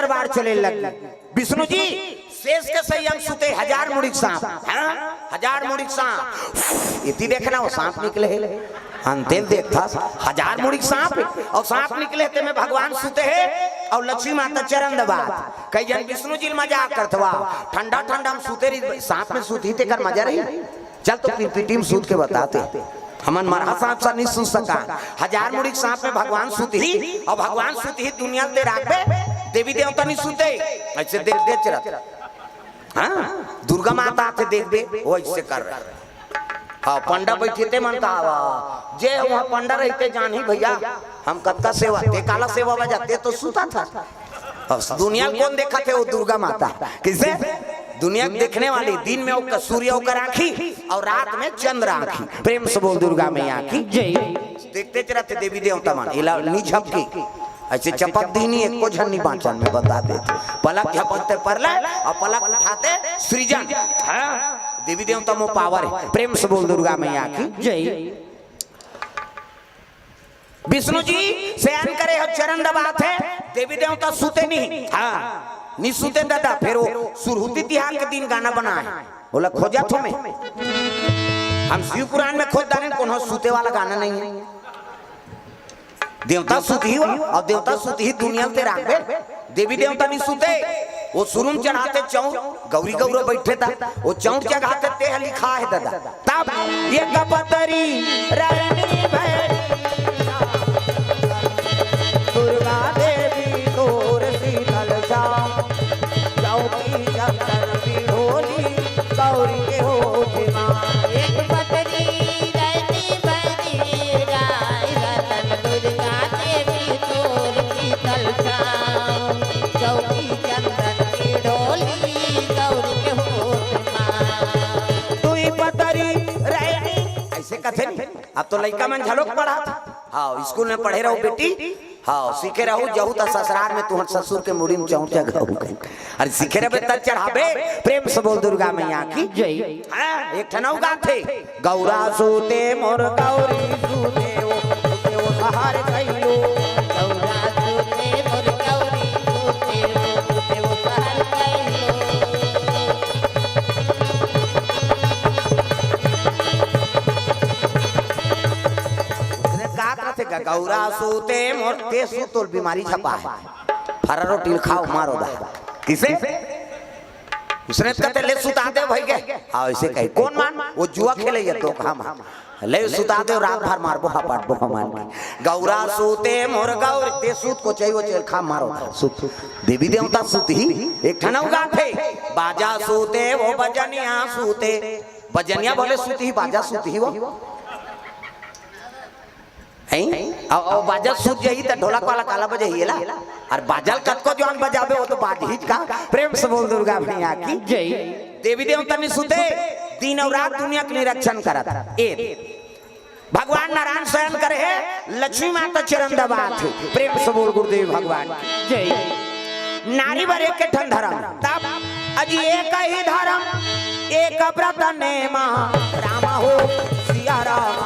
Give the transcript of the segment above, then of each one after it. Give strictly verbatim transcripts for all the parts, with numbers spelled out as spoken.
दरबार चले लग। विष्णु जी शेष के संयम सुते, हजार मुड़ी के सांप, हाँ, हजार मुड़ी के सांप। इति देखना, वो सांप निकले हे। अंतेल देखथस, हजार मुड़ी के सांप, अउ सांप निकले हे, तेमे भगवान सुते हे, अउ लक्ष्मी माता चरण दबात। कई झन विष्णु जी ल मजाक करथवा, ठंडा ठंडा म सुते रही, सांप में सुतही तेकर मजा रही। चल तो पीपीटी में सूत के बताते। हमन मरहा सांप सा नहीं सुत सका। हजार मुड़ी के सांप में भगवान सुतही, अउ भगवान सुतही दुनिया ते राखबे, देवी देवता नहीं सुते। ऐसे देख दे चरत। हाँ, दुर्गा माता आथे देखबे, वो ऐसे कर रहे। हाँ, पंडा बैठे ते मन का आवा। जे वहाँ पंडा रहते जानही भैया, हम कतका सेवा, ते काला सेवा बजाते तो सुता था। अब दुनिया ल कोन देखत हे? वो दुर्गा माता। किसे? दुनिया के देखने वाली। दिन में वो सूर्य ओकर आँखी अउ रात में चंद्र आँखी। प्रेम से बोल दुर्गा मैया की। जय। देखते चरत देवी देवता मन, एला नी झपकी। ऐसे चपक दी नहीं, एको झन नहीं बाँचन में बता देते। पलक झपकते परलय अउ पलक उठाते सृजन। हाँ? देवी देवता में पावर हे। प्रेम से बोल दुर्गा मैया की। जय। विष्णु जी शयन करे हो, चरण दबात हे, देवी देवता सुते नहीं। हाँ, नहीं सुते दादा। फिर वो सुरहुती तिहार के दिन गाना बनाए, बोला खोजा थो मैं। हम शिव पुराण में खोज डारेन, कोनो सुते वाला गाना नहीं हे। देवता सुतही हो, अउ देवता सुतही दुनिया ते राखबे। देवी देवता नहीं सुते, वो सुरुम चढ़ाते चौर, गौरी गौरा बैठे ता, वो चौर चढ़ाते ते ह लिखा हे दादा। तब एक पतरी रहनी भैरी दुर्गा देवी तोर शीतल छाँव, चौकी चंदन पिढ़ोली गौरी के होत माँ। एक पतरी रहनी भैरी राय रतन दुर्गा देवी तोर शीतल छाँव, चौकी चंदन पिढ़ोली गौरी के होत माँ। दुई पतरी रहनी, ऐसे कथे नहीं। अब तो लइका मन घलोक पढ़त। हाँ, स्कूल में पढ़े रहो बेटी। हाँ, सीखे रहो, जहू त ससुरार में तुहर ससुर के मुड़ी में चौंचा घाहू कहीं। अरे सीखे रहे त चढ़ाबे। प्रेम से बोल दुर्गा मैया की। जय। हाँ, एक ठन अउ गाथे। गौरा सूते मोर गौरी सूते वो, सूते वो सहर गइलो। गौरा सूते मोर गौरी सूते वो, सूते वो सहर गइलो। उसने का कहते गा, गौरा सूते मोर, ते सूत तोल बीमारी छपा हे। फरा रोटी ल खाओ, मारो दा। किसे? उसने कहते, "ले सुता दे भाई के।" हाँ, ऐसे कहे। कोन मन? वो जुआ खेले ये तो काम। ले सुता दे, रात भर मारबो, हपाटबो हमन के। गौरा सूते मोर गौर, ते सूत को चाहिए, वो चल खा, मारो दा। सूत। देवी देवता सूतही, एक ठन अउ गाथे। बाजा सूते वो बजनिया सूते। बजनिया बोले सूतही, बाजा सूतही वो। हैं? अब, अब बाजा सूत जाही त ढोलक वाला काला बजाही एला? अउ बाजा ल कतको जवान बजाबे, वो तो बाजहीच का। प्रेम से बोल दुर्गा मैया की। जय। देवी देवता नहीं सुते, दिन अउ रात दुनिया के निरीक्षण करत। ए, भगवान नारायण शयन करे हे, लक्ष्मी माता चरण दबात हे। प्रेम से बोल गुरुदेव भगवान की। जय। नारी बर एक ठन धरम, तब अजी एक ही धरम, एक व्रत नेमा, राम हो सिया राम।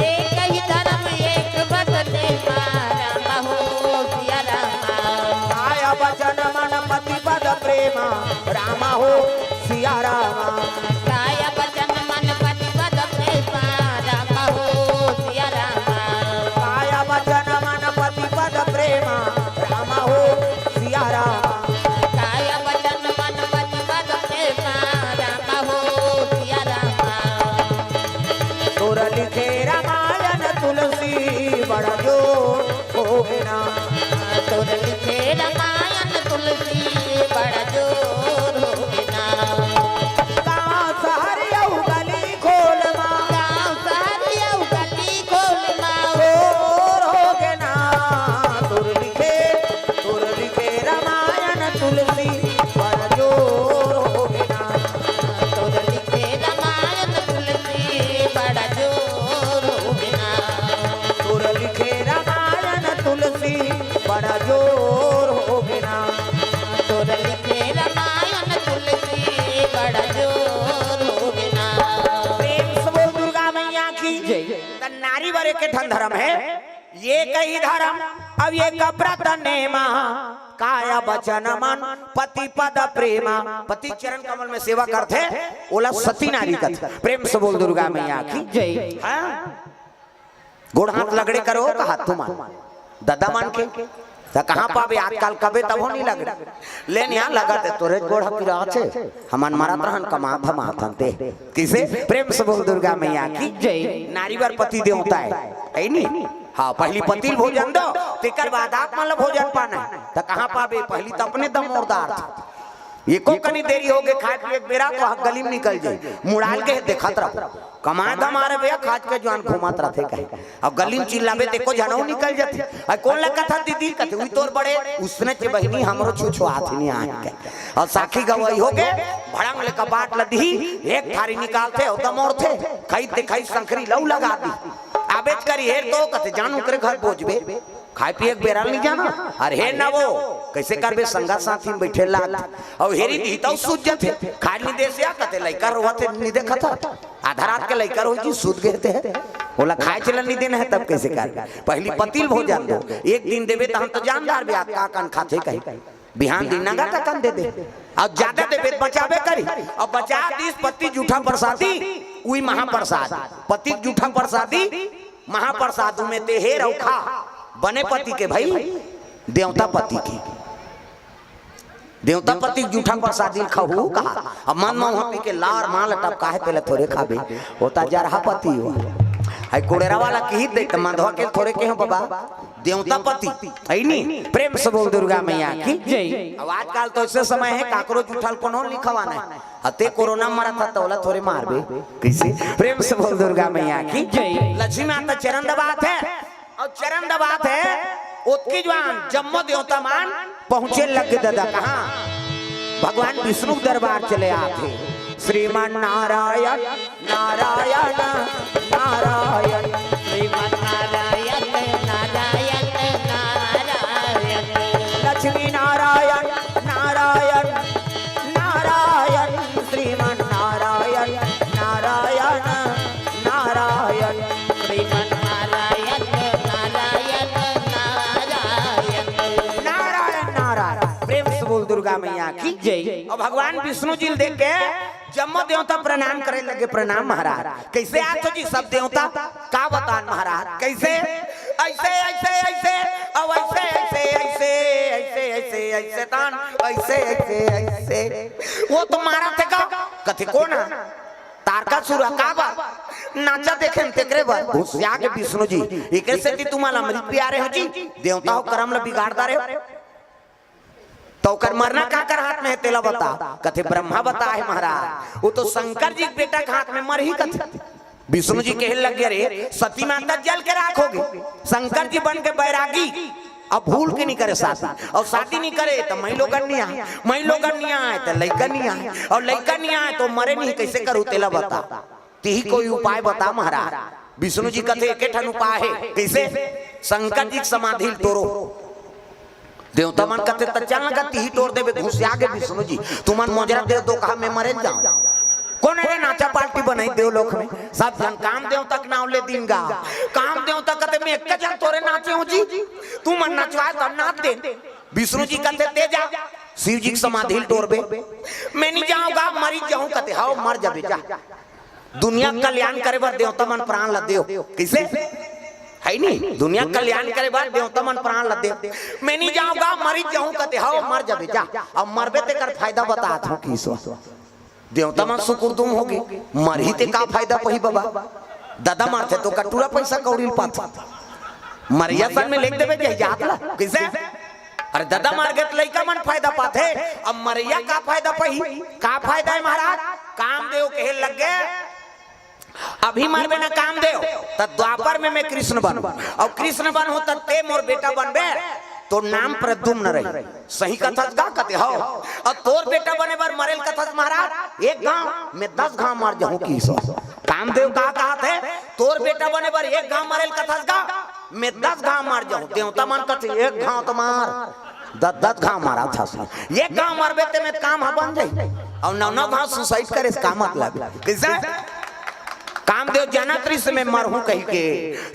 एक ही धरम, एक व्रत नेमा, राम हो सिया राम। काय वचन मन पति पद प्रेमा, राम हो सिया राम। काय वचन मन पति पद प्रेमा, राम हो सिया राम। काय वचन मन पति पद प्रेमा, राम हो सिया राम। काय वचन मन पति पद प्रेमा, राम हो सिया राम। तोर लिखे रामायण तुलसी बड़ा जोर होगे ना। तोर लिखे रामायण तुलसी बड़ा जोर होगे ना। गाँव शहर अउ गली खोल मा। गाँव शहर अउ गली खोल मा। जोर होगे ना। तोर लिखे, तोर लिखे रामायण तुलसी बड़ा जोर होगे ना। तोर लिखे रामायण तुलसी बड़ा जोर होगे ना। तोर लिखे रामायण तुलसी बड़ा जोर होगे ना। तोर लिखे रामायण तुलसी बड़ा जोर होगे ना। प्रेम से बोल दुर्गा मैया की। जय। त नारी बर एक ठन धरम हे, एक ही धरम, अउ एक व्रत नेमा। काय बचन मन पति पद प्रेमा, पति चरण कमल में सेवा करथे, ओला सती नारी कथे। प्रेम से बोल दुर्गा मैया की। जय। हाँ? गोड़ हाथ लगड़े करो कहा तुमन ददा मन के, त कहाँ पाबे आजकल, कबे तभो नहीं लगड़े। लेन यहाँ लगत हे, तोरे गोड़ पिरात हे, हमन मरत रहन कमा धमा थन ते। किसे? प्रेम से बोल दुर्गा मैया की। जय। नारी बर पति देवता हे, है नी? हाँ, पहली पति ल भोजन दो, तेकर बाद आप मन ल भोजन पाना हे। त कहाँ पाबे, पहली त अपने दमोरदार थे। एको कनी देरी होगे, खाए पिए के बेरा तो ह गली में निकल जाई, मुड़ाल के देखत रहो। कमाए धमाए भैया, खाज के जुआन घूमत रथे कहे। अब गली में चिल्लाबे ते एको झनऊ निकल जाथे। अउ कोन ला कथा दीदी कथे, उही तोर बड़े उसने चे बहिनी हमरो छुछुआत ही नहीं आए के। अउ साखी गवाही होगे, भड़ंग ले कपाट ल दिही, एक थारी निकालथे अउ दमोरथे, खई ते खई संकरी लऊ लगा दी। आबेच करी हेर तो कथे जान ओकरे घर बोझबे। खाए पिए के बेरा ल नहीं जाना। अरे हे ना वो, कैसे करबे, संगा साथी में बैठे लाग। अउ हेरी दी तउ सूत जथे। खाए नहीं देस या कथे लइका रोवत हे, नहीं देखत हे। आधा रात के लइका रोई जी, सूत गए थे। ओला खाए चलन नहीं देना हे, तब कैसे करबे? पहली पति ल भोजन दो। एक दिन देबे त हम तो जान डारबे, आज का कन खाथे कही। बिहान दिन नंगा त कन दे दे। अउ ज्यादा देबे त बचाबे करी। अउ बचा दिस पति जूठा प्रसादी, उही महाप्रसाद। पति जूठा प्रसादी, महाप्रसाद में ते हेर अउ खा, बने पति के भई, देवता पति के। देवता पति के जूठा प्रसादी खाहू कहा। अब मन में वहाँ पी के लार माल टपकाहे, पहले थोरे खाबे, होता जरहा पति हो। आई कुड़ेरा वाला कही दे, त मंधवा के थोरे के हो बाबा, देवता पति, है नी? प्रेम से बोल दुर्गा मैया की। जय। अब आजकल तो ऐसे समय हे, काकरो जूठा ल कोनो नहीं खवाना हे। अते कोरोना मरत हे, तोला थोरे मारबे। कैसे? प्रेम से बोल दुर्गा मैया की। जय। लक्ष्मी माता चरण दबात हे, अउ चरण दबात हे, ओतकी जुआन जम्मो देवता मन पहुँचे लग गे ददा। कहाँ? भगवान विष्णु के दरबार चले आथे। श्रीमन नारायण, नारायण, नारायण। श्रीमन नारायण, नारायण, नारायण। लक्ष्मी नारायण, नारायण, नारायण। श्रीमन नारायण, नारायण, नारायण। श्रीमन नारायण, नारायण, नारायण। नारायण, नारायण। प्रेम से बोल दुर्गा मैया की। जय। अउ भगवान विष्णु जी ल देख के जम्मो देवता प्रणाम करे लगे, प्रणाम महाराज। कैसे आत हो जी सब देवता? का बतान महाराज? कैसे? ऐसे, ऐसे, ऐसे, अउ ऐसे, ऐसे, ऐसे, ऐसे, ऐसे, ऐसे, तान, ऐसे, ऐसे, ऐसे। वो तो मारत हे का? कथे कोन हे? तारकासुर हे का बर? नाचा देखे न तेकरे बर। घुसिया गे विष्णु जी, एकर सेती तुमन ल अमृत पिया रहे हो जी, देवता हो करम ल बिगाड़ डारे हो। त ओकर मरना काकर हाथ में हे, तेला बता। कथे ब्रह्मा बताए महाराज, वो तो शंकर जी के बेटा के हाथ में मरही कथे। विष्णु जी कहे लग गे, रे सती माता जल के राख हो गे, शंकर जी बन के बैरागी, अब भूल के नहीं करे शादी, अउ शादी नहीं करे त मई लोगन नहीं आए, मई लोगन नहीं आए त लइका नहीं आए, अउ लइका नहीं आए त मरे नहीं, कैसे करू तेला बता। तिही कोई उपाय बता महाराज। विष्णु जी कथे, एके ठन उपाय हे। कैसे? शंकर जी के समाधि ल टोरो। देवता मन कथे, त चल न गा, तिही टोर देबे। घुसिया गे विष्णु जी, तुमन मोजरा दे दो, कहा मैं मरे जाऊं। कोन हे रे नाचा पार्टी बनाई देवलोक में? सब झन काम देवता के नाव ले दिन गा। काम देवता कथे, मैं एक झन तोरे नाचे हो जी, तुमन नचवाए तब नाच दे। विष्णु जी कथे, ते जा, शिव जी के समाधि ल टोरबे। मैं नहीं जाऊंगा, मरी जाऊं कथे, हाव मर जाबे जा। दुनिया के कल्याण करे बर देवता मन प्राण ल देव। कैसे? है नहीं? दुनिया के कल्याण करे बर देवता मन प्राण ल देव। मैं नहीं जाऊंगा, मरी जाऊं कथे, हाव मर जाबे जा। अब मरबे तेकर फायदा बतात हो किसो। देवता मन सुकुरदुम होगे, मरही ते का फायदा पही बाबा? ददा मरथे तो कटूरा पैसा कौड़ी ल पाथे। मरैया सन में लेख देबे जात ला। कैसे? अरे ददा मर गे त लइका मन फायदा पाथे, अब मरैया का फायदा पही? का फायदा हे महाराज? कामदेव कहे लग गे, अभी मरबे ना कामदेव, त द्वापर में मैं कृष्ण बनहूं, अउ कृष्ण बनहूं त ते मोर बेटा बनबे, तोर नाम प्रद्युम्न रही। सही कथस गा कथे, हव। अउ तोर बेटा बने बर मरे ल कथस महाराज, एक घांव, मैं दस घांव मर जाहूं किसो। कामदेव का कहत हे, तोर बेटा बने बर एक घांव मरे ल कथस गा, मैं दस घांव मर जाहूं। देवता मन कथे, एक घांव त मार, दस दस घांव मारत हस। एक घांव मरबे ते में काम ह बन जाही। अउ नौ नौ घांव suicide करे से का मतलब? कैसे? कामदेव जानत रहिस मैं मरहूं कहिके।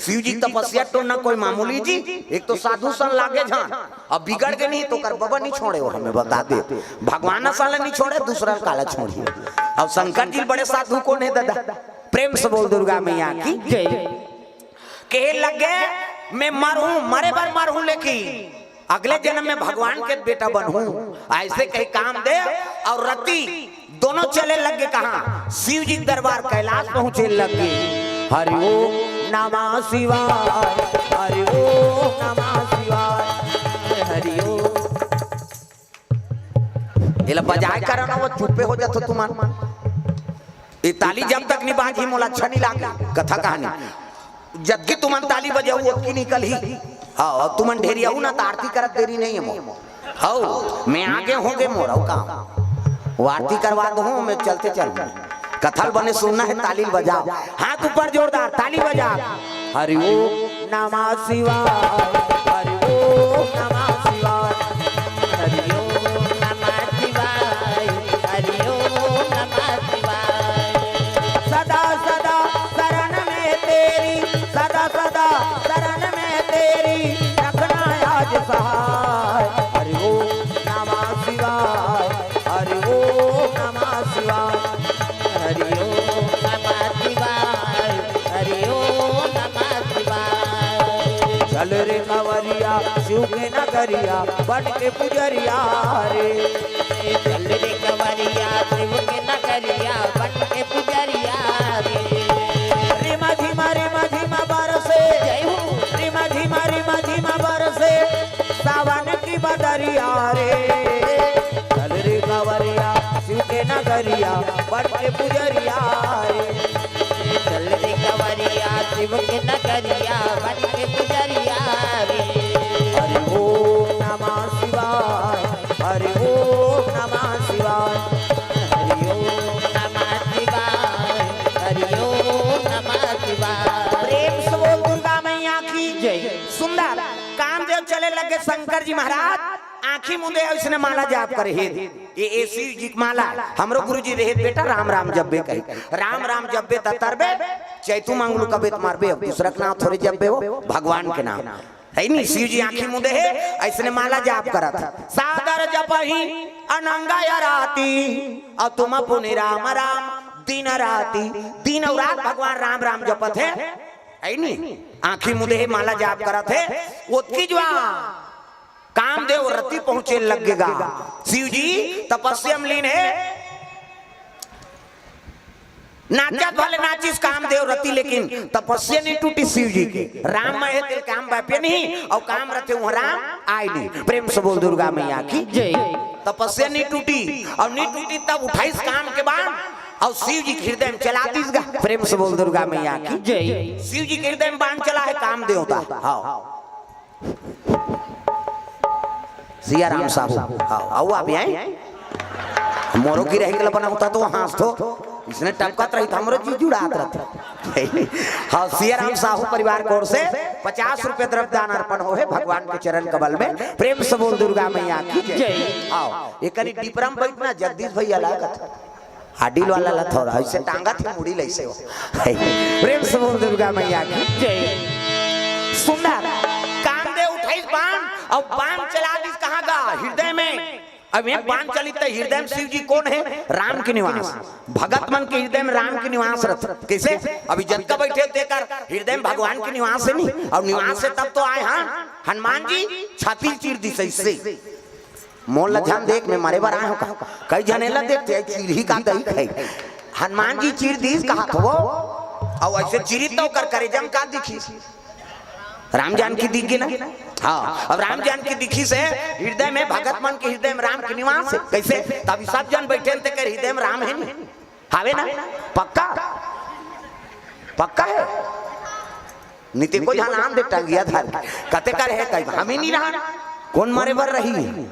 शिव जी तपस्या टोरना कोई मामूली जी, एक तो साधु सन लागे झन, अब बिगड़ गे नहीं तो ओकर बबा नहीं छोड़े हो, हमें बता दे। भगवान साला नहीं छोड़े, दूसरा काला छोड़िए। अब शंकर जी बड़े साधु कोन हे दादा? प्रेम से बोल दुर्गा मैया की। जय। कहे लगे, मैं मरहूं, मरे बर मरहूं, लेकिन अगले जन्म में भगवान के बेटा बनहूं। ऐसे कहे कामदेव और रति दोनों चले लगे कहां? शिव जी के दरबार कैलाश पहुंचे लगे। हरि ओम नमः शिवाय, हरि ओम नमः शिवाय, हरि ओम। एला बजाए करा ना, वो चुप्पे हो जाथो तुमन। ये ताली जब तक नहीं बाजही, मोला अच्छा नहीं लागे। कथा कहानी जतकी तुमन ताली बजाऊ, ओतकी निकलही। हाँ, और तुमन ढेरियाऊ ना, त आरती करत देरी नहीं है मोर। हौ, मैं आगे होगे मोर, हौ का? वो आरती करवा दो, मैं चलते चलूं। कथा ल बने सुनना है, ताली ल बजाओ। हाथ ऊपर जोरदार, ताली बजा। हरि ओम नमः शिवाय, हरि ओम नमः शिवाय, हरि ओम नमः शिवाय, हरि ओम नमः शिवाय। सदा सदा शरण में तेरी, सदा सदा शरण में तेरी, रखना आज सहाय। हरि ओम नमः शिवाय, हरि ओम नमः शिवाय, हरि ओम नमः शिवाय, हरि ओम नमः शिवाय। चल रे कंवरिया शिव के नगरिया, बन के पुजरिया रे। चल रे कंवरिया शिव के नगरिया, बन के पुजरिया रे। रिमा झिमा रिमा झिमा बरसे, जय हो। रिमा झिमा रिमा झिमा बरसे, सावन की बदरिया रे। चल रे कंवरिया शिव के नगरिया, बन के पुजरिया रे। चल रे कंवरिया शिव के नगरिया, बन के पुजरिया रे। हरि ओम नमः शिवाय, हरि ओम नमः शिवाय, हरि ओम नमः शिवाय, हरि ओम नमः शिवाय। प्रेम से बोल दुर्गा मैया की जय। सुंदर। कामदेव चले लगे शंकर जी महाराज, आंखी मुंदे अइसने माला जाप करे हे। ये, ये शिव जी के माला। हमरो गुरु जी रहे बेटा, राम राम जब्बे कही, राम राम जब्बे ततरबे, चैतू मांगलू कबे त मारबे। अब दूसरा के नाम थोड़े जब्बे हो, भगवान के नाम है नी। शिव जी आंखी मुंदे हे, अइसने माला जाप करत। सादर जपही अनंगा या राती, और तुम पुनि राम राम दिन राती। दिन और रात भगवान राम राम जपत हे, है नी। आंखी मुंदे हे, माला जाप करत हे। ओतकी जुआ कामदेव रति पहुंचे लग गे गा। शिव जी तपस्या में लीन हे। नाचत भले नाचिस कामदेव रति, लेकिन तपस्या नहीं टूटी शिव जी के। राम में हे तेल काम बापे नहीं, और काम रथे वह राम आए नहीं। प्रेम से बोल दुर्गा मैया की जय। तपस्या नहीं टूटी, और नहीं टूटी तब उठाइस काम के बाण, और शिव जी के हृदय में चला दीस गा। प्रेम से बोल दुर्गा मैया की जय। शिव जी के हृदय में बाण चला है काम देवता। हाँ। सिया राम साहू, हाँ, आओ आप यहाँ। मोरो की रही कल्पना होता तो हाँस थो, इसने टपकत रही तो हमरो जी जुड़ात रहता। हाँ, सिया राम साहू परिवार की ओर से पचास रुपए द्रव्य दान अर्पण हो है भगवान के चरण कमल में। प्रेम से बोल दुर्गा मैया की जय। जय। आओ, एक कनी डिपरम बैठना, जगदीश भैया लागत। हाडिल वाला ला थोड़ा ऐसे टांगा थी मुड़ी ले से हो। प्रेम से बोल दुर्गा मैया की जय। सुंदर कामदेव उठाइस बाण, और बाण चला दीस कहाँ गा? हृदय में। अब ये बाण चली तो हृदय में शिव जी कौन है? राम के निवास। भगत मन के हृदय में राम के निवास रहत। कैसे? अभी जतका बैठे हो तेकर हृदय में भगवान के निवास है नहीं, और निवास है तब तो आए। हाँ, हनुमान जी छाती चीर दीस इससे। मोर ला झन देख, मैं मरे बर आए हूँ का? कई झने ला देखते हैं, चीरही का दही खाई। हनुमान जी चीर दीस कहा थो वो, और ऐसे चीरी तो कर करेजा में का दिखी? राम जानकी दिख गे ना? हाँ, अब राम जानकी दिखी से हृदय में, भगत मन के हृदय में राम के निवास है। कैसे? तभी सब जन बैठे हैं, तेकर हृदय में राम है नहीं। हावे ना? पक्का? पक्का है? नीति को झन आन दे टंगिया धर के। कते कर है कहीं? हम ही नहीं रहा। कौन मरे बर रही?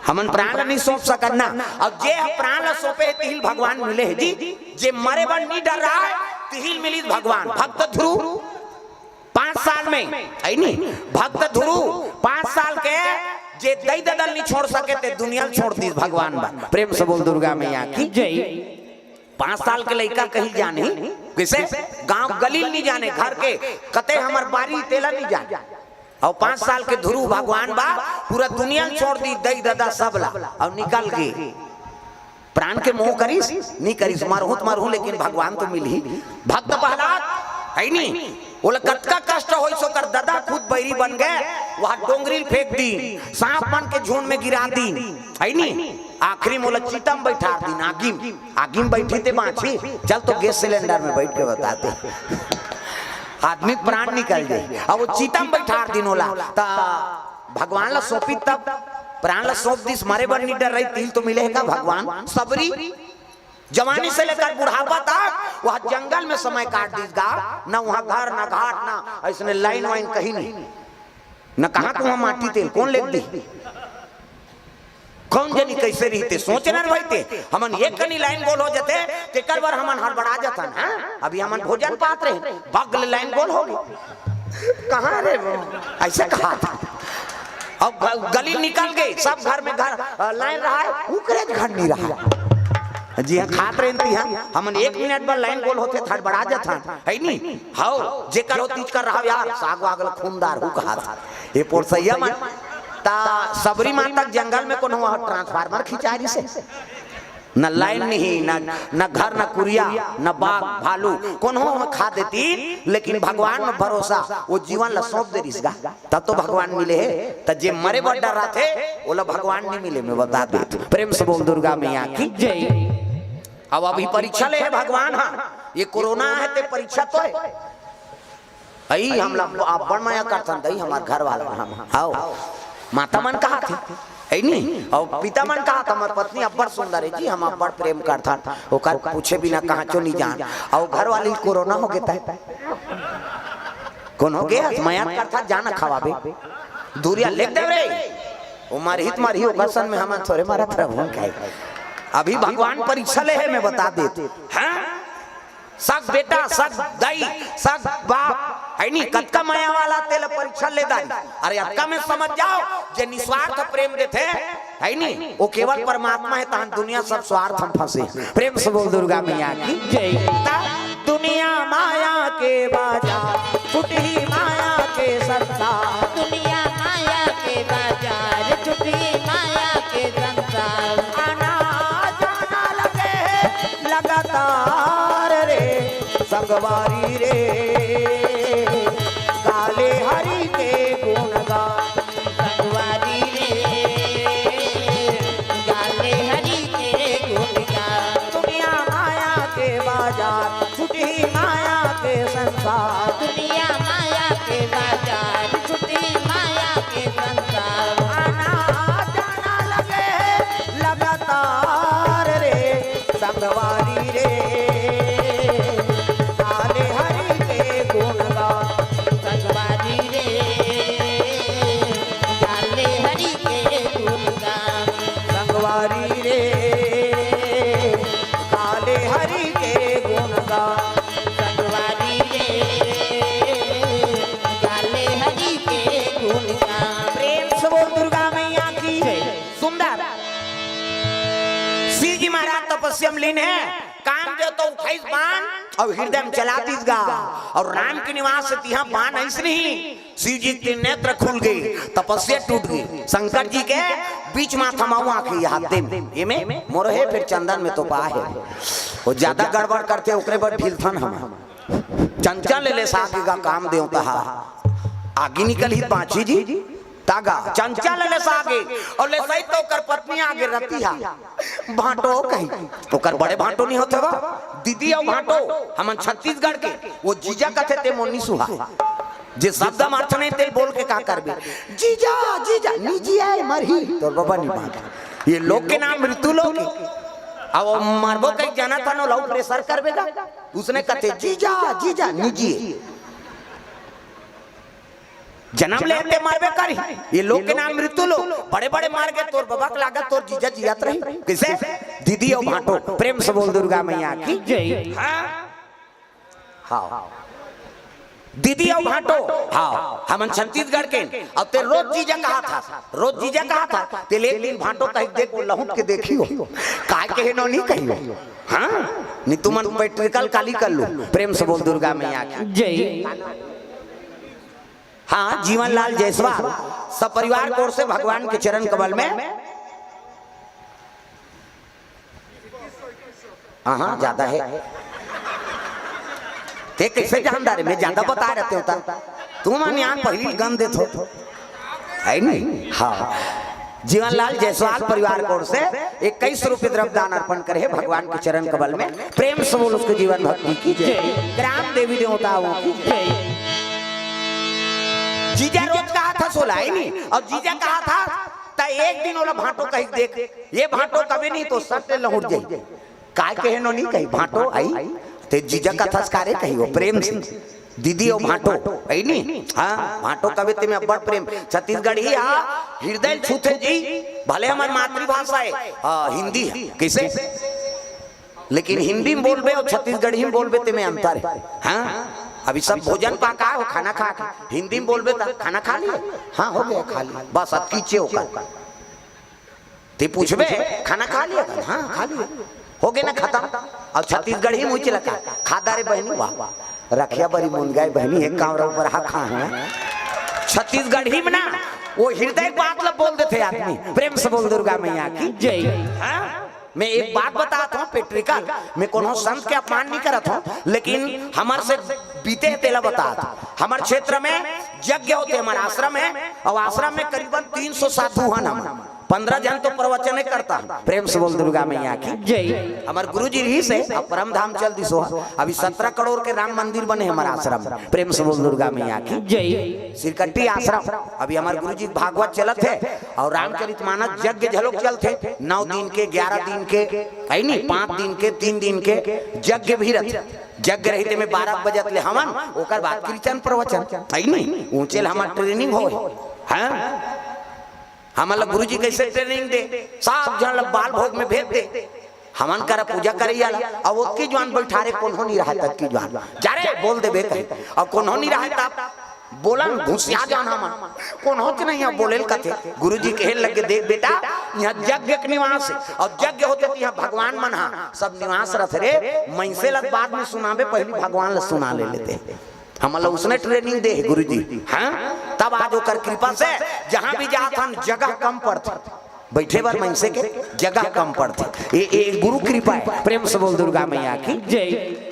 हमन प्राण नहीं सौंप सकन ना। अब जे ह प्राण ला सौंपे हे, तिहिल भगवान मिले हे जी। जे मरे बर नहीं डर रहा है, तिहिल मिलिस भगवान। भक्त ध्रुव पाँच साल में, है नी? भक्त ध्रुव पाँच साल के जे दई ददल नहीं छोड़ सके, ते दुनिया ल छोड़ दीस भगवान बर। प्रेम से बोल दुर्गा मैया की जय। पाँच साल के लइका कहीं जानही, कइसे? गांव गली ल नइ जाने, घर के कते हमर बारी तेला नइ जाने। अउ पांच साल के धुरू भगवान बा, पूरा दुनिया ल छोड़ दिस, दई ददा सब ला, अउ निकल गे। प्राण के मोह करिस? नइ करिस। मरहूं त मरहूं, लेकिन भगवान तो मिलही। भक्त प्रहलाद, हइ नी? ओला कतका कष्ट होइस, ओकर ददा खुद बैरी बन गे, वहां डोंगरी ल फेंक दिस, सांप मन के झुंड में गिरा दिस, हइ नी? आखिरी म ओला चिता म बइठार दिस, आगी म। आगी म बइठही ते बांचही, चल तो गैस सिलेंडर में बइठ के बता दे। आदमी के प्राण निकल जाही। अब ओ चिता म बइठार दिस ओला, त भगवान ला सौंपिस तब, प्राण ला सौंप दिस, मरे बर नइ डरे रहिस, तिल तो मिले हे का भगवान? सबरी जवानी से लेकर बुढ़ापा तक वह जंगल में समय काट दिस गा, ना वहां घर, ना घाट, ना अइसने लाइन वाइन कहीं नहीं। न कहां कुहां माटी तेल कोन लेग दिही? कोन जनी कइसे रहिते, सोचना रे भाई ते। हमन एक कनी लाइन गोल हो जाते, तेकर बर हमन हड़बड़ा जाथन। हां, अभी हमन भोजन पात रहे, बगल लाइन गोल हो गे। कहां रे वो? अइसे कहा था। अब ग-, गली निकल गे, सब घर में घर, अ, लाइन रहा है, उकरे घर नइ रहा। जी हां, खात रहे ती हां, हमन एक मिनट बर लाइन गोल होते, हड़बड़ा जाथन, हइ नी? हव, जेकर हो तीज कर रहा यार, साग वाग ल खूनदार हूं कहात। ए पोरसइया मन, त सबरी माता के जंगल में कोनो ह ट्रांसफार्मर खिंचा दिस हे। न लाइन नहीं, न, न घर, न कुरिया, न बाघ, भालू, कोनो ह खा देतिस, लेकिन भगवान में भरोसा, ओ जीवन ला सौंप दे रिहिस गा, तब तो भगवान मिले हे। त जे मरे बर डर्राथे, ओला भगवान नइ मिले, मैं बता देथंव। प्रेम से बोल दुर्गा मैया की जय। अब अभी परीक्षा ले हे भगवान, हां, ए कोरोना हे ते परीक्षा तो हे। अई, हमला अब्बड़ मया करथन दई, हमर घर वाला मन। हव, माता मन कहाथे, हइ नी? अउ पिता मन कहाथे, हमर पत्नी अब्बड़ सुंदर हे जी, हम अब्बड़ प्रेम करथन, ओकर पूछे बिना कहांचो नइ जान। अउ घर वाली ल कोरोना हो गे तय, कोन हो गे? मया करथन, जा न खवाबे, दूरिहा लेग देव रे। ओ मरही त मरही, ओकर सन में हमन थोरे मरत रहबो कहे। अभी भगवान परीक्षा ले हे, मैं बता देथंव। हां? सग बेटा, सग दई, सग बाप, हइ नी? कतका मया वाला तेला परीक्षा ले डारिस। अरे, अतका में समझ जाव, जे निस्वार्थ प्रेम देथे, हइ नी? ओ केवल परमात्मा हे, तहां दुनिया सब स्वार्थ म फंसे। प्रेम से बोल दुर्गा मैया की जय। त दुनिया माया के बाजार, छुटही माया के संसार। दुनिया माया के बाजार, छुटही माया के संसार। आना जाना लगे हे लगातार रे, संगवारी रे, गा ले हरि के गुणगान। संगवारी रे, गा ले हरि के गुणगान। दुनिया माया के बाजार, छुटही माया के संसार। दुनिया माया के बाजार, छुटही माया के संसार। आना जाना लगे हे लगातार रे, संगवारी रे, गा ले हरि के गुणगान। संगवारी रे, गा ले हरि के गुणगान। संगवारी रे, गा ले हरि के गुणगान। संगवारी रे, गा ले हरि के गुणगान। प्रेम से बोल दुर्गा मैया की जय। सुंदर। शिव जी महाराज तपस्या म लीन हे, कामदेव तो उठाइस बाण अउ हृदय म चला दिस गा, अउ राम के निवास हे तिहां बाण आइस नहीं। शिव जी के नेत्र खुल गे, तपस्या टूट गे। शंकर जी के बीच माथा म आंख हे, हाथ दे में, एमे मोर हे, फेर चंदन में तो पा हे। ओ जादा गड़बड़ करथे, ओकरे बर ढीलथन हम। चंचल ले सागे गा कामदेव तहा, आगी निकलही बांची जी, तागा चंचल ले सागे, अउ ले सही तो ओकर पत्नी आगे रतिहा। भांटो कही, ओकर बड़े भांटो नइ होथे गा, दीदी अउ भांटो, हमन छत्तीसगढ़ के, ओ जीजा कथे ते मोर नइ सुहा। जे शब्द म अर्थ नहीं तेल बोल के का करबे? जीजा, जीजा, निजी आय मरही, तोर बबा नइ बांट। ए लोग के नाम मृत्यु लोग हे। अब मरबो कही जाना था नो, लव प्रेशर करबे गा। उसने कथे, जीजा, जीजा, निजी हे। जनम लेते मरबे करी। ए लोग के नाम मृत्यु लोग। बड़े-बड़े मर गे, तोर बबा के लागत तोर जीजा जियत रही। कइसे? दीदी अउ भांटो। प्रेम से बोल दुर्गा मैया की जय। हां। हां। दीदी अउ भांटो, हाँ, हमन छत्तीसगढ़ के। अब ते रोज जीजा कहाथस, रोज जीजा कहाथस, ते ले एक दिन भांटो कहिके देख, वो लहुट के देखियो, काय कहे नोनी कहियो। हाँ, नहीं तुमन practical काली कर लू। प्रेम से बोल दुर्गा मैया की। जय। हाँ, जीवन लाल जायसवाल, सपरिवार की ओर से भगवान के चरण कमल में। हाँ, हाँ, ज्यादा हे। ते कइसे जानथस रे? मैं ज्यादा बता रहे हों ता। तुमन यहाँ पहली गन देथो। हे नहीं? हाँ। जीवन लाल जायसवाल परिवार की ओर से इक्कीस रुपये द्रव्य दान अर्पण करे हे भगवान के चरण कमल में। प्रेम से बोल उसके जीवन भक्ति की जय। जय। ग्राम देवी देवताओं की जय। जय। जीजा रोज कहाथस ओला, हे नहीं? अउ जीजा कहाथस, त एक दिन ओला भांटो कहिके देख, ये भांटो कबे नहीं तो सट ले लहुट जाई। काय कहे नोनी कही, भांटो आई, ते जीजा कथस का रे कही, वो प्रेम से, दीदी अउ भांटो, हे नहीं? हाँ, भांटो कबे ते में अब्बड़ प्रेम, छत्तीसगढ़ी हा, हृदय छूथे जी, भले हमर मातृभाषा हे, हाँ, हिंदी हे, कइसे? लेकिन हिंदी में बोलबे अउ छत्तीसगढ़ी में बोलबे ते में अंतर हे। हाँ, अभी सब भोजन पाका हो, खाना खा के, हिंदी में बोलबे त खाना खा लिए, हाँ, हो गया, खा लिए, बस अब खींचे ओकर। ते पूछबे, खाना खा लिया? हाँ, खा लिया। हो गया ना खत्म। अउ छत्तीसगढ़ी में उही लगा, खा डारे बहिनी, वाह, रखिया बरी मुनगाय बहिनी, एक कांवरा ऊपर हा खा है। छत्तीसगढ़ी में ना, वो हृदय बात ला बोल देथे आदमी। प्रेम से बोल दुर्गा मैया की जय। हाँ? मैं एक बात बताथों, practical, मैं कोनो संत के अपमान नहीं करत हों, लेकिन हमर से बीते हे तेला बताथों। हमर क्षेत्र में यज्ञ होथे, हमर आश्रम हे, अउ आश्रम में करीबन तीन सौ साधु हन हमन। पंद्रह झन तो प्रवचन करथन। प्रेम से बोल दुर्गा मैया की जय। हमर गुरु जी रहिस हे, अब परम धाम चल दिस हो। अभी सत्रह करोड़ के राम मंदिर बने हमर आश्रम। प्रेम से बोल दुर्गा मैया की जय। सिरकट्टी आश्रम, अभी हमर गुरु जी भागवत चलत हे अउ रामचरित मानस यज्ञ घलोक चलथे, नौ दिन के, ग्यारह दिन के, हे नहीं, पाँच दिन के, तीन दिन के यज्ञ भी रहिथे। यज्ञ रहिथे में बारह बजे ले हवन, ओकर बाद कीर्तन प्रवचन, हे नहीं, ऊंचे ले हमर training होय। हाँ, हमन ला गुरुजी कइसे training दे, सब झन ला बाल भोग में भेज दे। हमन करा पूजा करइया ला, अउ ओतकी जुवान बइठारे, कोनो नहीं रहय ततकी जुवान। जा रे, बोल देबे कही। अउ कोनो नहीं रहय तब बोलन, घुसिया जान हमन। कोनोच नहीं हे बोले ल कथे। गुरुजी कहे लगे, देख बेटा, इहाँ यज्ञ के निवास हे, अउ यज्ञ होथे त इहाँ भगवान मन हा सब निवास रथे रे। मइनसे ला बाद में सुनाबे, पहिली भगवान ला सुना ले लेते। हमन ला उसने training दे हे गुरुजी, हाँ? तब आज ओकर कृपा से जहाँ भी जात हन, जगह कम पड़थे, बइठे बर मइनसे के जगह कम पड़थे। ये, ये गुरु कृपा हे। प्रेम से बोल दुर्गा मैया की जय।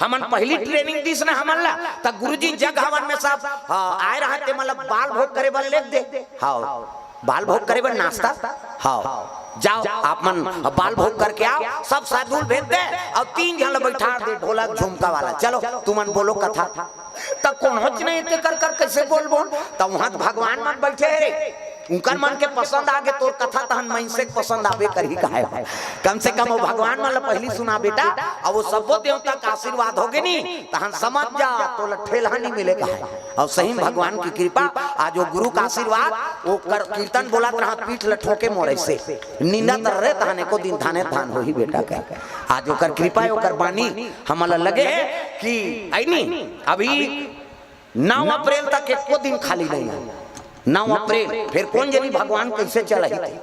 हमन पहिली training दिस ना हमन ला, त गुरुजी जग हवन में सब, हाँ, आए रहय, ते मन ला बाल भोग करे बर लेग दे। हाँ, बाल भोग करे बर नाश्ता। हाँ, जाओ, आप मन बाल भोग करके आओ, सब साधु ल भेज दे, अउ तीन झन ला बइठा दे, ढोलक झुमका वाला। चलो, तुमन बोलो कथा। त कोनोच नहीं, ते कर कर कइसे बोलबो? त उहाँ त भगवान मन बइठे हे रे, उंकर मन के पसंद आगे तोर कथा, तहन मइनसे के पसंद आबे करही कहे। कम से कम वो भगवान मन ला पहिली सुना बेटा, अउ वो सब्बो देवता के आशीर्वाद होगे नी, तहन समझ जा, तोला ठेलहा नहीं मिले कहे। अउ सही में भगवान के कृपा, आज वो गुरु के आशीर्वाद, वो कर, कीर्तन बोलत रहा, पीठ ल ठोके मोर अइसे, निंदत रहे, तहन एको दिन धाने धान होही बेटा कहे। आज ओकर कृपा हे, ओकर बानी हमन ला लगे हे कि अइनी, अभी नौ अप्रैल तक एको दिन खाली नहीं हे। नौ अप्रैल, फेर कोन जनी भगवान कइसे चलही ते।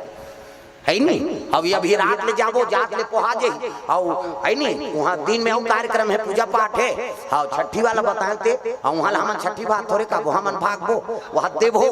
हे नी? अभी, अभी रात ले जाबो, जात ले पोहा जाही। अउ, हे नी? उहाँ दिन में अउ कार्यक्रम हे, पूजा पाठ हे। हाँ, छट्ठी वाला बताए ते। अउ उहाँ ला हमन छट्ठी भात थोरे खाबो, हमन भागबो, उहाँ देबो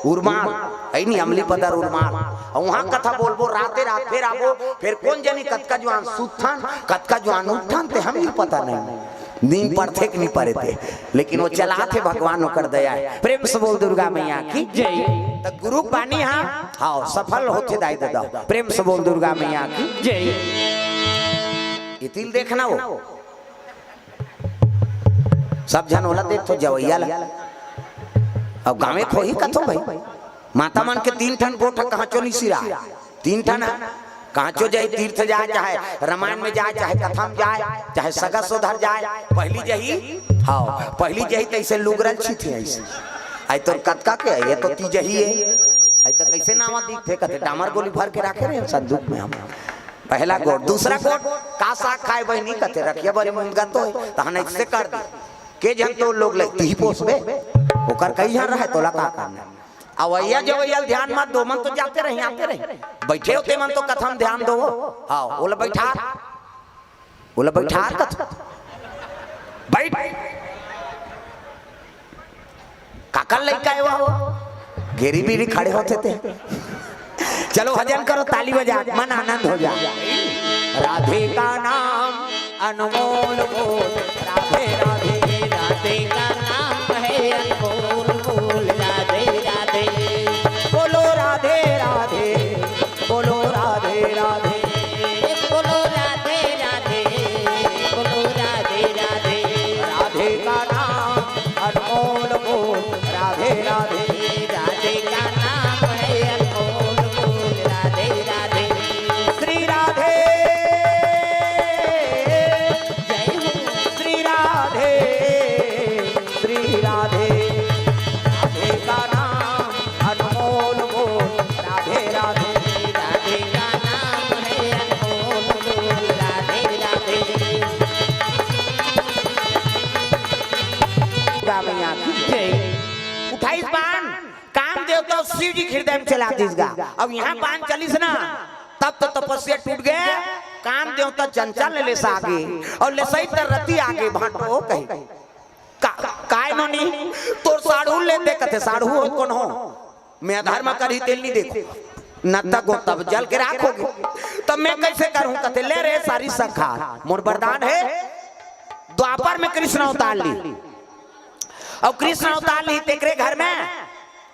उरमाल, हे नी? अमली पदर उरमाल। अउ उहाँ कथा बोलबो, राते रात फेर आबो, फेर कोन जनी कतका जुवान सुतथन, कतका जुवान उठथन, ते हमन ला पता नहीं। नींद पड़थे कि नहीं पड़े ते, लेकिन वो चलाथे भगवान, ओकर दया हे। प्रेम से बोल दुर्गा मैया की जय। त गुरु के बानी हा, हाँ, सफल होथे दाई ददा। प्रेम से बोल दुर्गा मैया की जय। इतिल देखना वो, सब झन ओला देखथो जवैया ला। अब गाँवे खोही कथो भाई, माता मन के तीन ठन गोठ कहाँ चो नहीं सिरा। तीन ठन हे, कहाँ चो जाए, तीर्थ जाए, चाहे रामायण में जाए, चाहे कथा में जाए, चाहे सगा सोधर जाए, पहिली जही, हाँ, पहिली जही तइसे लुगरल छिथे अइसे। अइ तोर कतका के हे, ये तो तीजही हे। अइ तो कइसे नावा दिखथे, कथे डामर गोली भर के राखे रहे संदूक में हम। पहला गोठ, दूसरा गोठ, का साग खाए बहिनी, कथे रखिया बरी मुनगा तो हे, तहन अइसे कर दे। के झन तोर लोग ले तिही पोसबे, ओकर कई झन रहे, तोला का करना? अवइया जवइया ल ध्यान मत दो, मन तो जाते रहे, आते रहे, बइठे हो ते मन तो कथम ध्यान दो। हाँ, ओला बइठा, ओला बइठा कथ, बइठ। काकर लइका हे वो? घेरी बीरी खड़े होथे ते। चलो भजन करो, ताली बजा, मन आनंद हो जा। राधे का नाम अनमोल मोल, राधे राधे। राधे का नाम है अनमोल मोल, राधे राधे। बोलो राधे राधे, बोलो राधे राधे। बोलो राधे राधे, बोलो राधे राधे। राधे का नाम अनमोल मोल, राधे राधे। राधे का नाम है अनमोल मोल, राधे राधे। श्री राधे, जय हो। श्री राधे, श्री राधे। राधे का नाम अनमोल मोल, राधे राधे। राधे का नाम है अनमोल मोल, राधे राधे। दुर्गा मैया की जय। उठाइस बाण, काम देवता शिव जी के हृदय में चला दिस गा। अब यहाँ बाण चलिस ना, तब तो तपस्या टूट गे। काम देवता चंचल ले लेस आगे, अउ लेसई त रति आगे भांटो कही। का, काय नोनी, तोर साढ़ू ले दे कथे, साढ़ू हो कोन हो? मैं अधर्म करही तेल नहीं देखो। न तक हो तब जल के राख होगे। तब मैं कैसे करूं? कथे, ले रे सारी संखार। मोर वरदान हे, द्वापर में कृष्ण अवतार ली। अउ कृष्ण अवतार ली तेकरे घर में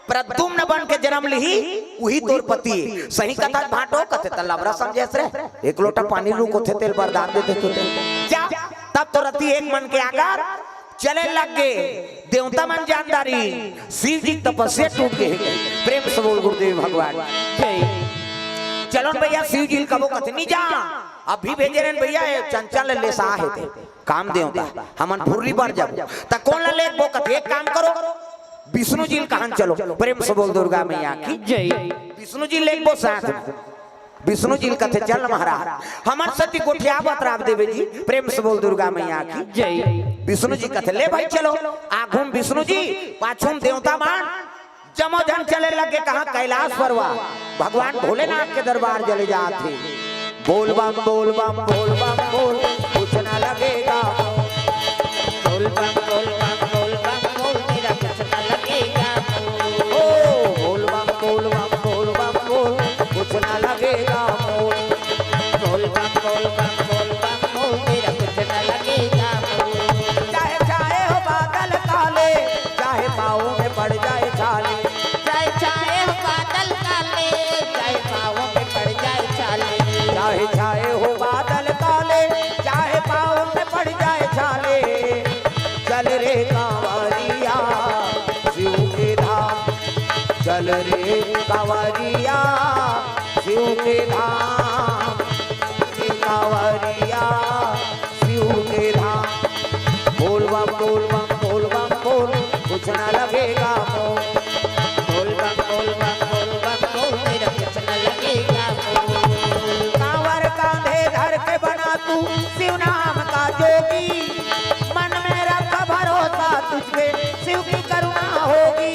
प्रद्युम्न बन के जन्म लिही, उही तोर पति हे। सही कथा भांटो कथे, त लबरा समझेस रे। एक लोटा पानी रुक होथे, तेल वरदान दे देथे ते। जा, तब तो रति एक मन के आगर चले लग गे। देवता मन जान डारिन, शिव जी के तपस्या टूट गे हे। प्रेम से बोल गुरुदेव भगवान जय। चलो न भैया, शिव जी ल कबो कथे नहीं जा, अभी भेजे रहेन भैया, ये चंचल ले लेस आहे ते काम देवता, हमन फुर्री बर जाबो। त कोन ला लेबो? कथे एक काम करो, विष्णु जी ल कहन चलो। प्रेम से बोल दुर्गा मैया की जय। विष्णु जी ल लेबो साथ में। विष्णु जी ल कथे, चल महाराज, हमर सती गोठिया बतराव देवे जी। प्रेम से बोल दुर्गा मैया की जय। विष्णु जी कथे, ले भाई चलो। आगू म विष्णु जी, पाछू म देवता मन, जम्मो झन चले लगे। कहाँ? कैलाश पर्वत, भगवान भोलेनाथ के दरबार चले जात हे। बोल बम, बोल बम, बोल बम, बोल, कुछ ना लगेगा। बोल बम, बोल बम, बोल बम, बोल, तेरा कुछ ना लगेगा। ओ, बोल बम, बोल बम, बोल बम, बोल, कुछ ना लगेगा मोल। बोल बम, बोल बम, बोल बम, बोल, तेरा कुछ ना लगेगा मोल। चाहे छाए हो बादल काले, चाहे पाँव में पड़ जाए छाले। चाहे छाए हो बादल काले, चाहे पाँव में पड़ जाए छाले। चाहे छाए हो बादल काले, चाहे पाँव में पड़ जाए छाले। चल रे कांवरिया शिव के धाम, चल रे कांवरिया शिव के धाम, रे कांवरिया शिव के धाम। बोल बम, बोल बम, बोल बम, बोल, कुछ ना लगेगा मोल। बोल बम, बोल बम, बोल बम, बोल, तेरा कुछ ना लगेगा मोल। कांवर कांधे धर के बना तू शिव नाम का जोगी, मन में रख भरोसा तुझ पे, शिव की करुणा होगी।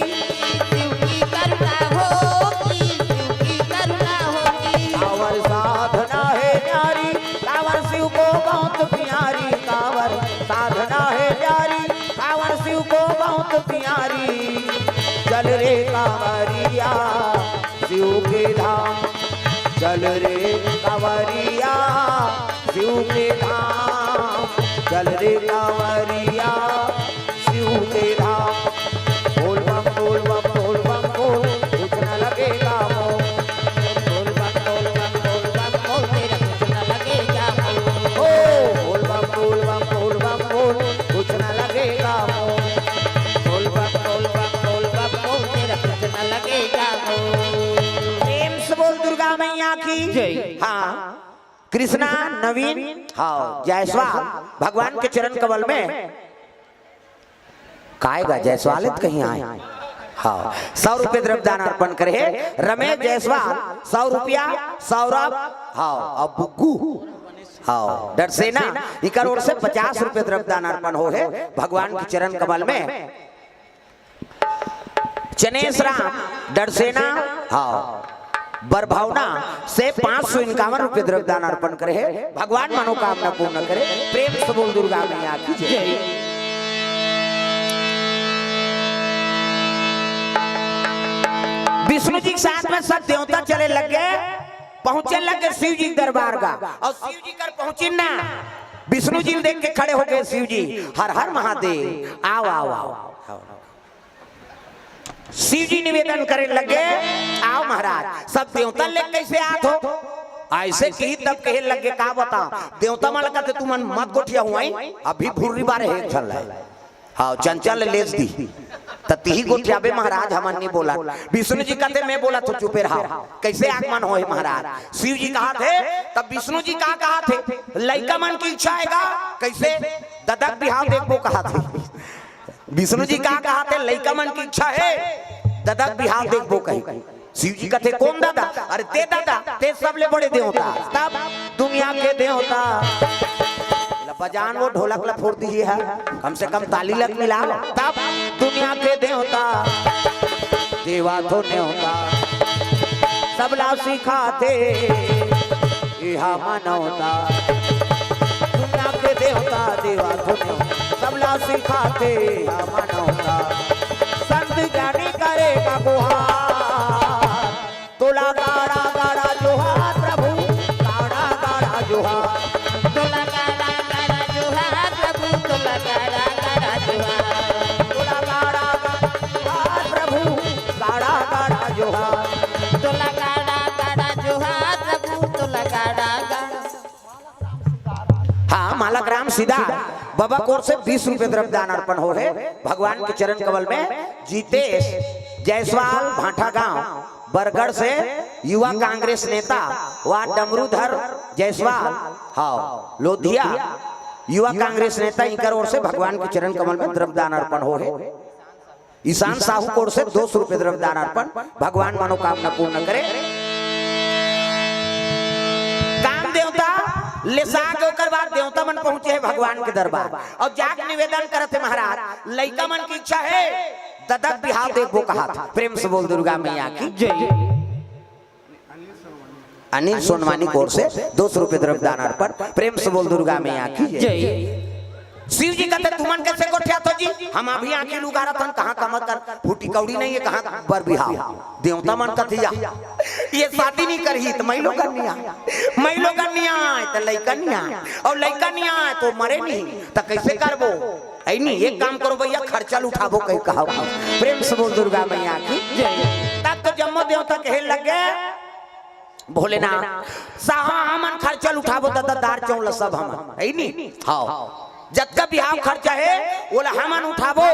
शिव की करुणा होगी, शिव की करुणा होगी। कांवर साधना है न्यारी, कांवर शिव को बहुत प्यारी। कांवर साधना है न्यारी, कांवर शिव को बहुत प्यारी। चल रे कांवरिया शिव के धाम, चल रे कांवरिया शिव के धाम, चल रे कांवरिया शिव के धाम। बोल बम, बोल बम, बोल बम, बोल, कुछ ना लगेगा मोल। बोल बम, बोल बम, बोल बम, बोल, तेरा कुछ ना लगेगा मोल। ओ, बोल बम, बोल बम, बोल बम, बोल, कुछ ना लगेगा मोल। बोल बम, बोल बम, बोल बम, बोल, तेरा कुछ ना लगेगा मोल। प्रेम से बोल दुर्गा मैया की जय। हाँ, कृष्णा नवीन, हाँ, जायसवाल भगवान के चरण कमल में काय गा, जायसवाल त कहीं आए। हाँ, सौ रुपये द्रव्य दान अर्पण करे हे रमेश जायसवाल, सौ रुपया, सौरभ, हाँ, अउ बुग्गू, हाँ, डरसेना, इकर ओर से पचास रुपये द्रव्य दान अर्पण हो हे भगवान के चरण कमल में। चनेश राम डरसेना, हाँ, बरभावना से पाँच सौ इक्यावन रुपये द्रव्य दान अर्पण करे हे। भगवान मनोकामना पूर्ण करे। प्रेम से बोल दुर्गा मैया की जय। विष्णु जी के साथ में सब देवता चले लग गए, पहुंचे लग गए शिव जी के दरबार का, और शिव जी कर पहुंची ना, विष्णु जी देख के खड़े हो गए शिव जी, हर हर महादेव, आओ आओ आओ। शिव जी निवेदन करे लगे, आओ महाराज, सब देवता ले कैसे आत हो? ऐसे कही तब कहे लगे, का बता, देवता मन कहते, तुमन मत गोठिया हुआ, अभी भुर्री बारे हे चल रहा है। हाँ, चंचल लेस दी। त तिही गोठियाबे महाराज, हमन नहीं बोला। विष्णु जी कहते, मैं बोला तो चुपे रहा। कैसे आगमन होए महाराज? शिव जी कहा थे, तब विष्णु जी का कहा थे, लइका मन की इच्छा आएगा, कैसे ददक बिहाव देखबो कहा थे। विष्णु जी का कहा थे, लइका मन की इच्छा है, ददक बिहाव देखबो कही। शिव जी कथे, कौन दादा? अरे ते दादा, ते सबले बड़े देवता, तब दुनिया के देवता। ला बजान वो ढोलक ला फोड़ दी है, कम से कम ताली लग मिला, तब दुनिया के देवता। देवा तो नेवता, सबला सिखाते, इहा मानवता। दुनिया के देवता, देवा तो नेवता, सबला सिखाते, इहा मानवता। संत ज्ञानी करे का गुहार, तोला गाड़ा गाड़ा जोहार प्रभु, गाड़ा गाड़ा जोहार। तोला गाड़ा गाड़ा जोहार प्रभु, तोला गाड़ा गाड़ा जोहार। तोला गाड़ा गाड़ा जोहार प्रभु, गाड़ा गाड़ा जोहार। तोला गाड़ा गाड़ा जोहार प्रभु, तोला गाड़ा गाड़ा। हाँ, मालक राम सीधा बाबा कोर से बीस रुपये द्रव्य दान अर्पण हो हे भगवान के चरण कमल में। जीतेश जायसवाल भाटा गांव बरगढ़ से युवा कांग्रेस नेता व डमरूधर जायसवाल, हाँ, लोधिया युवा कांग्रेस नेता, इनकर ओर से भगवान के चरण कमल में द्रव्य दान अर्पण हो हे। ईशान साहू कोर से दो सौ रुपये द्रव्य दान अर्पण, भगवान मनोकामना पूर्ण करे। काम देवता ले साग, ओकर बाद देवता मन पहुंचे हे भगवान के दरबार और जाके निवेदन करत हे, महाराज, लइका मन की इच्छा है, ददक बिहाव देखबो कहा था। प्रेम से बोल दुर्गा मैया की जय। अनिल सोनवानी कोर से दो सौ रुपये द्रव्य दान अर्पण। प्रेम से बोल दुर्गा मैया की जय। शिव जी कहते, तुमन कैसे गोठिया थो जी? हम अभी आंखी लुगारत हन, कहाँ कमत कर फूटी कौड़ी नहीं है, कहाँ बर बिहाव। देवता मन कथिया, ये शादी नहीं करही त मई लोगन नहीं आए, मई लोगन नहीं आए त लइका नहीं आए, और लइका नहीं आए तो मरे नहीं, त कैसे करबो? ऐ नहीं, एक काम करो भैया, खर्चा ल उठाबो कहीं कहा। प्रेम से बोल दुर्गा मैया की जय। तब तो जम्मो देवता कहे लगे, भोलेनाथ, सहा हमन खर्चा ल उठाबो, दादा, दार चौला सब हमन, है नी? हाँ। जतका बिहाव खर्चा हे, ओला हमन उठाबो,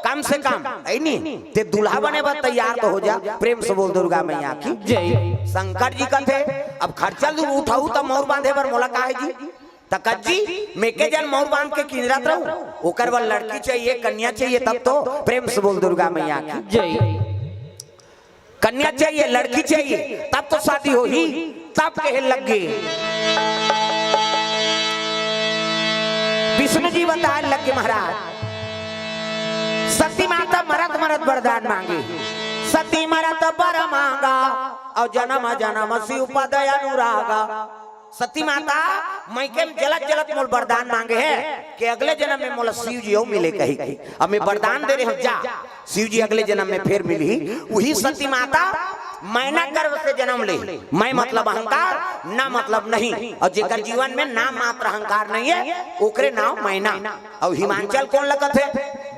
कम से कम, है नी? ते दूल्हा बने बर तैयार तो हो जा। प्रेम से बोल दुर्गा मैया की जय। शंकर जी कथे, अब खर्चा ल उठाऊ त मौर बांधे बर मोला काहे जी? त कज्जी, मेके जन मौर बांध के किंजरत रहूं, ओकर बर लड़की चाहिए, कन्या चाहिए, तब तो। प्रेम से बोल दुर्गा मैया की जय। कन्या चाहिए, लड़की चाहिए, तब तो शादी होही। तब कहे लग गे, विष्णु जी बताए लग गे महाराज, सती माता मरत मरत वरदान मांगे, सती मरत बर मांगा, और जन्म जन्म शिव पद अनुरागा। सती माता मइके में जलत जलत मोल वरदान मांगे हे कि अगले जन्म में मोला शिव जी अउ मिले कही के। अब मैं वरदान दे रहे हूँ, जा, शिव जी अगले जन्म में फेर मिलही। वही सती माता मैना गर्भ से जन्म ले। मैं मतलब अहंकार, ना मतलब नहीं। और जेकर जीवन में नाम मात्र अहंकार नहीं है, ओकरे नाम मैना। और हिमांचल कोन ल कथे?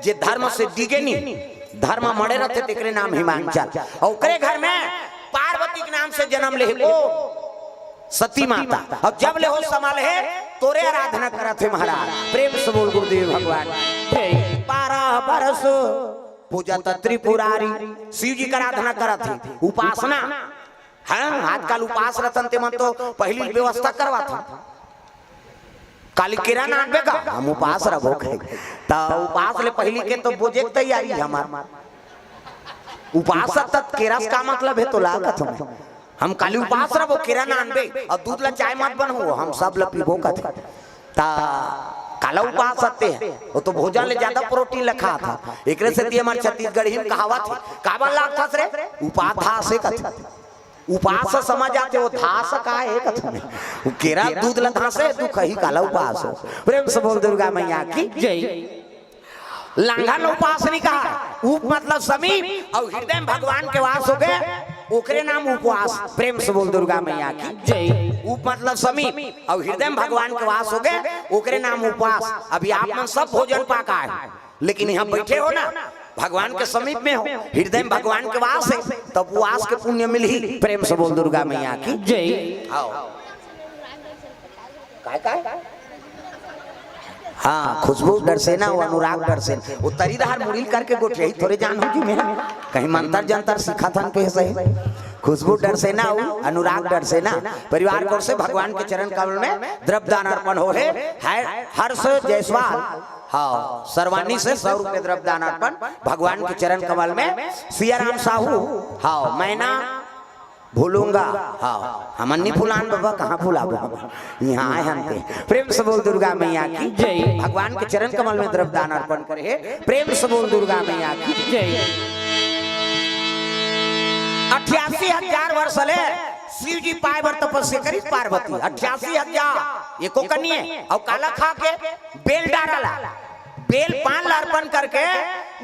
जे धर्म से डिगे नहीं, धर्म मड़े रहते, तेकरे नाम हिमांचल। और ओकरे घर में पार्वती के नाम से जन्म ले को सती माता। अब जब ले हो संभले हे, तोरे आराधना करत हे महाराज। प्रेम से बोल गुरुदेव भगवान। पारा बरस पूजा त त्रिपुरारी, शिव जी के आराधना करत हे, उपासना। हाँ, आजकल उपास रतन ते मन तो पहली व्यवस्था करवात हे। काली केरा नानबे का, हम उपास रहो कहे। त उपास ले पहली के तो बोजे के तैयारी हे हमार। उपास तक केरा से का मतलब हे तो ला कथम। हम काली उपास रहो, केरा ना आनबे अउ दूध ला चाय मत बनहू, हम सब ला पीबो कथे। त काला उपास हते, वो तो भोजन ले ज्यादा प्रोटीन ला खात हे। एकरे सेती हमर छत्तीसगढ़ी में कहावत हे, "काबर लागथस रे?" "उपास धास हे," कथे। उपास समझ आथे, वो धास का हे कथे। वो केरा दूध ला धास हे, तू कही काला उपास हो। प्रेम से बोल दुर्गा मैया की। जय। लांघन उपास नहीं कहा, उप मतलब समीप, अउ हृदय में भगवान के वास होगे, ओकरे नाम उपवास। प्रेम से बोल दुर्गा मैया की। जय। उप मतलब समीप, अउ हृदय में भगवान के वास होगे, ओकरे नाम उपवास। अभी आप मन सब भोजन पाका हे, लेकिन यहाँ बैठे हो ना, भगवान के समीप में हो, हृदय में भगवान के वास हे, तब उपवास के पुण्य मिलही। प्रेम से बोल दुर्गा मैया की। जय। आओ। काय, काय? हाँ, खुशबू डरसेना अउ अनुराग डरसेना। वो तरी डहर मुड़ी ल करके गोठियाही थोरे जान हो जी में। कहीं मंतर जंतर सिखाथन के सही। खुशबू डरसेना अउ अनुराग डरसेना परिवार की ओर से भगवान के चरण कमल में द्रव्य दान अर्पण हो हे। है हर्ष जायसवाल, हाँ, सरवानी से सौ रुपये द्रव्य दान अर्पण भगवान के चरण कमल में। सियाराम साहू, हाँ, मैना भूलूंगा। हाँ, हमन नहीं भुलान बाबा, कहाँ भुलाबो हम? यहाँ आए हम ते। प्रेम से बोल दुर्गा मैया की। जय। भगवान के चरण कमल में द्रव्य दान अर्पण करे हे। प्रेम से बोल दुर्गा मैया की। जय। अठ्यासी हजार वर्ष ले शिव जी पाए बर तपस्या करी पार्वती। अठ्यासी हजार, एको कनिये, अउ काला खा के? बेल डारा ला, बेल पान ला अर्पण करके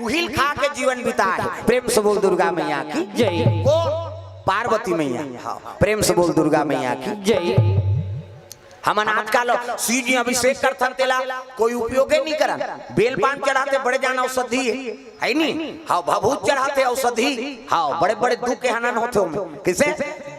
उहिल खा के जीवन बिताए। प्रेम से बोल दुर्गा मैया की। जय। कौन? पार्वती मैया। हाँ, प्रेम से बोल दुर्गा मैया की। जय। हमन आजकल शिव जी अभिषेक करथन, तेला कोई उपयोगे नहीं करन। बेल पान चढ़ाथे, बड़े जान औषधि हे, है नी? हाँ, भभूत चढ़ाथे, औषधि। हाँ, बड़े बड़े दुख के हनन होथे ओमे। किसे?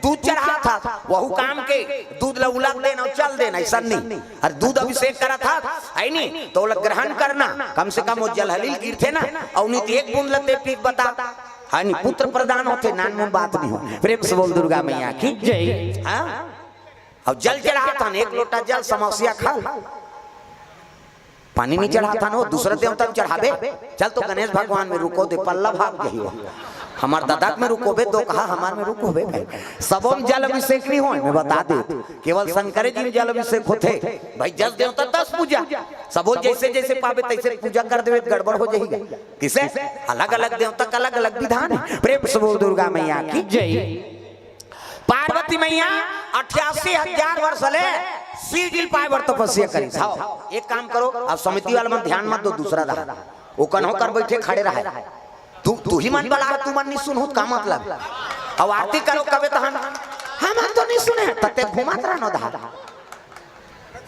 दूध चढ़ाथा, वहू काम के दूध ला उलग देना अउ चल देना, ऐसा नहीं। अउ दूध अभिषेक करत हा, है नी, तो ओला ग्रहण करना, कम से कम वो जल हलील गिरथे ना, अउ नहीं तो एक बूंद ला ते पी के बता, है नी, पुत्र प्रदान होथे, नानमुन बात नहीं हो। प्रेम से बोल दुर्गा मैया की। जय। हाँ? अउ जल चढ़ाथन, एक लोटा जल समस्या खा ल। पानी नहीं चढ़ाथन, वो दूसरा देवता में चढ़ाबे। चल तो गणेश भगवान में रुको दे, पल्ला भाग जाही वो। हमर ददा में रुकोबे, तो कहा हमर में रुकोबे भाई। सबो में जल अभिषेक नहीं होय, मैं बता दे, केवल शंकरे जी में जल अभिषेक होथे। भाई, जस देवता तस पूजा, सबो जैसे जैसे पाबे तैसे पूजा कर देबे, गड़बड़ हो जाही। किसे? अलग अलग देवता का अलग अलग विधान हे। प्रेम से बोल दुर्गा मैया की। जय। पार्वती मैया अठ्यासी हजार वर्ष ले शिव जी ल पाए बर तपस्या करिस। हाँ, एक काम करो, अब समिति वाला मन ध्यान मत दो, दूसरा रहा, वो कन्हो कर बैठे खड़े रहे। तू, तू ही मन बला, तू मन नहीं सुनहू त का मतलब? अब आरती करो कबे तहन, हम तो नहीं सुने, तते घुमात रहनो दहा।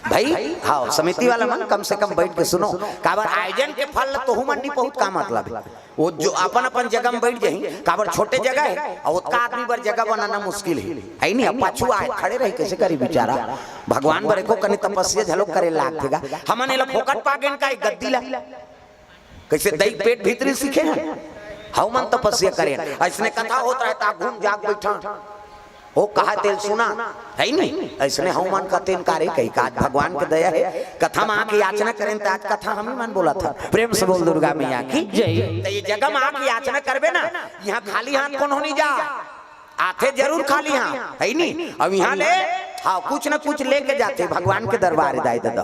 भाई, हाँ, समिति वाला मन कम से कम बैठ के सुनो, काबर आयोजन के फल ल तोहू मन नहीं पहुत का मतलब? वो जो अपन अपन जगह में बैठ जाही, काबर छोटे जगह हे, अउ ओतका आदमी बर जगह बनाना मुश्किल हे, है नहीं? अब पाछू आए खड़े रही, कैसे करी बेचारा? भगवान बर एको कनी तपस्या झलो करे लागथे गा। हमन एला फोकट पागेन का एक गद्दी ला? कैसे दई पेट भीतरी सीखे हैं, हव मन तपस्या करेन। ऐसने कथा होत रहे ता घूम जाग बैठा, ओ कहा तेल सुना, है नहीं? ऐसने हव मन कतेन कारे कही का, आज भगवान के दया हे, कथा में आके याचना करेन, त आज कथा हम ही मन बोला था। प्रेम से बोल दुर्गा मैया की। जय। त ये जगह में आके याचना करबे ना, यहाँ खाली हाथ कोनो नहीं जा, आथे जरूर खाली हाथ, है नहीं? अब यहाँ ले, हाँ, कुछ ना कुछ लेके जाथे भगवान के दरबार दाई ददा।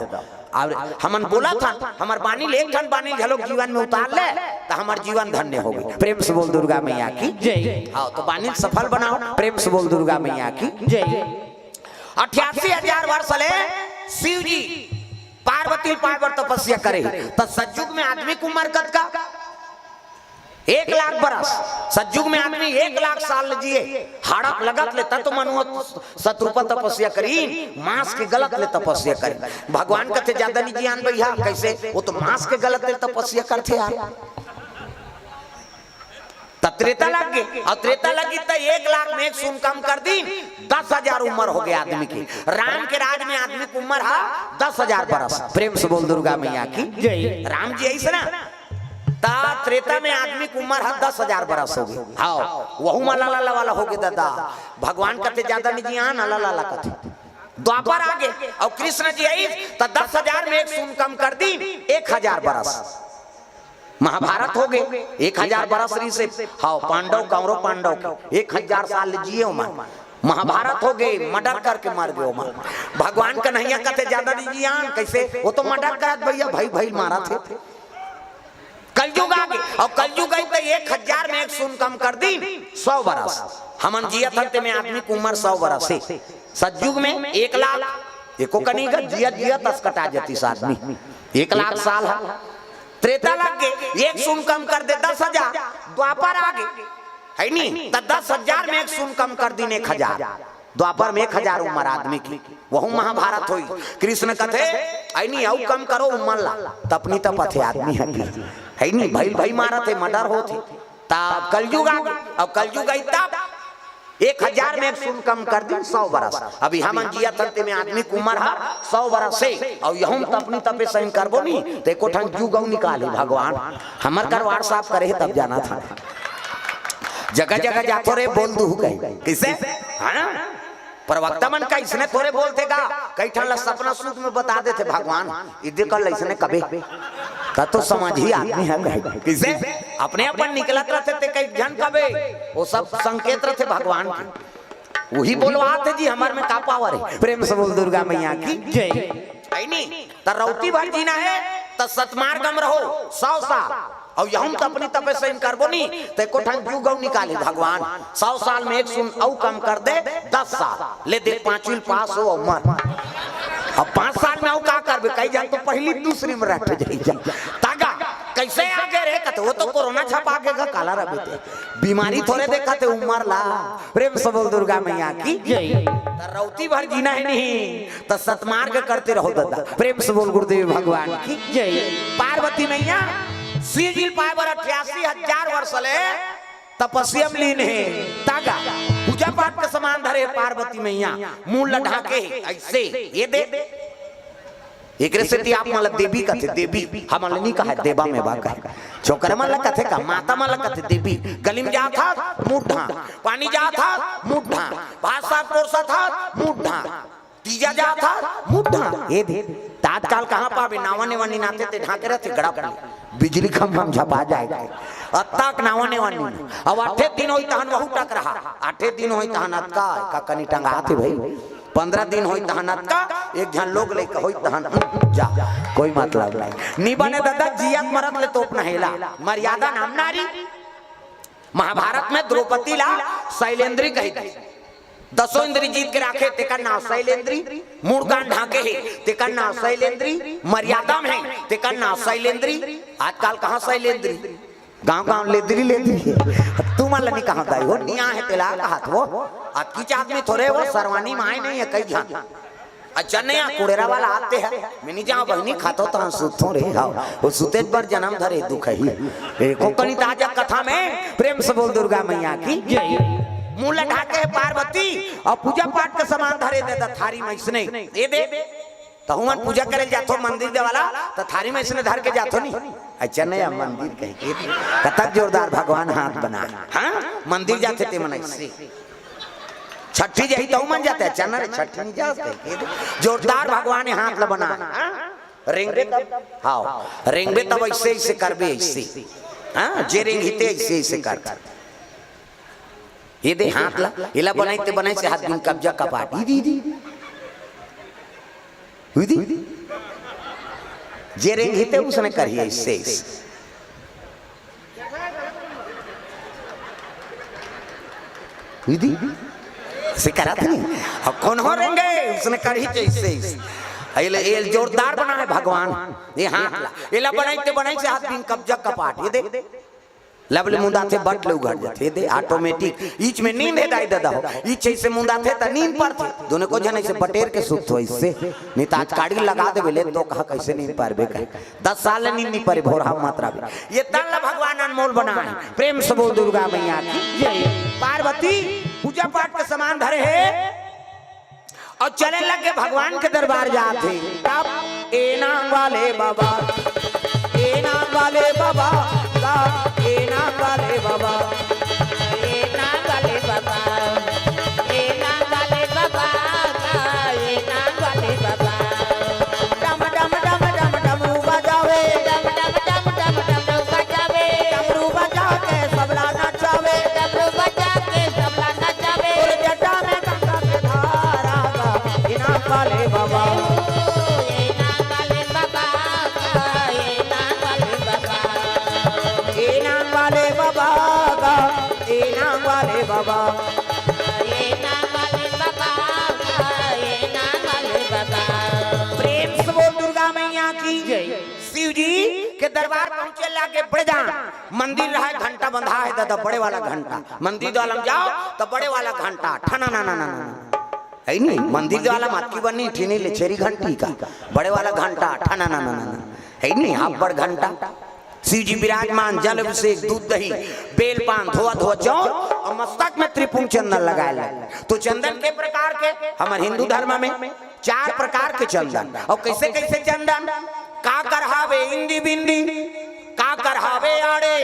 अउ हमन बोला था, हमर बानी ले, एक ठन बानी झलोक जीवन में उतार ले, त हमर जीवन धन्य होगे। प्रेम से बोल दुर्गा मैया की। जय। हाँ, तो बानी सफल बनाओ, प्रेम से बोल दुर्गा मैया की। जय। अठ्यासी हजार वर्ष ले शिव जी पार्वती पाए बर तपस्या करे, त सतयुग में आदमी के उम्र कतका? एक लाख बरस। सतयुग में आदमी एक लाख साल जिए, हाड़क लगत ले तत्व मनुआ शत्रुपा तपस्या करी, मांस के गलत ले तपस्या करी। भगवान कथे ज्यादा नहीं जियान भैया, कैसे? वो तो मांस के गलत ले तपस्या करथे यार। त त्रेता लग गे, अउ त्रेता लगी त एक लाख में एक शून्य कम कर दी, दस हजार उम्र होगे आदमी की। राम के राज में आदमी की उम्र हा दस हजार बरस। प्रेम से बोल दुर्गा मैया की। जय। राम जी ऐसे ना, त त्रेता में आदमी की उम्र हा दस हजार बरस होगे। हाँ, वहू मा लाला वाला होगे ददा। भगवान कथे ज्यादा नहीं जियान, लाला लाला कथे। द्वापर आगे, अउ कृष्ण जी आई त दस हजार में एक शून्य कम कर दी, एक हजार बरस। महाभारत होगे, एक हजार बरस रहिसे। हाँ, पांडव, कौरव पांडव के एक हजार साल जिए ओमन। महाभारत हो गे, मर्डर करके मर गे ओमन। भगवान कन्हैया कथे, "ज्यादा नहीं जियान।" "कइसे?" "वो तो मर्डर करत भइया, भई भई मारत हे।" कलयुग आ गे, अउ कलयुग आही त एक हजार में एक सून कम कर दीन, सौ बरस। हमन जियत हन तेमे आदमी के उमर सौ बरस हे। सतयुग में एक लाख, एको कनी का जियत जियत अस कटा जतिस आदमी, एक लाख साल हे। त्रेता लग गे, एक सून कम कर दे, दस हजार। द्वापर आ गे, हे नी, त दस हजार में एक सून कम कर दीन, एक हजार। द्वापर में एक हजार उमर आदमी के, वहू महाभारत होई। कृष्ण कथे, "हे नी, अउ कम करो उमर ला।" तपनी तपत हे आदमी ह कि, हे नी, भई भई मारत हे, मर्डर होत हे। तब कलयुग आ गे, अब कलयुग आही तब एक हजार में एक सून कम कर दीन, सौ बरस। अभी हमन जियत हन तेमे आदमी के उमर ह सौ बरस हे, अउ यहू में तपनी तपे सही करबो नी, त एको ठन जुग अउ निकालही भगवान। हमर करवार साफ करे हे तब जानत हन। जगह जगह जाथो रे, बोल दूहू कही। कइसे? हाँ? प्रवक्ता मन का अइसने थोरे बोलथे गा, कई ठन ला सपना सूत में बता देथे भगवान, "इदे कर अइसने कबे।" त तो समझही आदमी ह कहे। कइसे? अपने अपन निकलत रथे ते कई झन कबे, वो सब संकेत रथे भगवान के। उही बोलवाथे जी, हमर में का पावर हे। प्रेम से बोल दुर्गा मैया की जय। हे नी? त रौती भर जीना हे, त सतमार्ग म रहो, सौ साल। अउ यहू में तपनी तपे सही करबो नी, त एको ठन जुग अउ निकालही भगवान। सौ साल में एक सून अउ कम कर दे, दस साल। ले देख, पांचवी ल पास हो अउ मर। अब पांच साल में अउ का करबे? कई झन तो पहिली दूसरी में रट जाही जा। त गा, कइसे आ गे रे? कथे, "वो तो कोरोना छपा गे गा, काला रबे ते।" बीमारी थोरे देखत हे, उमर ला। प्रेम से बोल दुर्गा मैया की जय। त रौती भर जीना हे नहीं, त सतमार्ग करते रहो ददा। प्रेम से बोल गुरुदेव भगवान की जय। पार्वती मैया शिव जी ल पाए बर अठासी हजार वर्ष ले तपस्या में लीन हे। त गा, पूजा पाठ के समान धरे हे पार्वती मैया, मूड़ ल ढांके हे अइसे, ये दे। एकरे सेती आप मन ला देवी कथे, देवी, हमन ला नी कहे, देवा में बा कहे। छोकरा मन ला कथे का, माता मन ला कथे देवी। गली में जात हस, मूड़ ढांक, पानी जात हस, मूड़ ढांक, भात साग परोसत हस, मूड़ ढांक, तीजा जात हस, मूड़ ढांक। ये दे, त आजकल कहाँ पाबे, नावा नेवा नीनाथे ते ढांके रथे, गड़प ले। बिजली खंभा में झपा जाय। अतका के नावा नेवा नीन। अब आठे दिन होही तहन वहू टकरहा, आठे दिन होही तहन अतका, का कनी टंगाथे भई। पंद्रह दिन होही तहन अतका, एक झन लोग लइका होही तहन, हम्म, जा, कोई मतलब नहीं। नी बने ददा, जियत मरत ले तोपना हे ला। मर्यादा नाम नारी। महाभारत में द्रौपदी ला शैलेंद्री कहिथे। दसों इंद्री जीत के राखे, तेकर नाव शैलेंद्री। मूड़ कान ढांके हे, तेकर नाव शैलेंद्री। मर्यादा में हे, तेकर नाव शैलेंद्री। आजकल कहाँ शैलेंद्री? गांव गांव लेदरी लेदरी हे। तुमन ला नी कहंव दाई हो, निया हे तेला कहत हो। अतकीच आदमी थोरे हो, सरवानी माय नहीं हे कई झन। अच्छा नहीं, आ कुड़ेरा वाला आते हैं। मैं नहीं जाऊँ बहिनी, खातो तो हम सुतों रे, हाव। वो सुते बर जन्म धरे दुख ही। एको कनी ताजा कथा में प्रेम से बोल दुर्गा मैया की जय। मूड़ ढांके हे पार्वती अउ पूजा पाठ के समान धरे दे द थारी में अइसने। ये दे। तहू मन पूजा करे जाथो मंदिर दे वाला, त थारी में अइसने धर के जाथो नी। अच्छा नहीं, अब मंदिर कहे के कतक जोरदार भगवान हाथ बना। हाँ, मंदिर जाथे ते मन अइसे। छट्ठी जाही तहू मन जाथे, अच्छा ना रे, छट्ठी नहीं जाथे। जोरदार भगवान ने हाथ ला बना। हाँ? रेंगबे तब, हाव, रेंगबे तब अइसे, अइसे करबे, अइसे। हाँ, जे रेंगही ते अइसे, अइसे कर। ये दे हाथ ला, एला बनाई ते बनाई से हाथ दिन कब्जा कपाट। ई दी, ई दी। हुई दी? जे रेंगही ते उसने करही अइसे, अइसे। हुई दी? से करत नहीं। अब कोनो रेंगे, उसने करही जइसे। एला, एला जोरदार बनाए भगवान। ये हाथ ला। एला बनाई ते बनाई से हाथ दिन कब्जा कपाट। ये दे। लब ले मुंदाथे बट ले उघड़ जाथे। ये दे, automatic। ईच में नींद हे दाई ददा हो। ईच अइसे मुंदाथे त नींद परथे। दोनों को झन अइसे बटेर के सुत हो अइसे। नहीं त आज काड़ी लगा देबे ले तो कहा कइसे नींद परबे कहे। दस साल ले नींद नहीं परे, भोरहा मत रहे। ये तन ला भगवान अनमोल बनाए। प्रेम से बोल दुर्गा मैया की जय। पार्वती पूजा पाठ के समान धरे हे अउ चले लगे भगवान के दरबार जाथे। तब ए नाम वाले बाबा, ए नाम वाले बाबा, ला ए नाम वाले बाबा। ए नाम वाले बाबा, ए नाम वाले बाबा, ए नाम वाले बाबा। डम डम डम डम डमरू बजावे, डम डम डम डम डमरू बजावे, डमरू बजा के सबला नचावे, डमरू बजा के सबला नचावे। तोर जटा में दरबार पहुंचे लागे बड़े जान, मंदिर रहा है, घंटा बंधा है दादा, बड़े वाला घंटा। मंदिर द्वार में जाओ तो बड़े वाला घंटा, ठना ना ना ना ना ना। है नहीं, मंदिर द्वार में अतकी बनी, ठिनी ले छेरी घंटी का, बड़े वाला घंटा, ठना ना ना ना ना। है नहीं, आप बड़ घंटा। शिव जी विराजमान, जल अभिषेक, दूध दही, बेल पान, धोआ धोआ चाउर और मस्तक में त्रिपुंड चंदन लगाए लगे। तो चंदन के प्रकार के, हमर हिंदू धर्म में चार प्रकार के चंदन। और कैसे कैसे चंदन? काकर हावे इंदी बिंदी, काकर हावे आड़े,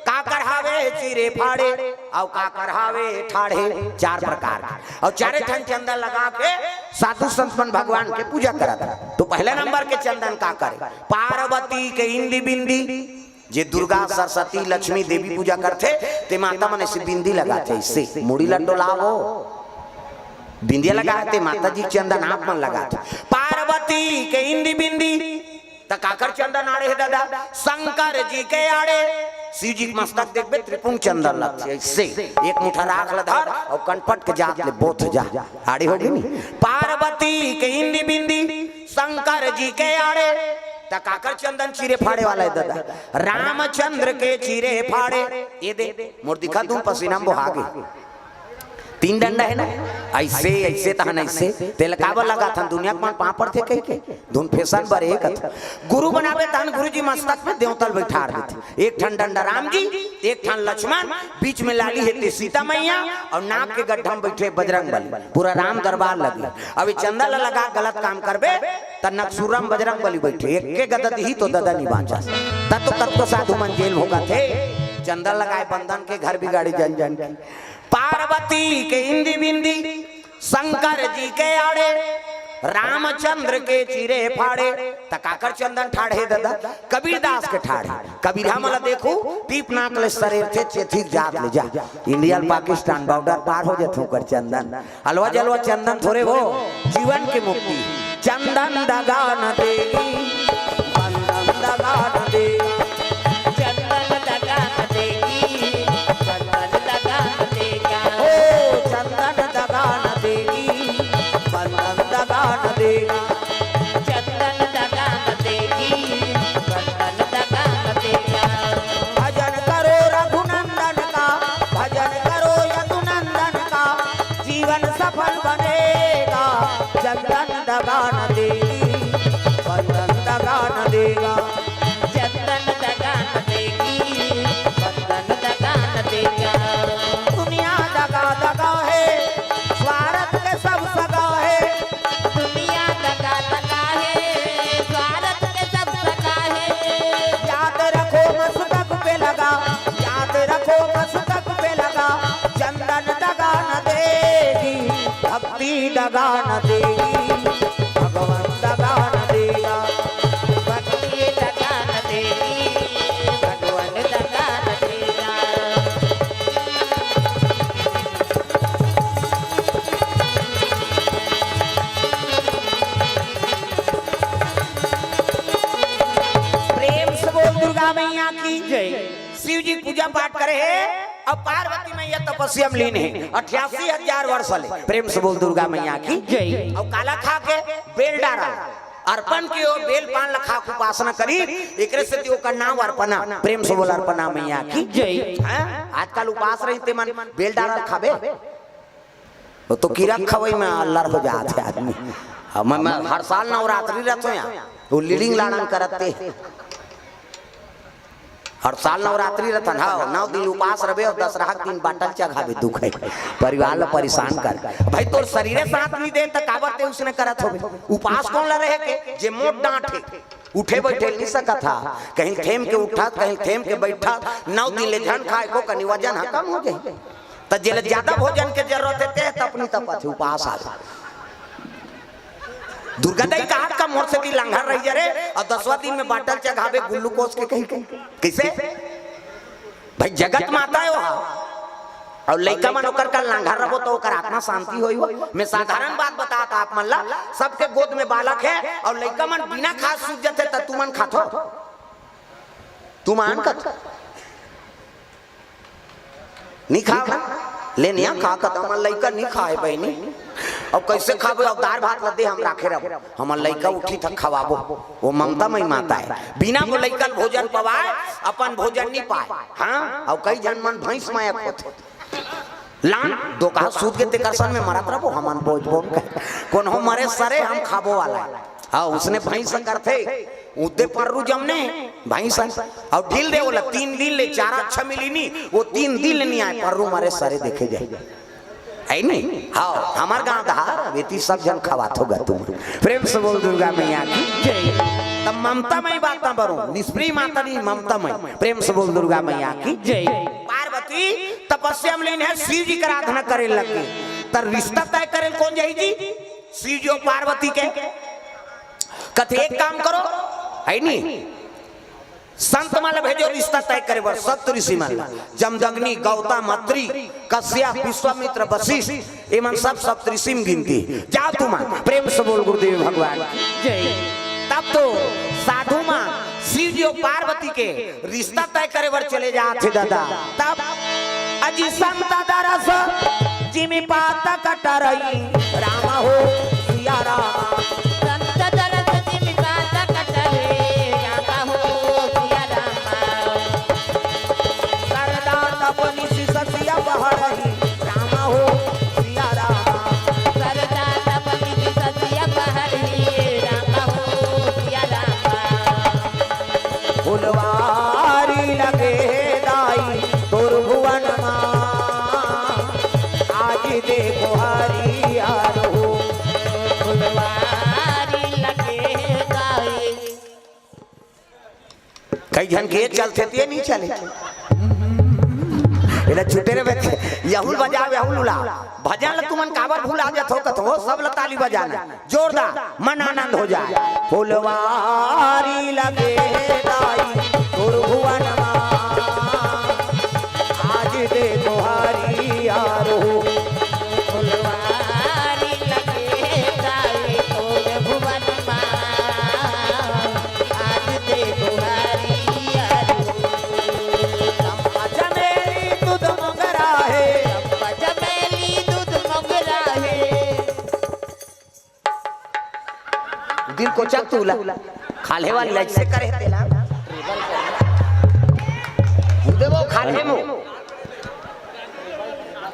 काकर हावे चीरे फाड़े, और काकर हावे ठाढ़े। चार प्रकार के। और चारे ठन चंदन लगा के साधु संत मन भगवान के पूजा करत हे। तो पहला नंबर के चंदन काकर हे? पार्वती के इंदी बिंदी। जे दुर्गा, सरस्वती, लक्ष्मी, देवी पूजा करथे, ते माता मन ऐसे बिंदी लगाथे, ऐसे मुड़ी ला डोलावो, बिंदिया लगाथे, माता जी चंदन आप मन लगाथे। पार्वती के इंदी बिंदी, त काकर चंदन आड़े हे दादा? शंकर जी के आड़े। शिव जी के मस्तक देखबे, त्रिपुंड चंदन लगथे, ऐसे एक मुठा राख ल धर और कनपट के जात ले बोथ जा, आड़े हो गे नी। पार्वती के इंदी बिंदी, शंकर जी के आड़े। त काकर चंदन चीरे फाड़े वाला हे दादा? रामचंद्र के चीरे फाड़े। ये दे, मोर दिखा दूं, पसीना में बोहा गे। तीन डंडा हे ना, ऐसे, ऐसे तहन ऐसे। तेला काबर लगाथन? दुनिया के मन पांव पड़थे कहिके। धुन फैशन बर हे कथे। गुरु बनाबे तहन गुरु जी मस्तक में देवता ल बइठार देथे। एक ठन डंडा राम जी, एक ठन लक्ष्मण, बीच में लाली हे ते सीता मैया, और नाक के गड्ढा में बइठे बजरंग बली। पूरा राम दरबार लगे। अब ये चंदन ल लगा गलत काम करबे, त नकसुरम बजरंग बली बइठे, एक के गदा दिही तो ददा नी बांचस। त तो कतको साधु मन जेल भोगथे। चंदन लगाए बंदन के घर बिगाड़े जन जन के। पार्वती के इंदी बिंदी, शंकर जी के आड़े, रामचंद्र के चीरे फाड़े। त काकर चंदन ठाढ़े दादा? कबीरदास के ठाढ़े। कबीरहा मन ला देखू, पीप नाक ले सरेरथे, चेथी के जात ले जा। इंडिया ल पाकिस्तान बॉर्डर पार हो जथे ओकर चंदन। अलवा जलवा चंदन थोरे हो, जीवन के मुक्ति। चंदन दगा न देगी, बंदन दगा न देगा। चंदन दगा न देगी, बंदन दगा न देगा। ओ चंदन दगा न देगी, बंदन दगा न देगा। चंदन दगा न देगी, बंदन दगा न देगा। भजन करो रघुनंदन का, भजन करो यदुनंदन का, जीवन सफल बनेगा। चंदन दगा न देगी, बंदन दगा न देगा। चंदन दगा न देगी, बंदन दगा न देगा। दुनिया दगा दगा है, स्वार्थ के सब सगा है। दुनिया दगा दगा है, स्वार्थ के सब सगा है। याद रखो मस्तक पे लगा, याद रखो मस्तक पे लगा। चंदन दगा न देगी, भक्ति दगा न देगी, भगवान दगा न देगा। भक्ति दगा न देगी, भगवान दगा न देगा। प्रेम से बोल दुर्गा मैया की जय। शिव जी पूजा पाठ करे हे, अब पार्वती मैया तपस्या में लीन हे, अठासी हजार वर्ष ले। प्रेम से बोल दुर्गा मैया की जय। अब काला खा के बेल डारा, अर्पण कियो, बेल पान ल खा के उपासना करी, एकरे सेती ओकर नाम अर्पणा। प्रेम से बोल अर्पणा मैया की जय। हैं? आजकल उपास रहिथे मन, बेल डारा ल खाबे? वो तो कीरा खवई में अल्लर हो जात हे आदमी। अब मैं, मैं हर साल नवरात्रि रहिथों यहाँ, वो लीडिंग लाड़न करत हे। हर साल नवरात्रि रहिथन, हाँ, नौ दिन उपास रहिबे और दसरहा के दिन बाटल चघाबे, दुख हे, परिवार ला परेशान कर। भाई, तोर शरीरे साथ नहीं दे, त काबर ते उसने करत होबे? उपास कोन ला रहे के, जे मोट डांट हे, उठे बैठे नहीं सकत हा, कहीं थेम के उठत, कहीं थेम के बैठत, नौ दिन ले झन खाए को कनी वजन हा कम हो जाए। त जेला ज्यादा भोजन के जरूरत हे, ते तपनी तपत हे, उपास आ। दुर्गा दाई कहा का मोर से भी लंगर रही जरे, और दसवां दिन में बाटल चघाबे ग्लूकोज के कही कही। कैसे? भाई, जगत माता हे वो। और लइका मन ओकर का लंगर रबो तो ओकर आत्मा शांति होई हो। मैं साधारण बात बतात आप मन ला, सबके गोद में बालक हे और लइका मन बिना खात सूत जथे, त तुमन खाथो? तुमन कत नहीं खाव ना? ले निया खा कत, हमर लइका नहीं खाए बहिनी। अउ कइसे खाबो? अउ दार भात ल दे, हम राखे रहबो, हमर लइका उठी त खवाबो। वो ममता मई माता हे, बिना वो लइका ल भोजन पवाय, अपन भोजन नी पाय। हाँ, अउ कई झन मन भैंस मयक होथे, लान दो कहा सूत के तेकर सन में मरत रहबो, हमन बोझ बोन के कोनो मरे सरे हम खाबो वाला हे। हाँ, उसने भैंस करथे, उते पर्रू जमने भैंस, अउ ढील दे बोला, तीन दिन ले चारा अच्छा मिली नी, वो तीन दिन ले नी आय, पर्रू मरे सरे देखे जाय। हे नी? हाँ, हमर गांव धार, बेटी सब झन खवात होगा तुम। प्रेम से बोल दुर्गा मैया की जय। तब ममता मई बात ना बरो, निष्प्रिय माता नी, ममता मई। प्रेम से बोल दुर्गा मैया की जय। पार्वती तपस्या में लीन हे, शिव जी के आराधना करे लग गे। त रिश्ता तय करे कोन जाही जी? शिव जी अउ पार्वती के। कथे एक काम करो, हे नी, संत मन ल भेजो रिश्ता तय करे बर, सप्त ऋषि मन ल, जमदग्नि, गौतम, अत्रि, कश्यप, विश्वामित्र, वशिष्ठ, ये मन सब सप्त ऋषि में गिनती। जाव तुमन, प्रेम से बोल गुरुदेव भगवान की जय। तब तो साधु मन शिव जी अउ पार्वती के रिश्ता तय करे बर चले जात हे दादा। तब अजी संत दरस जिमि पात कटरई, राम हो सिया राम। संत दरस जिमि पात कटरई, राम हो सिया राम। सरदा तप निशि ससिया बहरई, राम हो सिया राम। सरदा तप निशि ससिया बहरई, राम हो सिया राम। फुलवारी लगे दाई तोर भुवन मा, आज देखो हरियर हो। फुलवारी लगे दाई। कई झन के चलथे ते नी चले। एला छुटे रे बेटे, यहुल बजाव, यहुल उला। भजन ल तुमन काबर भुला जथो कथो, सब ल ताली बजाना। जोरदार, मन आनंद हो जाय। फुलवारी लगे दाई तोर भुवन मा, आज देखो हरियर हो। फुलवारी लगे दाई तोर भुवन मा, आज देखो हरियर हो। चमेली दूध मोगरा हे। चमेली दूध मोगरा हे। दिल कोचक तू ला, खाल्हे वाली ला अइसे करे तेला। देबो खाल्हे मो।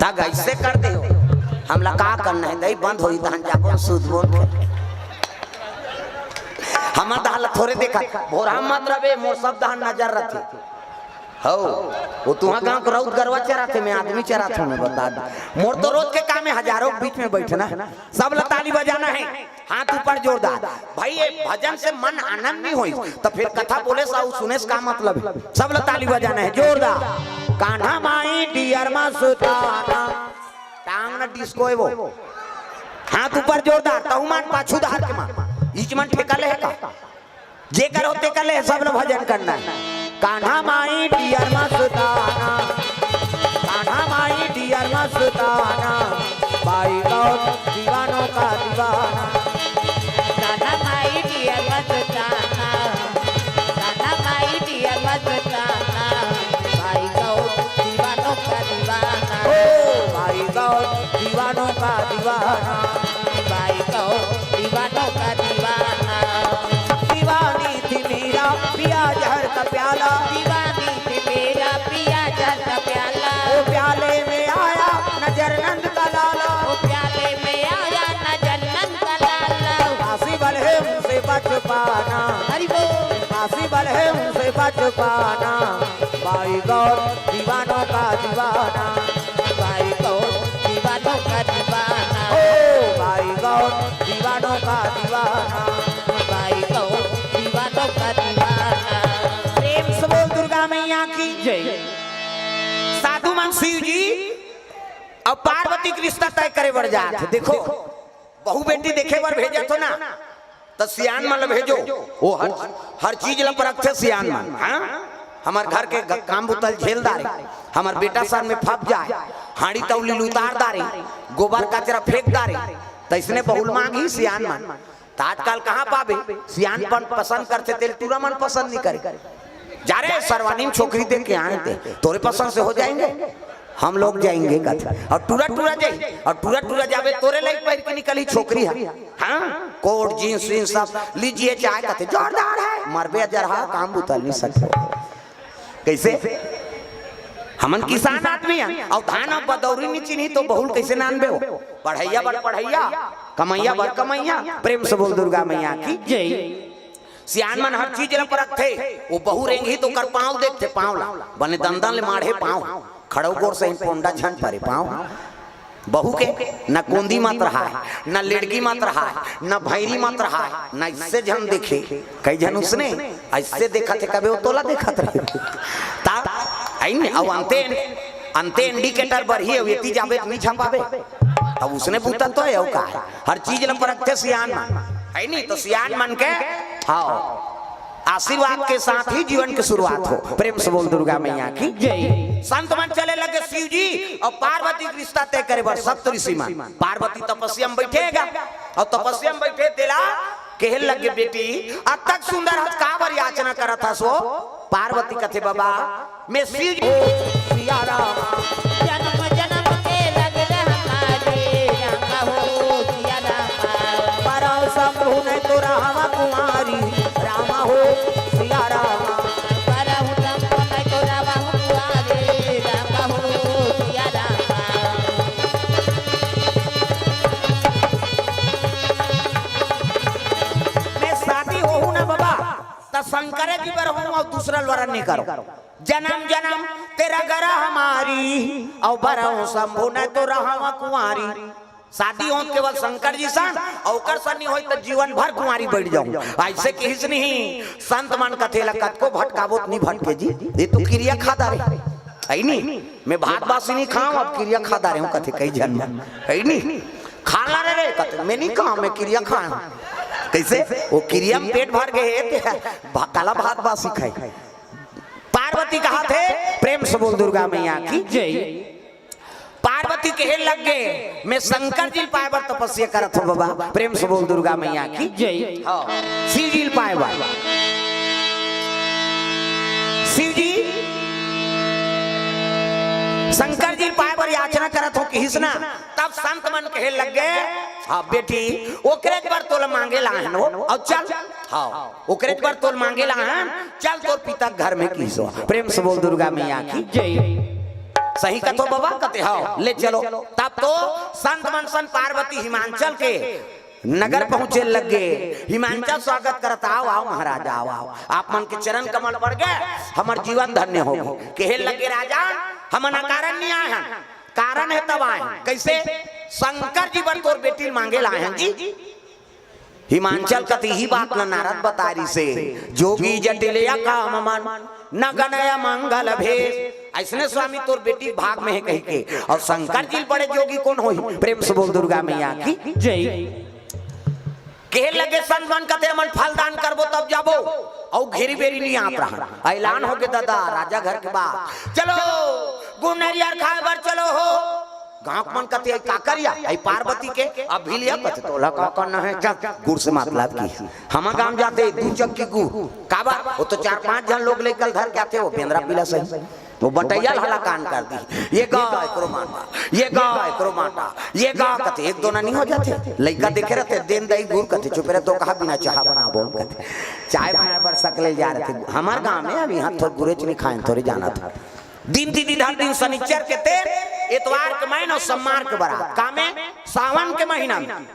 तक अइसे कर दे हो। हमला का करना हे, दई बंद होई तहन जाबो सूत बोन के। हमर दाल थोरे देखा, भोरा मत रबे, मोर सब दहन नजर रथे। हौ, वो तुहा गांव के रउत गरवा चराथे, मैं आदमी चराथों, मैं बता दूं। मोर तो रोज के काम हे हजारों के बीच में बैठना, सब ला ताली बजाना हे, हाथ ऊपर जोरदार। भाई, ये भजन से मन आनंद नहीं होई, त फिर कथा बोले सा, उ सुने से का मतलब हे? सब ला ताली बजाना हे, जोरदार। कान्हा माई डियर मा सुताना, टांग न डिस्को हे वो। हाथ ऊपर जोरदार, तहु मन पाछू धार के मन, इच मन ठेका ले हे का? जेकर होते कर ले, सब लोग भजन करना हे। कान्हा माई डियर मस्ताना, कान्हा माई डियर मस्ताना, बाई गौर दीवानों का दीवाना। कान्हा माई डियर मस्ताना, कान्हा माई डियर मस्ताना, बाई गौर दीवानों का दीवाना। ओ बाई गौर दीवानों का दीवाना। बाई गौर दीवानों का दीवाना। दीवानी थी मेरा पिया जहर का प्याला। दीवानी थी मेरा पिया जहर का प्याला। ओ प्याले में आया नजर नंद का लाला। ओ प्याले में आया नजर नंद का लाला। फांसी बल है उनसे बच पाना। हरि बोल। फांसी बल है उनसे बच पाना। बाई गौर दीवानों का दीवाना। बाई गौर दीवानों का दीवाना। ओ बाई गौर दीवानों का दीवाना। बाई गौर दीवानों का दीवाना। प्रेम से बोल दुर्गा मैया की जय। साधु मन शिव जी अउ पार्वती के रिश्ता तय करे बर जात हे। देखो, बहू बेटी देखे बर भेजत हो ना, त सियान मन ल भेजो, वो हर, हर चीज ल परखथे सियान मन। हाँ, हमर घर के ग-, काम बुता ल झेल डारे, हमर बेटा सर में फप जाय, हांड़ी तौली ल उतार डारे, गोबर कचरा फेंक डारे, त इसने बहू ल मांगही सियान मन। त आजकल कहाँ पाबे, सियानपन पसंद करथे तेल टूरा मन पसंद नहीं करे। जा रे सरवानी में छोकरी देख के आए थे, तोरे पसंद से हो जाएंगे। हम लोग जाएंगे कथे, अउ टूरा टूरा जाही, अउ टूरा टूरा जाबे तोरे लाइक पहिर के निकलही छोकरी ह। हाँ, कोट जींस वींस सब लीजिए चाहे कथे, जोरदार है, मरबे अजरहा, काम बुता नहीं सकते। कइसे? हमन किसान आदमी हन, अउ धान अउ बदौरी नहीं चिन्ही तो बहुल कइसे नानबे हो? पढ़इया बर पढ़इया, कमइया बर कमइया। प्रेम से बोल दुर्गा मैया की जय। सियान मन हर चीज ल परखथे, ओ बहू रेंगही तो ओकर पाँव देखथे, पाँव ला, बने दंदन ले माढ़े पाँव, खड़ो गोर सहिन पोंडा झन परे पाँव। बहू के न कोंदी मत रहाय, न लेड़गी मत रहाय, न भैरी मत रहाय, न इससे झन देखे। कई झन उसने ऐसे देखत हे, कबे वो तोला देखत रहे। ता, ऐ ने, अउ अंते, अंते इंडिकेटर बरही, अउ एती जाबे त नी छपाबे। अब उसने बूता तो है, अउ का है? हर चीज ल परखथे सियान मन, है नी? तो सियान मन के, हाँ, आशीर्वाद के साथ ही जीवन की शुरुआत हो। प्रेम से बोल दुर्गा मैया की जय। संत मन चले लगे शिव जी अउ पार्वती के रिश्ता तय करे बर सप्त ऋषि मन। पार्वती तपस्या में बैठे गा, अउ तपस्या में बैठे तेला कहे लगे, बेटी, अतक सुंदर हस, काबर याचना करत हस ओ? पार्वती कथे, बाबा, मैं शिव जी। सिया राम। जन्म जन्म के लग रहना रे, राम हो सिया राम। परौ शंभु नहीं तो रहवा कुमारी, राम हो सिया राम। परौ शंभु नहीं तो रहवा कुमारी, राम हो सिया राम। मैं शादी होहू ना बाबा, त शंकरे जी बर होहू अउ दूसरा ल वरण नहीं करो। जन्म जन्म तेरा गरा हमारी, अउ बरहूं शंभु न तो रहवा कुंवारी। शादी होत केवल शंकर जी सन, अउ ओकर सन नहीं होई त जीवन भर कुंवारी बैठ जाऊं। ऐसे किहिस नहीं, संत मन कथे ला कतको भटकाबो त नहीं भटके जी, ये तो किरिया खा डारे। है नी? मैं भात बासी नहीं खाऊं, अब किरिया खा डारे हूं, कथे कई झन मन। है नी? खा ला रे, कथे मैं नहीं खाऊं, मैं किरिया खाऊं। कइसे? वो किरिया में पेट भर गे हे, ते भा-, काला भात बासी खाई। पार्वती कहत हे, प्रेम से बोल दुर्गा मैया की जय। पार्वती कहे लग गे, मैं शंकर जी ल पाए बर तपस्या करत हूं बाबा। प्रेम से बोल दुर्गा मैया की जय। हाँ। शिव जी ल पाए बर। शिव जी, शंकर जी ल पाए बर याचना करत हूं किहिस ना, तब संत मन कहे लग गे, हाँ बेटी, ओकरे बर तोला मांगे ला हन वो, अउ चल। हाँ, ओकरे बर तोला मांगे ला हन, चल तोर पिता के घर में किहिस ओ। प्रेम से बोल दुर्गा मैया की जय। सही कथो बाबा, कथे हव, ले चलो। तब तो संत मन सन पार्वती हिमांचल के नगर पहुंचे लग गे। हिमांचल स्वागत करत, आओ, आओ महाराज, आओ, आओ। आप मन के चरण कमल पड़ गे, हमर जीवन धन्य हो गे। कहे लग गे राजा, हमन अकारण नहीं आए हन, कारण हे तब आए हन। कइसे? शंकर जी बर तोर बेटी ल मांगे ला आए हन जी। हिमांचल कति ही बात ल नारद बताय रिहिसे, जोगी जटिल या काम मन, न गनय मंगल भेष। अइसने स्वामी तोर बेटी भाग में हे कहिके। अउ शंकर जी ल बड़े जोगी कोन होही? प्रेम से बोल दुर्गा मैया की जय। कहे लगे संत मन कथे, हमन फल दान करबो तब जाबो। अउ घेरी बेरी नहीं आत रहा। ऐलान हो गे दादा, राजा घर के बात। चलो, गुड़ नरियर खाए बर चलो हो। गांव के मन कथे, "ऐ का करिया? ऐ पार्वती के अब भी लिया?" कथे, "तोला का करना है? चल, गुड़ से मतलब की। हमर गांव जाते दू चक्की गुड़। काबर? वो तो चार पांच झन लोग लेकर धर के आते, वो बेंदरा पीला सही।" वो बटैया ल हलाकान कर दी। ये गा, एकरो माटा, ये गा, एकरो माटा, ये गा, कथे एक दो ना नहीं हो जाते। लइका देखे रहते, "देन दई गुड़," कथे, "चुप रह, तो कहा बिना चाह बना बोल," कथे। चाय बनाए बर सकले जा रहे थे। हमर गांव में अब यहाँ थोड़ गुरेच नहीं खाए, थोड़े जाना था। दिन दीदी धर दिन शनिचर के तेल, एतवार के मैन अउ सम्मार के बरात। का में? सावन के महीना में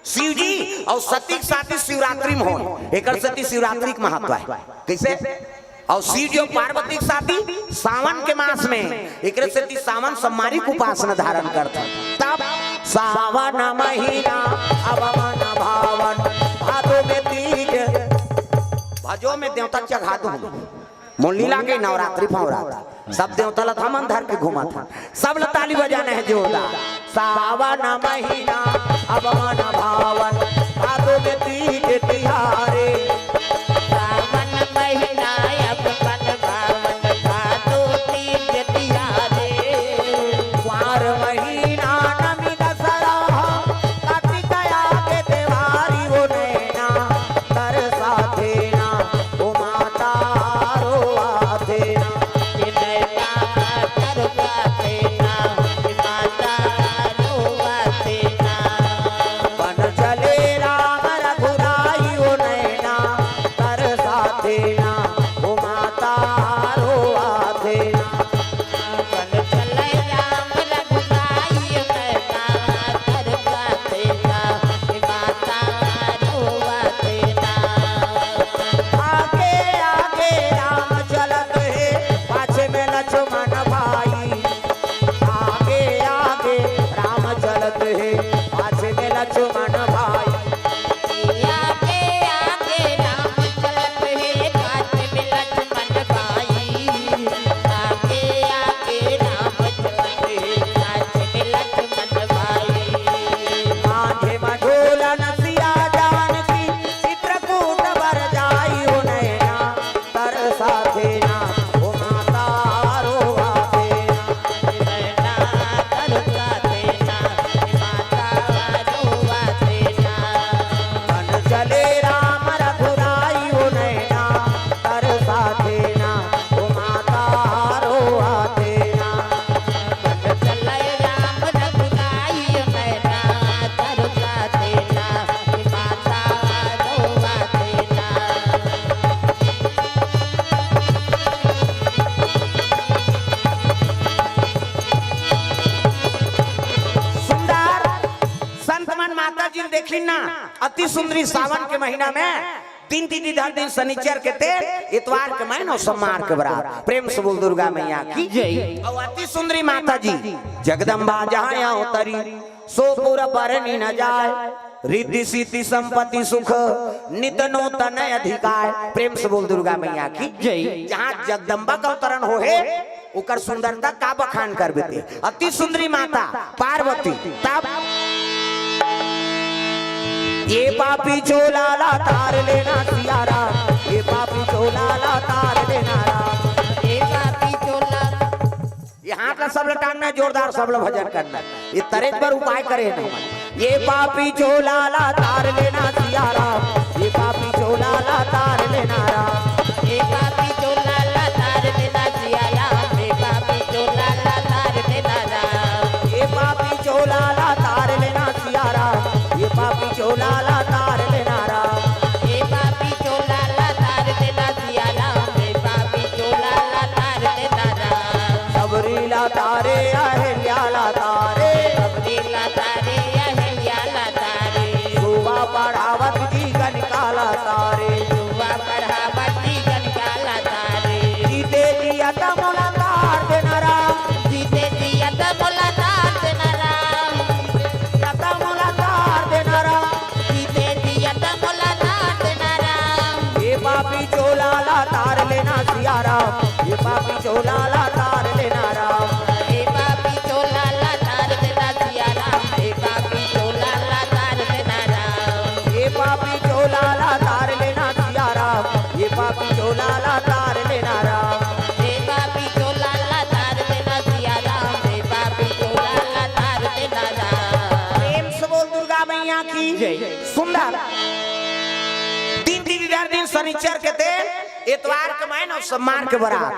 शिव जी अउ सती के शादी शिवरात्रि में होय, एकर सेती शिवरात्रि के महत्व हे। कइसे? अउ शिव जी अउ पार्वती के शादी सावन के मास में, एकरे सेती सावन सम्मारी के उपासना धारण करथे। तब सावन महीना अब मन भावन, भादो में तीज, भजो में देवता चघा दू। मोला नी लागे नवरात्रि फवरात। सब देवता ल हमन धर के घूमत हन। सब ल ताली बजाना हे जोरदार। सावन महीना अब मन भावन, भादो में तीज तिहारे। सावन महीना अब मन भावन, भादो तीज तिहारे। कुंवार महीना नमी दसरा, कार्तिक आगे देवारी ओ नैना, तरसाथे ना ओ माता रोवाथे ना। ए नैना तरसाथे ना लक्ष्मण भाई। आगे आगे राम चलत हे, पाछे में लक्ष्मण भाई। आगे आगे राम चलत हे, पाछे में लक्ष्मण भाई। मांझे मझोलन सिया जानकी, चित्रकूट बर जाई हो नैना। तरसा देना, ओ माता रोवा देना। नैना तरसा देना, माता रोवा देना। बन चले राम रघुराई, ओ नैना तरसा देना, ओ माता रोवा देना। बन चले राम रघुराई, ओ नैना तरसा देना। सुंदर संत मन माता जी ल देखिन ना, अति सुंदरी सावन के महीना में दिन तिथि धर दिन शनिचर के तेल, इतवार के मैन अउ सोमवार के बरात। प्रेम से बोल दुर्गा मैया की जय। अउ अति सुंदरी माता जी जगदम्बा जहाँ अवतरी, सो पुर बरनी न जाय। रिद्धि सिद्धि संपत्ति सुख नित नूतन अधिकार। प्रेम से बोल दुर्गा मैया की जय। जहाँ जगदम्बा का अवतरण होहे, ओकर सुंदरता का बखान करबे ते। अति सुंदरी माता पार्वती तब ये पापी चोला ला तार लेना सिया राम, ये पापी चोला ला तार लेना राम। ये पापी चोला ये हाथ ला सब ला टांगना है, जोरदार सब ला भजन करना है। ये तरेज बर उपाय करे हे ना। ये पापी चोला ला तार लेना सिया राम, ये पापी चोला ला तार लेना राम। ये पापी चोला ला तार लेना सिया राम, ये पापी चोला ला तार लेना राम। ये पापी चोला ला तार लेना सिया राम, ये पापी चोला ला तार लेना राम। ये पापी चोला ला तार लेना सिया राम, ये पापी चोला ला तार लेना राम। सबरी ला तारे, अहिल्या ला तारे। सबरी ला तारे, अहिल्या ला तारे। सुवा पढ़ावत जी गणिका ला तारे। सुवा पढ़ावत जी गणिका ला तारे। जीते जियत मोला तार देना राम। जीते जियत मोला तार देना राम। जियत मोला तार देना राम। जीते जियत मोला तार देना राम। ये पापी चोला ला तार लेना सिया राम, ये पापी चोला ला तार लेना राम। ये पापी चोला ला तार देना सिया राम, ये पापी चोला ला तार देना राम। ये पापी चोला ला तार लेना सिया राम, ये पापी चोला ला तार लेना राम। ये पापी चोला ला तार देना सिया राम, ये पापी चोला ला तार देना राम। प्रेम से बोल दुर्गा मैया की जय। सुंदर दिन दीदार दिन शनिचर के दिन, एतवार के मैन अउ सोमवार के बरात।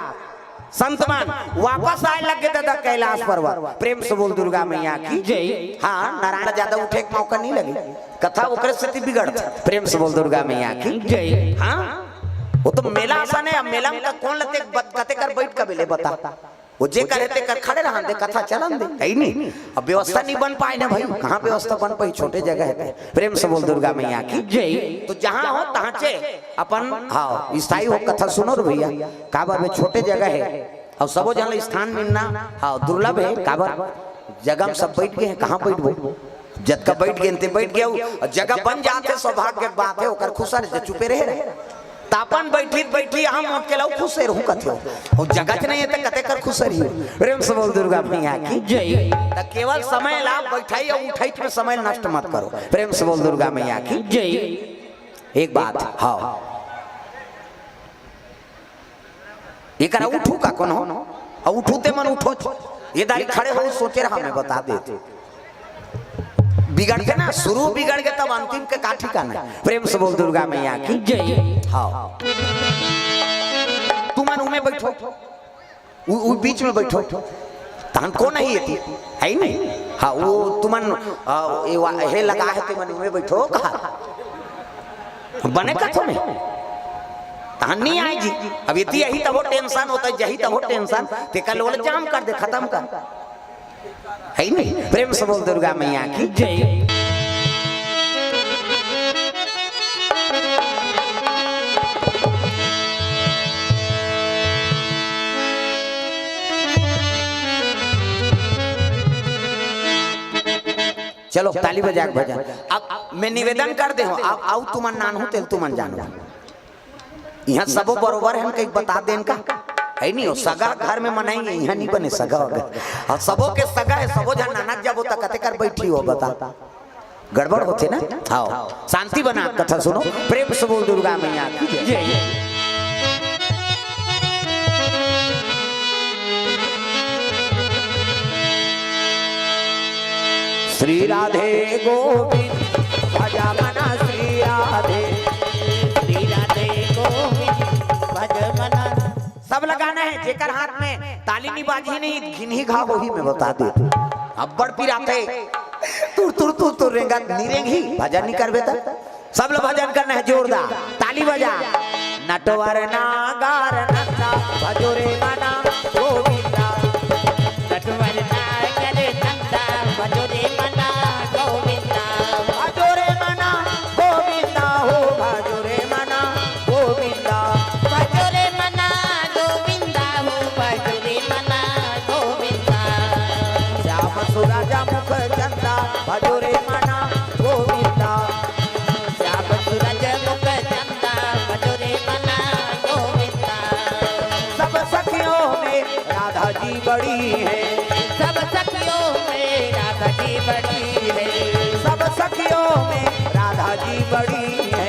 संत मन वापस आए लगे दादा कैलाश पर्वत। प्रेम से बोल दुर्गा मैया की जय। हाँ, नारायण ज्यादा उठे के मौका नहीं लगे, कथा ओकरे सेती बिगड़त। प्रेम से बोल दुर्गा मैया की जय। हाँ, वो तो मेला असन हे। अब मेला में कौन लते कते कर बैठ कबे ले बता। वो जे करे ते कर खड़े रहन दे, कथा चलन दे, है नहीं। अब व्यवस्था नहीं बन पाए ना भाई, कहाँ व्यवस्था बन पाई, छोटे जगह हे। प्रेम से बोल दुर्गा मैया की जय। तो जहाँ हो तहाँ चे अपन, हाँ, स्थायी हो, कथा सुनो रे भैया। काबर बे, छोटे जगह हे, अउ सबो झन ला स्थान मिलना, हाँ, दुर्लभ हे। काबर जगह में सब बैठ गए हैं, कहाँ बैठबो? जतका बैठ गए ते बैठ गए, अउ जगह बन जाथे, सौभाग्य के बात हे, ओकर खुसर जे चुपे रहे रहे। त अपन बैठी बैठी हम मोट के लऊ खुसर रहूं कथे हो। अउ जगह च नहीं हे त कते कर खुसर ही। प्रेम से बोल दुर्गा मैया की जय। त केवल समय ला बैठाई अउ उठाई में समय नष्ट मत करो। प्रेम से बोल दुर्गा मैया की जय। एक बात, हाँ, एकरा उठू का कोनो? अउ उठू ते मन उठो, ये दारी खड़े हो, सोचे रहा, मैं बता देते। बिगड़ के ना, शुरू बिगड़ के तब अंतिम के का ठिकाना। प्रेम से बोल दुर्गा मैया की जय। हाँ, तुमन उमे बैठो, उ, उ बीच में बैठो, तहन कोन हे एती? हे नहीं? हाँ, वो तुमन, आ, ये वा-, हे लगा हे, तुमन उमे बैठो, कहा बने कथो में। तहन नहीं आए जी। अब एती यही तब वो टेंशन होता हे, यही तब वो टेंशन, तेकर लोल जाम कर दे, खत्म कर। हे नहीं? प्रेम से बोल दुर्गा मैया की जय। चलो, ताली बजा के भजन। अब मैं निवेदन कर दे हूँ, अब आऊ तुमन नानहू तेल तुमन जानो। यहाँ सबो बरोबर हन, कहीं बता देन का? है नहीं हो, सगा घर में मनाई है, यहाँ नहीं बने सगा वगा। और सबो के सगा है, सबो झन नानक जाबो त कते कर बैठी हो, बता। गड़बड़ होथे ना? हाँ। शांति बना कथा सुनो, प्रेम से बोल दुर्गा मैया की जय। जय। श्री राधे गोविंद भज मना, श्री राधे। श्री राधे गोविंद भज मना। सब लगाना है, जेकर हाथ में ताली नहीं बाजी नहीं, घिनही घा होही, मैं बता दे। अब्बड़ पिराथे, तुर तुर तुर तुर रेंगा, नी रेंगही, भजन नहीं करबे त। सब लोग भजन करना है जोरदार, ताली बजा। नटवर नागर नंदा भजो रे मना गोविंदा। नटवर नागर नंदा भजो रे मना गोविंदा। भजो रे मना गोविंदा हो, भजो रे मना गोविंदा। भजो रे मना गोविंदा हो, भजो रे मना गोविंदा। श्याम सुरज मुख चंदा भजो रे मना गोविंदा। श्याम सूरज मुख चंदा, भजो रे मना गोविंदा। सब सखियों में राधा जी बड़ी है। सब सखियों में राधा जी बड़ी है। सब सखियों में राधा जी बड़ी है।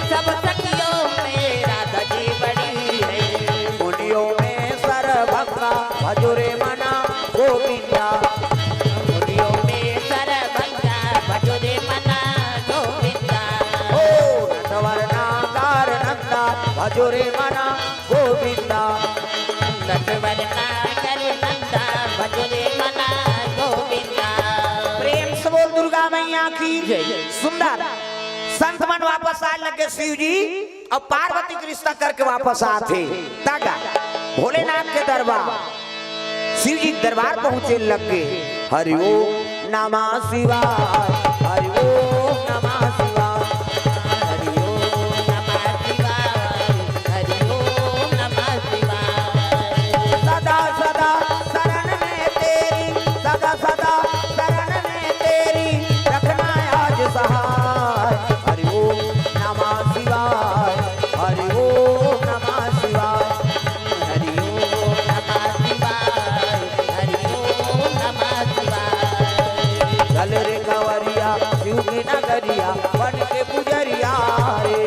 सब सखियों में राधा जी बड़ी है। मुनियों में सरभंगा भजो रे मना गोविंदा। मुनियों में सरभंगा भजो रे मना गोविंदा। ओ नटवर नागर नंदा भजो रे मना गोविंदा। नटवर नागर नंदा भजो रे मना गोविंदा। प्रेम से बोल दुर्गा मैया की जय। सुंदर संत मन वापस आए लगे शिव जी। अब पार्वती के रिश्ता करके वापस आथे। तागा भोलेनाथ के दरबार, शिव जी के दरबार पहुंचे लग गए। हरि ओम नमः शिवाय, हरि ओम नमः शिवाय, हरि ओम नमः शिवाय, हरि ओम नमः शिवाय। सदा सदा शरण में तेरी, सदा सदा शरण में तेरी, रखना आज सहाय। हरि ओम नमः शिवाय, हरि ओम नमः शिवाय। हरि ओम नमः शिवाय, हरि ओम नमः शिवाय। चल रे कंवरिया शिव की नगरिया बन के पुजरिया रे।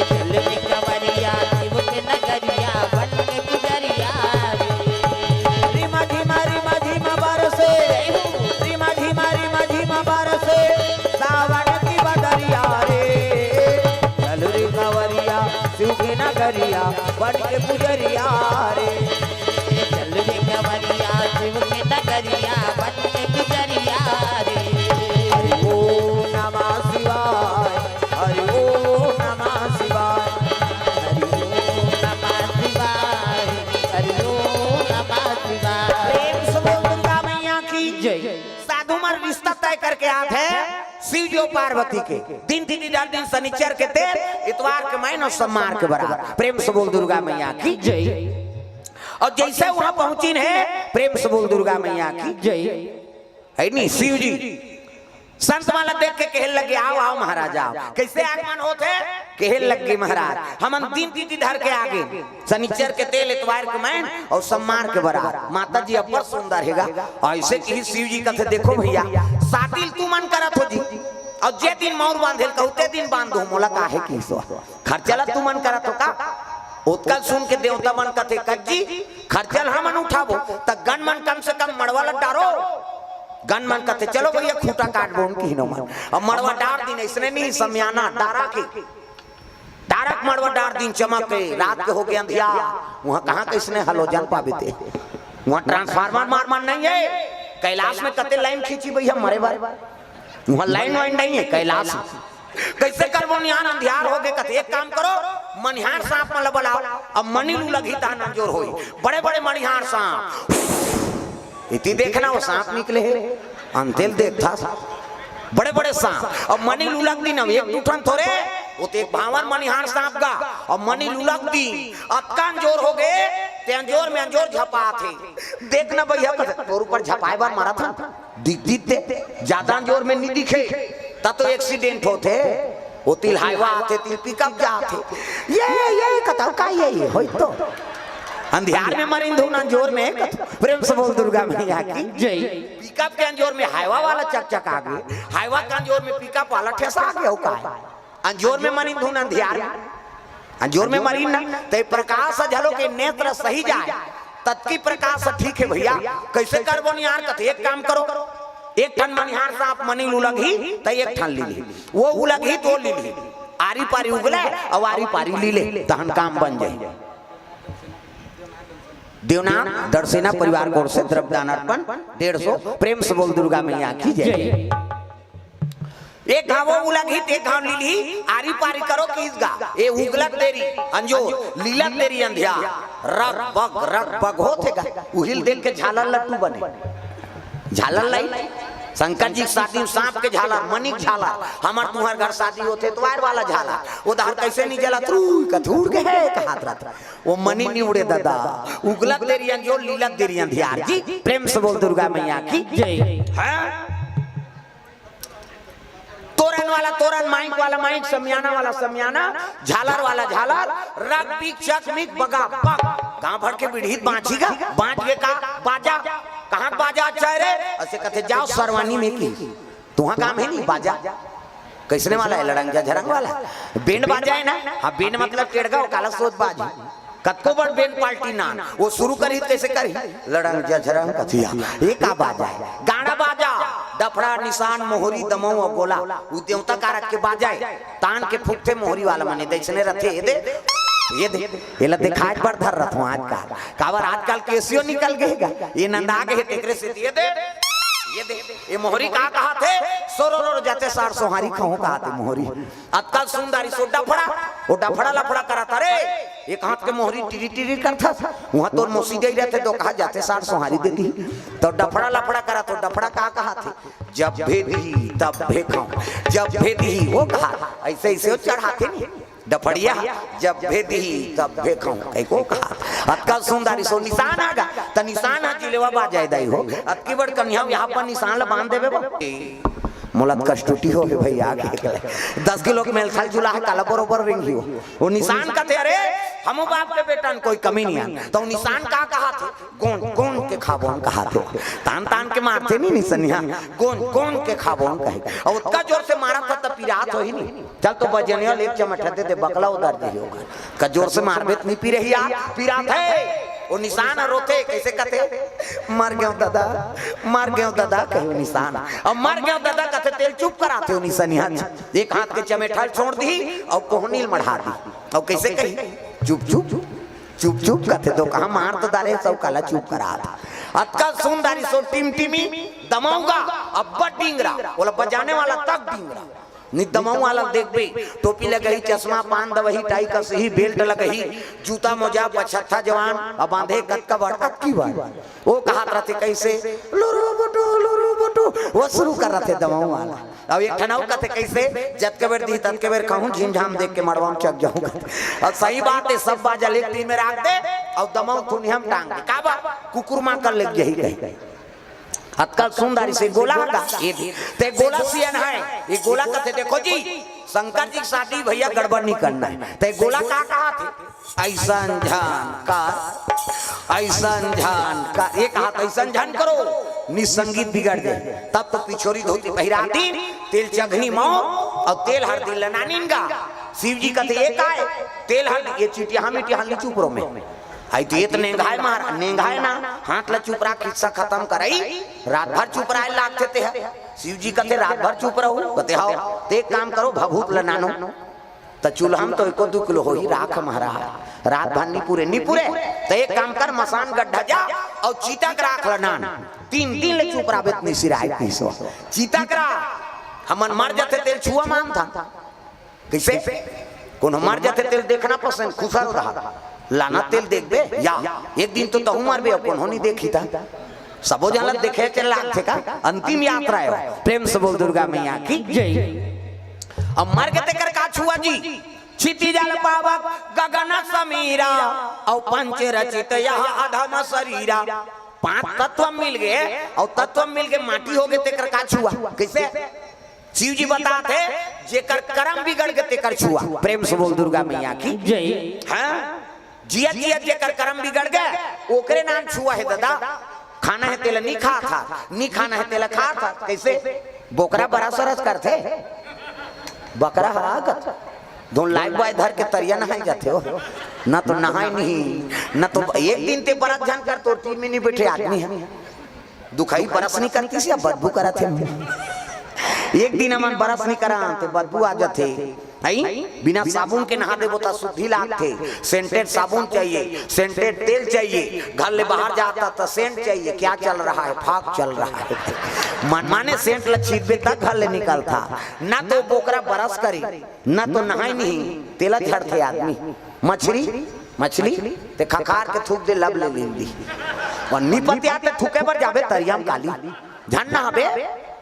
चल रे कंवरिया शिव की नगरिया बन के पुजरिया रे। रिमा झिमा रिमा झिमा बरसे, रिमा झिमा रिमा झिमा बरसे सावन की बदरिया रे। चल रे कंवरिया शिव के नगरिया बन के पुजरिया रे। चल रे कंवरिया शिव के नगरिया बन के पुजरिया रे। हरि ओम नमः शिवाय, हरि ओम नमः शिवाय, हरि ओम नमः शिवाय, हरि ओम नमः शिवाय। प्रेम से बोल दुर्गा मैया की जय। साधु मन रिश्ता तय करके आत है शिव जी और पार्वती के। दिन तिथि धर दिन शनिचर के तेल, इतवार के मैन और सोमवार के बरात। प्रेम से बोल दुर्गा मैया की जय। और जैसे वहां पहुंचिन है, प्रेम से बोल दुर्गा मैया की जय। है नी शिव जी संत मन ला देख के कहे लगे, "आओ, आओ महाराज, आओ।" कैसे आगमन होत है? कहे लगे, "महाराज, हमन दिन तिथि धर के आगे, शनिचर के तेल, इतवार के मैन और सोमवार के बरात।" माता जी अब्बड़ सुंदर हेगा। ऐसे कि शिव जी कथे, "देखो भैया, शादी तुमन करत हो जी, और जे दिन मौर बांधेल कहू, ते दिन बांध दो, मोला काहे की सो खर्चा ला तुमन करत हो का?" ओतका सुन के देवता मन कथे, "कज्जी, खर्चा ल हमन उठाबो, त गन मन कम से कम मड़वा ल डारो।" गन मन कथे, "चलो भैया, खूंटा काट बोन किहिनो मन।" अब मड़वा डार दिन, ऐसने नहीं, समियाना डारा के, डारक मड़वा डार दिन, चमक के, रात के हो गए अंधिया, वहां कहां कैसने हलोजन पाबे ते, वहां ट्रांसफार्मर मार मार नहीं है। कैलाश में कते लाइन खींची भैया मरे बर, वहां लाइन वाइन नहीं है कैलाश में। कैसे करबो निहार, अंधियार हो गए। कथे, "एक काम करो, मनिहार सांप मन ल बुलाओ, अब मनी लू लगही तहन अंजोर होई, बड़े बड़े मनिहार सांप।" इति देखना वो सांप निकले हे, अंतेल देखथा बड़े बड़े सांप। अब मनी लू लग दिन, अब एक दू ठन थोरे, वो तो एक भांवर मनिहार सांप गा, अब मनी लू लग दिन, अतका अंजोर हो गए, ते अंजोर में अंजोर झपात हे। देख ना भैया, कस तोर ऊपर झपाए बर मारत हन। दिख, दिख ते, ज्यादा अंजोर में नहीं दिखे, त तो एक्सीडेंट होथे। ओ तिल हाईवा आथे, तिल पिकअप जाथे। ये, ये कथव का ये, ये होई तो। अंधियार में मरिन धुन अंजोर में कथव। प्रेम से बोल दुर्गा मैया की। जय। पिकअप के अंजोर में हाईवा वाला चकचका गे, हाईवा के अंजोर में पिकअप वाला ठेसा गे, हो का? अंजोर में मरिन धुन अंधियार में। अंजोर में मरिन ना, ते प्रकाश झलो के नेत्र सही जाए, ततकी प्रकाश ठीक हे भैया। कैसे करबो निहार? कथे एक काम करो, एक ठन मनिहार साँप मनी उलगही, त एक ठन लीलही, वो उलगही तो लीलही, आरी पारी उगले अउ आरी पारी लीले, तहन काम बन जाही। देवनाथ दरसेना परिवार की ओर से द्रव्यदान अर्पण डेढ़ सौ। प्रेम से बोल दुर्गा मैया की जय। एक घाव वो उलगही, एक घाव लीलही, आरी पारी करो किस गा। ए उगलत देरी अंजोर, लीलत देरी अंधियार, रग बग, रग बग होथे गा। उहिल देख के झालर लट्टू बने। झालर लाई, शंकर जी के शादी में साँप के झालर, मनी के झालर, हमर तुँहर घर शादी होथे त वायर वाला झालर। ओ डहर कैसे नहीं जलत, रुई का धूड़ के हे कहात रहत। वो मनी नहीं उड़े दादा, उगलत देरी अंजोर, लीलत देरी अंधियार जी। प्रेम से बोल दुर्गा मैया की। जय। हाँ? तोरन वाला तोरन, माइक वाला माइक, समियाना वाला समियाना, झालर वाला झालर, रग बिग चक मिक बगा बग। गाँव भर के बिढ़ीत बाँची गा, बाँच गे का बाजा, कहाँ के बाजा अच्छा हे रे? अइसे कथे जाव सरवानी में की, तुँहर काम हे नहीं बाजा। कइसने वाला हे? लड़ंग झझरंग वाला। बेंड बाजा हे ना? हाँ, बेंड मतलब टेड़गा, काला सोच बाज। कतको बड़ बेंड पार्टी ना, वो शुरू करही त कइसे करही? लड़ंग झझरंग कथिया, ये का बाजा हे? गाड़ा बाजा, डफड़ा, निसान, मोहरी, दमऊ अउ गोला, उ देवता कारक के बाजा हे। तान के फूकथे मोहरी वाला मन, ए दे अइसने रथे, ए दे, ए दे, एला देखाए बर धर रथों आजकल। काबर आजकल केसियो निकल गे गा, ए नंदा गे हे, तेकरे सेती ए दे, ए दे, ए मोहरी का कहाथे? सोरो रो जाते सार सोहारी कहूँ कहाथे मोहरी। अतका सुंदर सो डफड़ा, वो डफड़ा लफड़ा करत हे रे। एक हाथ के मोहरी टिरी टिरी करथस, उहाँ तोर मौसी गई रहिथे, तो कहा जाते सार सोहारी दे दिही। त डफड़ा लफड़ा करत हे, डफड़ा का कहाथे? जब भेदी तब भेखऊँ, जब भेदी वो कहा, अइसे अइसे वो चढ़ाथे नहीं। डफड़िया, जब भेदी तब भेखऊँ, कहि को कहा। अतका सुंदर सो निसान आ गा, त निसान हा जिलेवा बाजाय दाई हो। अतकी बड़ कनिहा यहाँ पर निसान ला बांध देबे बा। मोला त कष्टुटी होगे भैया, आके एकला दस किलो के मेलथल जुला हे, काला बरोबर रेंगी हो। वो निसान कथे, अरे, हमू बाप के बेटा न, कोई कमी नहीं हे। त वो निसान का कहाथे? गोंद, गोंद के खाबोन कहाथे। तान, तान के मारथे नहीं निसनिया, गोंद, गोंद के खाबोन कहे। अउ ओतका जोर से मारत हे त पिरात होही नहीं। चल तो बजनिया ले चमट दे दे, बकला उधर दे होगा। का जोर से मारबे त नहीं पिरहिया, पिरात हे। वो निसान रोथे, कइसे कथे? मर गेंव दादा, मर गेंव दादा, कहे वो निसान। अब मर गेंव दादा कथे, तेला चुप कराथे वो निसनिया। एक हाथ के चमेठा ल छोड़ दिही अउ कोहनी ल मढ़ा दिही। अउ कइसे कही? चुप, चुप, चुप, चुप कथे, तो कहाँ मार तो डारे, सब काला चुप कराथे। अतका सुंदर सो टिमटिमी दमऊ गा, अब्बड़ डिंगरा, ओला बजाने वाला तक डिंगरा। नहीं दमऊ वाला देखबे, टोपी लगही, चश्मा, पान दवही, टाई कसही, बेल्ट लगही, जूता मोजा, पछत्था जवान, अब बांधे कतका बड़, अतकी बड़। वो कहात रथे कइसे, लुरु बुटु, लुरु बुटु, वो शुरू कर रथे दमऊ वाला। अब एक ठन अउ कथे कइसे, जतके बेर दिही ततके बेर खाहूँ, झिमझाम देख के मड़वा म चघ जाहूँ कथे। अब सही बात हे, सब बाजा ल एक टीम में राख दे, अउ दमऊ थुनिया म टांग दे। काबर? कुकुर माँ कर ले जाही कही। अतका सुंदर से गोला गा, ए दे। ते गोला सियन हे, ये गोला कथे, देखो जी, शंकर जी के शादी भैया गड़बड़ नहीं करना हे। ते गोला का कहाथे? अइसन झन कर, अइसन झन कर, ये कहाथे अइसन झन करो, नहीं संगीत बिगड़ जाय। तब तो पिछोरी धोती पहिरा दिन, तेल चघनी मौ, अउ तेल हरदी लनानिन गा। शिव जी कथे, ये काय? तेल हरदी, ये चिटिया मिटिया हल्दी चुप रो में। आई तो ये तो नेंगाय मार, नेंगाय ना, हाथ ला चुप रहा, किस्सा खतम करई, रात भर चुप रहा लागथे ते ह। शिव जी कथे, रात भर चुप रहू, कथे, हव, ते एक काम करो, भभूत लनानो। त चूल्हा म तो एको दू किलो होही राख महाराज, रात भर नी पुरे, नी पुरे। त एक काम कर, मसान गड्ढा जा अउ चीता के राख ल नान, तीन दिन ले चुप रहिबे त नी सिराय कहिस। चीता के राख, हमन मर जथे तेल छुआ मानथन। कइसे? कोनो मर जथे तेल देखना पसंद, खुसर रहा, लाना तेल देखबे या एक दिन तो तहूँ मरबे अउ कोनो नी देखही त। सबो झन ल देखे के लागथे का? अंतिम यात्रा हे। प्रेम से बोल दुर्गा मैया की जय। अब मर गे तेकर का छुआ जी, क्षिति जल पावक गगन समीरा, अउ पंच रचित यह अधम शरीरा। पांच तत्व मिल गए, अउ तत्व मिल के माटी हो गए, तेकर का छुआ? कैसे? शिव जी बताते, जेकर करम बिगड़ गए, तेकर छुआ। प्रेम से बोल दुर्गा मैया की। जय। हाँ, जियत जियत जेकर करम बिगड़ गए, ओकरे नाम छुआ है दादा। खाना है तेला नी खाथा, नी खाना है तेला खाथा। कैसे? बोकरा बरस बरस करथे, बकरा हरा कर धुन लाइफ बॉय धर के तरिया नहाए जाथे हो। ना तो नहाए नहीं, ना तो एक दिन ते बरस झन कर, तोर टीम में नहीं बैठे आदमी है। दुखई बरस नहीं करती सी, अब बदबू करत है। एक दिन हमन बरस नहीं करा ते बदबू आ जाथे। हई? बिना साबुन के नहा देबो त शुद्धि लागथे। सेंटेड साबुन चाहिए, सेंटेड तेल चाहिए, घर ले बाहर जाता त सेंट चाहिए। क्या चल रहा है? फाग चल रहा है। मन माने सेंट ल छींचबे त घर ले निकलता। ना तो बोकरा बरस करे, ना तो नहाए नहीं, तेला झड़थे आदमी। मछरी, मछली, ते खखार के थूक दे, लब ले लेंदी। और निपतिया ते थूके बर जाबे तरिया म काली। झन नहाबे,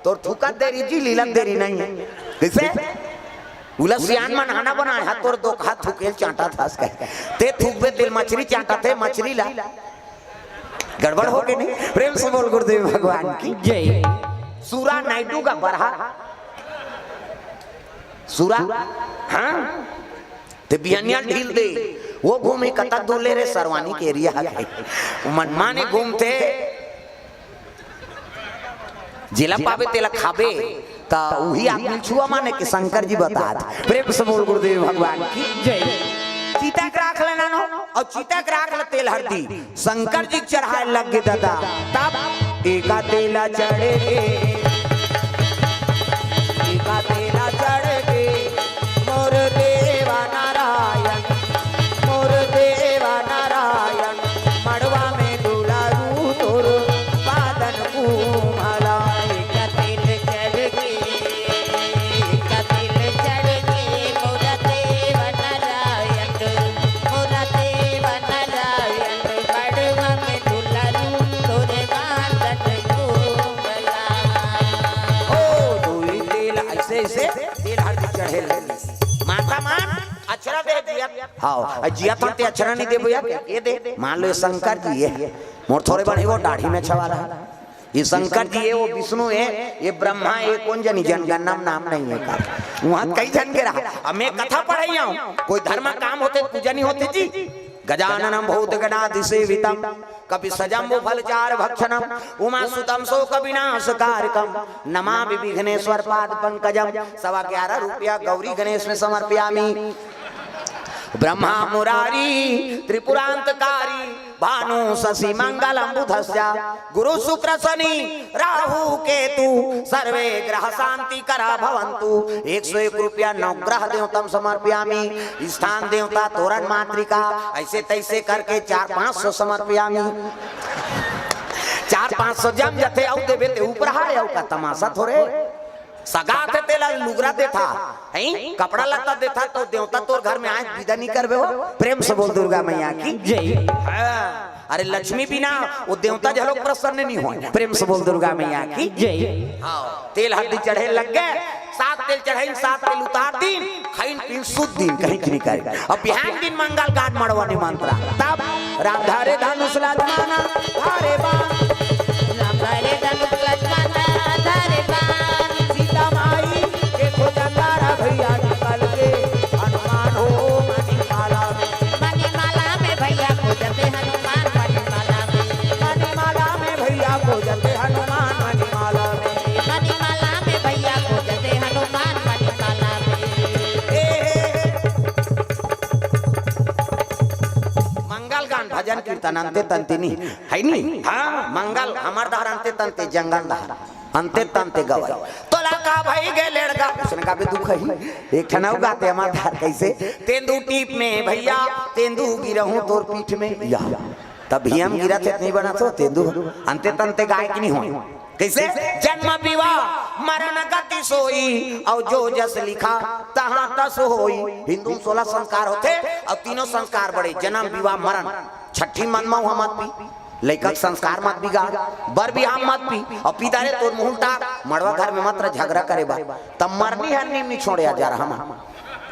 तोर थूकत देरी जी, लीलत देरी नहीं है। कैसे? उला सियान मन हाना बनाए, हाथ तोर दो हाथ थूकेल चांटा थास कहे। ते थूकबे तेल मछरी चांटा थे, मछरी ला। गड़बड़ हो गई नहीं? प्रेम से बोल गुरुदेव भगवान की। जय। सूरा नायडू का बरहा। सूरा, हाँ? ते बिहनिया ढील दे, वो घूमे कतक दूर ले रे, सरवानी के एरिया है। मन माने घूमते, जिला पावे तेला खाबे, त उही आदमी छुआ माने कि शंकर जी बतात। प्रेम से बोल गुरुदेव भगवान की। जय। चिता के राख लेना नो, और चिता के राख ले तेल हरदी। शंकर जी के चढ़ाए लग गे दादा। तब एका तेला चढ़ के, एका तेला चढ़ के, मोर देवा नारायण, मोर देवा नारायण, मड़वा में दुलारू तोर पादन कुमला। एका तेल चढ़ के, एका तेल चढ़ के, मोर देवा नारायण, मोर देवा नारायण, मड़वा में दुलारू तोर पादन कुमला। ओ, धोई तेल ऐसे, ऐसे तेल हरदी चढ़े लगे। माता मान, अचरा दे जिया। हाँ, आ जिया तो ते अचरा नहीं देबो यार, ये दे। मान लो ये शंकर जी ये, मोर थोड़े बड़े वो दाढ़ी में छवा रहा। ये शंकर जी ये, वो विष्णु है, ये ब्रह्मा है, ये कौन जनी जनगणना में नाम नहीं है का। वहाँ कई जन के रहा। अब मैं कथा पढ़ाई हूँ, कोई धर्म काम होते, पूजा नहीं होती जी। गजाननं भूतगणादिसेवितं कपित्थ जम्बूफलचारुभक्षणं उमासुतं शोकविनाशकारकं नमामि विघ्नेश्वर पाद पंकजम। सवा ग्यारह रुपया गौरी गणेश में समर्पयामि। ब्रह्मा मुरारी त्रिपुरांतकारी भानु शशि मंगलम बुधस्य गुरु शुक्र शनि राहु केतु सर्वे ग्रह शांति करा भवंतु। एक सौ एक रुपया नवग्रह देवतम समर्पयामी, स्थान देवता तोरण मातृका, ऐसे तैसे करके चार पाँच सौ समर्पयामी। चार पाँच सौ जम जथे, अउ देवे ते ऊपर हाय, अउ का तमाशा थोरे। सगा थे तेला लुगरा देथा, हैं? कपड़ा लत्ता देथा तो देवता तोर घर में आए विदा नहीं करबे हो। प्रेम से बोल दुर्गा मैया की जय। हाँ। अरे लक्ष्मी बिना वो देवता झलोक प्रसन्न नहीं होय। प्रेम से बोल दुर्गा मैया की जय। हाँ, तेल हरदी चढ़े लग गए, सात तेल चढ़ाइन, सात तेल उतार दीन, खाइन पीन सुत दीन, कहीं की नहीं करे। अब बिहान दिन मंगल गान मड़वा निमंत्रण। तब राम धरे धनुष लक्ष्मण धारे बाण। राम धरे धनुष लक्ष्मण धारे बाण। सीता माई के खोजंदारा भैया निकल के हनुमान हो मणिमाला में। मणिमाला में भैया खोजते हनुमान मणिमाला में। मणिमाला में भैया खोजते हनुमान मणिमाला में। मणिमाला में भैया खोजते हनुमान मणिमाला में। ए, हे, हे। मंगल गान भजन कीर्तन अंते तंते नहीं है नी। हाँ, मंगल हमर डहर अंते तंते जंगल डहर। अंते तंते गवई। तोला का भई गे लड़का, उसने का भी दुख है। एक ठन अउ गाते हमर डहर कैसे? तेंदू टीप में भैया, तेंदू गिरहूं तोर पीठ में। या। तब भी हम गिरा थे, नहीं बना तो तेंदू। अंते तंते गाय की नहीं हो। कैसे? जन्म विवाह मरण गति सोई, अउ जो जस लिखा तहाँ तस होई। हिंदू में सोलह संस्कार होते, अउ तीनों संस्कार बड़े, जन्म विवाह मरण। छठी मन मऊहा मत पी, लइका के संस्कार मत बिगाड़, बर बिहाव मत पी, अउ पी डारे तोर मुंह उल्टा, मड़वा घर में मत रह झगड़ा करे बर। तब मरनी हरनी में छोड़े आ जा रहा हम।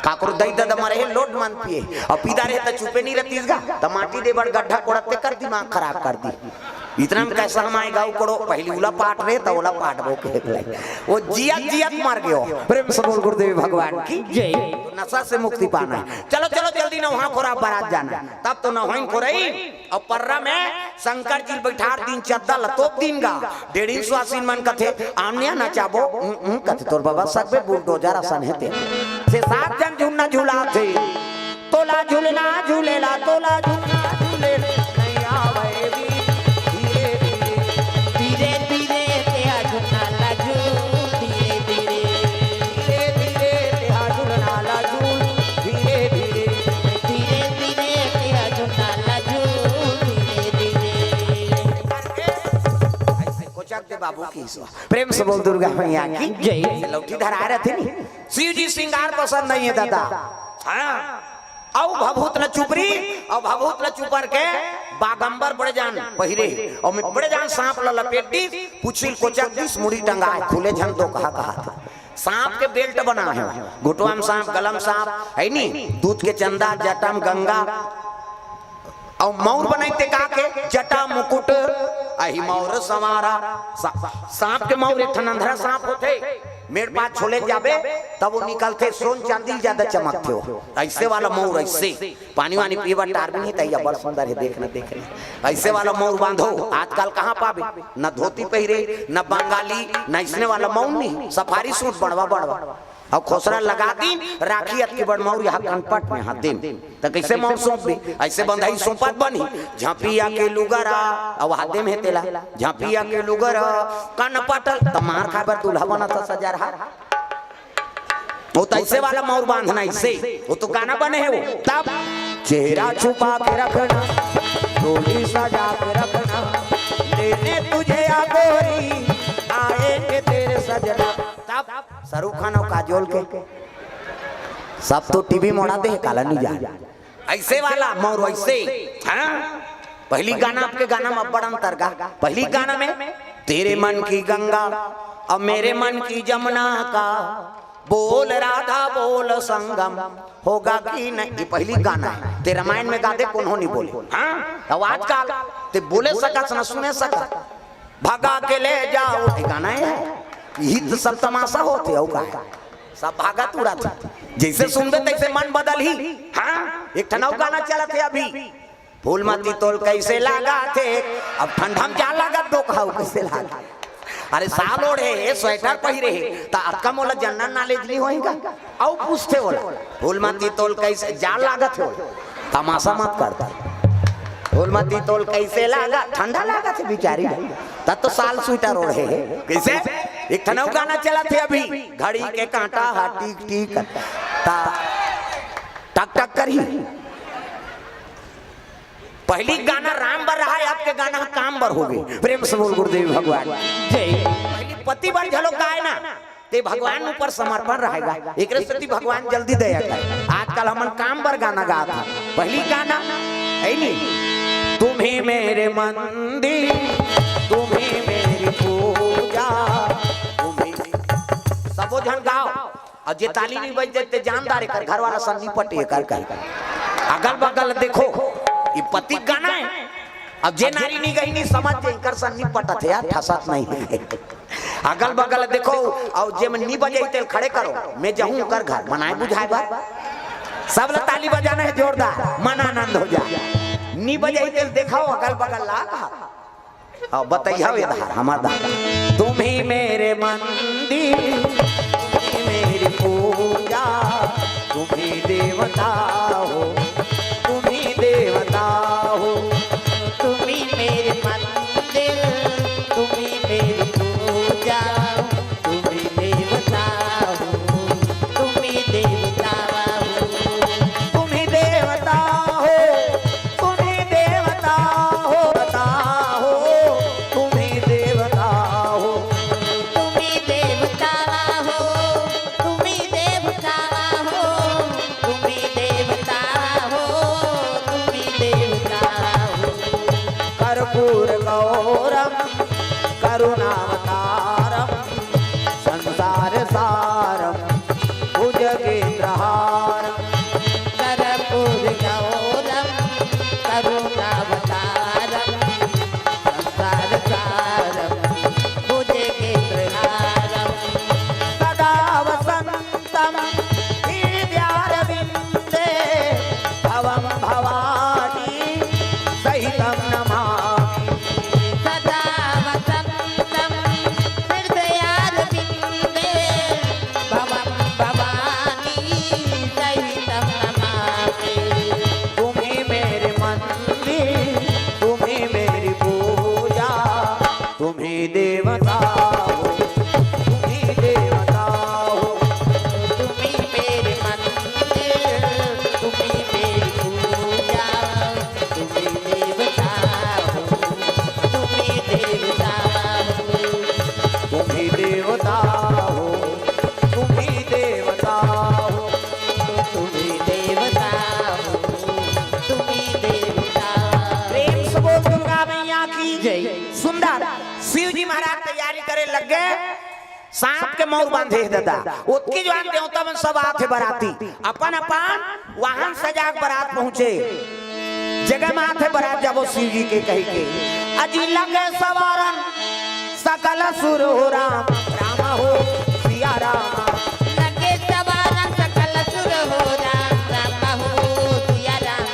काकरो दई ददा मरे हे, लोट मन पिए, अउ पीदा रहे त चुपे नहीं रहतीस गा, त माटी दे बर गड्ढा कोड़त ते कर दिमाग खराब कर दी। इतना में कैसा हम आए गाँव कोड़ो, पहली उला पाट रहे, त ओला पाट बो के एक लाई। वो जियत जियत मर गयो। प्रेम से बोल गुरुदेव भगवान की। जय। तो नशा से मुक्ति पाना है। चलो, चलो, जल्दी नौहा खोरा बारात जाना है। तब तो नौहाइन खोरई अउ पर्रा में शंकर जी बैठार दिन चद्दा ल तोप दिन गा। डेढ़ इंच सुवासिन मन कथे, "आन्या नचाबो।" "उं, उं," कथे, "तोर बाबा सकबे बुलडोजर असन हे ते।" से सात झन झुन्ना झुलाथे। तोला झुलना झुलेला, तोला झुलना झुलेला, नहीं आवे भी धीरे धीरे। धीरे धीरे तेहा झुलना लाजू, धीरे धीरे। धीरे धीरे तेहा झुलना लाजू, धीरे धीरे। धीरे धीरे तेहा झुलना लाजू, धीरे धीरे। ऐसे कोचक दे बाबू की सो। प्रेम से बोल दुर्गा मैया की जय। लौठी धरा रहे थे नी। शिव जी श्रृंगार पसंद नहीं है दादा। हाँ। अउ भभूत ल चुपरी, अउ भभूत ल चुपर के बागंबर बड़े जान पहिरे, अउ में बड़े जान सांप ल लपेट दिस, पुछिल कोचक दिस, मुड़ी टंगाए, खुले झन तो कहा कहा था। सांप के बेल्ट बना है, घुटवा म सांप, गला म सांप, है नी, दूध के चंदा, जटा म गंगा, अउ मौर बनाई ते का के, जटा मुकुट, अहि मौर संवारा। सा-, सांप के मौर एक ठन अंधरा सांप होथे, मेड़ पास छोले जाबे, तब वो निकलथे, सोन चांदी ज्यादा चमकथे हो। ऐसे वाला मौर, ऐसे पानी वानी पीबा टार भी नहीं, तैया बड़ सुंदर है, देखना, देखना। ऐसे वाला मौर बांधो, आजकल कहाँ पाबे? न धोती पहिरे, न बंगाली, न इसने वाला मौर नहीं, सफारी सूट बड़वा बड़वा। अउ खोसरा लगा दिन, राखी अतकी बड़ मौर यहाँ कनपट में हाथ दे। त कैसे मौर सौंप दे? ऐसे बंधाई सौंपत बनी, झांपिया के लुगरा, अउ हाथ दे में तेला, झांपिया के लुगरा, कनपटल, त मार खाए बर दूल्हा बना था सजा रहा। वो तो ऐसे वाला मौर बांधना, ऐसे। वो तो गाना बने है वो। तब चेहरा छुपा के रखना, डोली सजा के रखना, लेने तुझे आ गोरी, आएंगे तेरे सजना। तब शाहरुख खान अउ काजोल के सब तो टीवी मोड़ा दे, काला नहीं जान। ऐसे वाला मौर वैसे, हाँ? पहली गाना, आपके गाना में बड़ अंतर गा। पहली गाना में, "तेरे मन की गंगा और मेरे मन की जमुना का, बोल राधा बोल संगम होगा कि नहीं।" ये पहली गाना है, ते रामायण में गा दे, कोनो नहीं बोले। हाँ? अब आजकल ते बोले सकत न सुने सकत, भगा के ले जाओ, ठिकाना है। यही तो सब तमाशा होथे, अउ का है? सब भागत उड़त हे। जैसे सुनबे तैसे मन बदलही। हाँ, एक ठन अउ गाना चलत हे अभी, "फूलमती तोल कैसे लागथे।" अब ठंडा म जाड़ लागत, तो कहू कैसे लागथे? अरे साल ओढ़े हे, स्वेटर पहिरे हे, त अतका मोला जनरल नॉलेज नहीं होही का? अउ पूछथे ओला, "फूलमती तोल कैसे जाड़ लागथे?" तमाशा मत कर। फूलमती तोल कैसे लागा? ठंडा लागथे बिचारी। तब तो साल स्वेटर ओढ़े हे। कैसे? एक ठन अउ गाना चलत हे अभी, "घड़ी के कांटा हा टिक टिक ता टक टक करही।" पहली गाना राम बर रहा है, आपके गाना काम बर होगे। प्रेम से बोल गुरुदेव भगवान। जय। पहली पति बर घलो गाए ना, ते भगवान ऊपर समर्पण रहेगा। एकरे सेती भगवान जल्दी दया करे। आजकल हमन काम बर गाना गात हन। पहली गाना है नी, "तुम ही मेरे मंदिर, तुम ही मेरी पूजा, तुम ही।" सबो झन गाओ। अउ जे ताली नहीं बज देते, जानदार एकर घर वाला सन नहीं पटे, एकर कहे। अगल बगल देखो, ये पति गाना है। अब जे नारी नहीं गई नहीं समझ जे, एकर सन नहीं पटत है यार, ठसत नहीं है। अगल बगल देखो, अउ जे मन नी बजाई तेल खड़े करो, मैं जाहूं ओकर घर, मनाए बुझाए बर। सब ला ताली बजाना है जोरदार, मन आनंद हो जाए। नी बजाई तेल देखाओ अगल बगल ला। अउ बतैया ये धार, हमार धार। तुम ही मेरे मंदिर, तुम ही मेरी पूजा, तुम ही देवता हो, तुम ही देवता हो। तुम ही मेरे मंदिर, तुम ही मेरी पूजा, तुम ही देवता हो, तुम ही देवता हो, तुम ही देवता हो, तुम ही देवता हो, देवता हो, तुम ही देवता हो। तुम ही देवता हो, तुम ही देवता हो, तुम ही देवता हो, तुम ही देवता हो। कर्पूर गौरम करुणावतारम संसार सारम भुजगेंद्रहार। हृदयारविन्दे भवं भवानी सहितं नमामि। सदा वसन्तं हृदयारविन्दे भवं भवानी सहितं नमामि। तुम्ही मेरे मंदिर, तुम्ही मेरी पूजा, तुम्ही देवता हो, तुम्ही देवता हो। तुम्ही मेरे मंदिर, तुम्ही मेरी पूजा, तुम्ही देवता हो, तुम्ही देवता हो। तुम्ही देवता हो, तुम्ही देवता हो, तुम्ही देवता हो, तुम्ही देवता हो। प्रेम से बोल दुर्गा मैया की जय। सुंदर शिव जी महाराज तैयारी करे लग गए। सांप के मौर बांधे हे ददा। ओतकी जुवार देवता मन सब आथे बराती। अपन अपन वाहन सजा के बरात पहुंचे। जगह में आथे बरात जाबो शिव जी के कहिके। अजी लगे सवारन सकल सुर हो राम, राम हो सिया राम। लगे सवारन सकल सुर हो राम, राम हो सिया राम।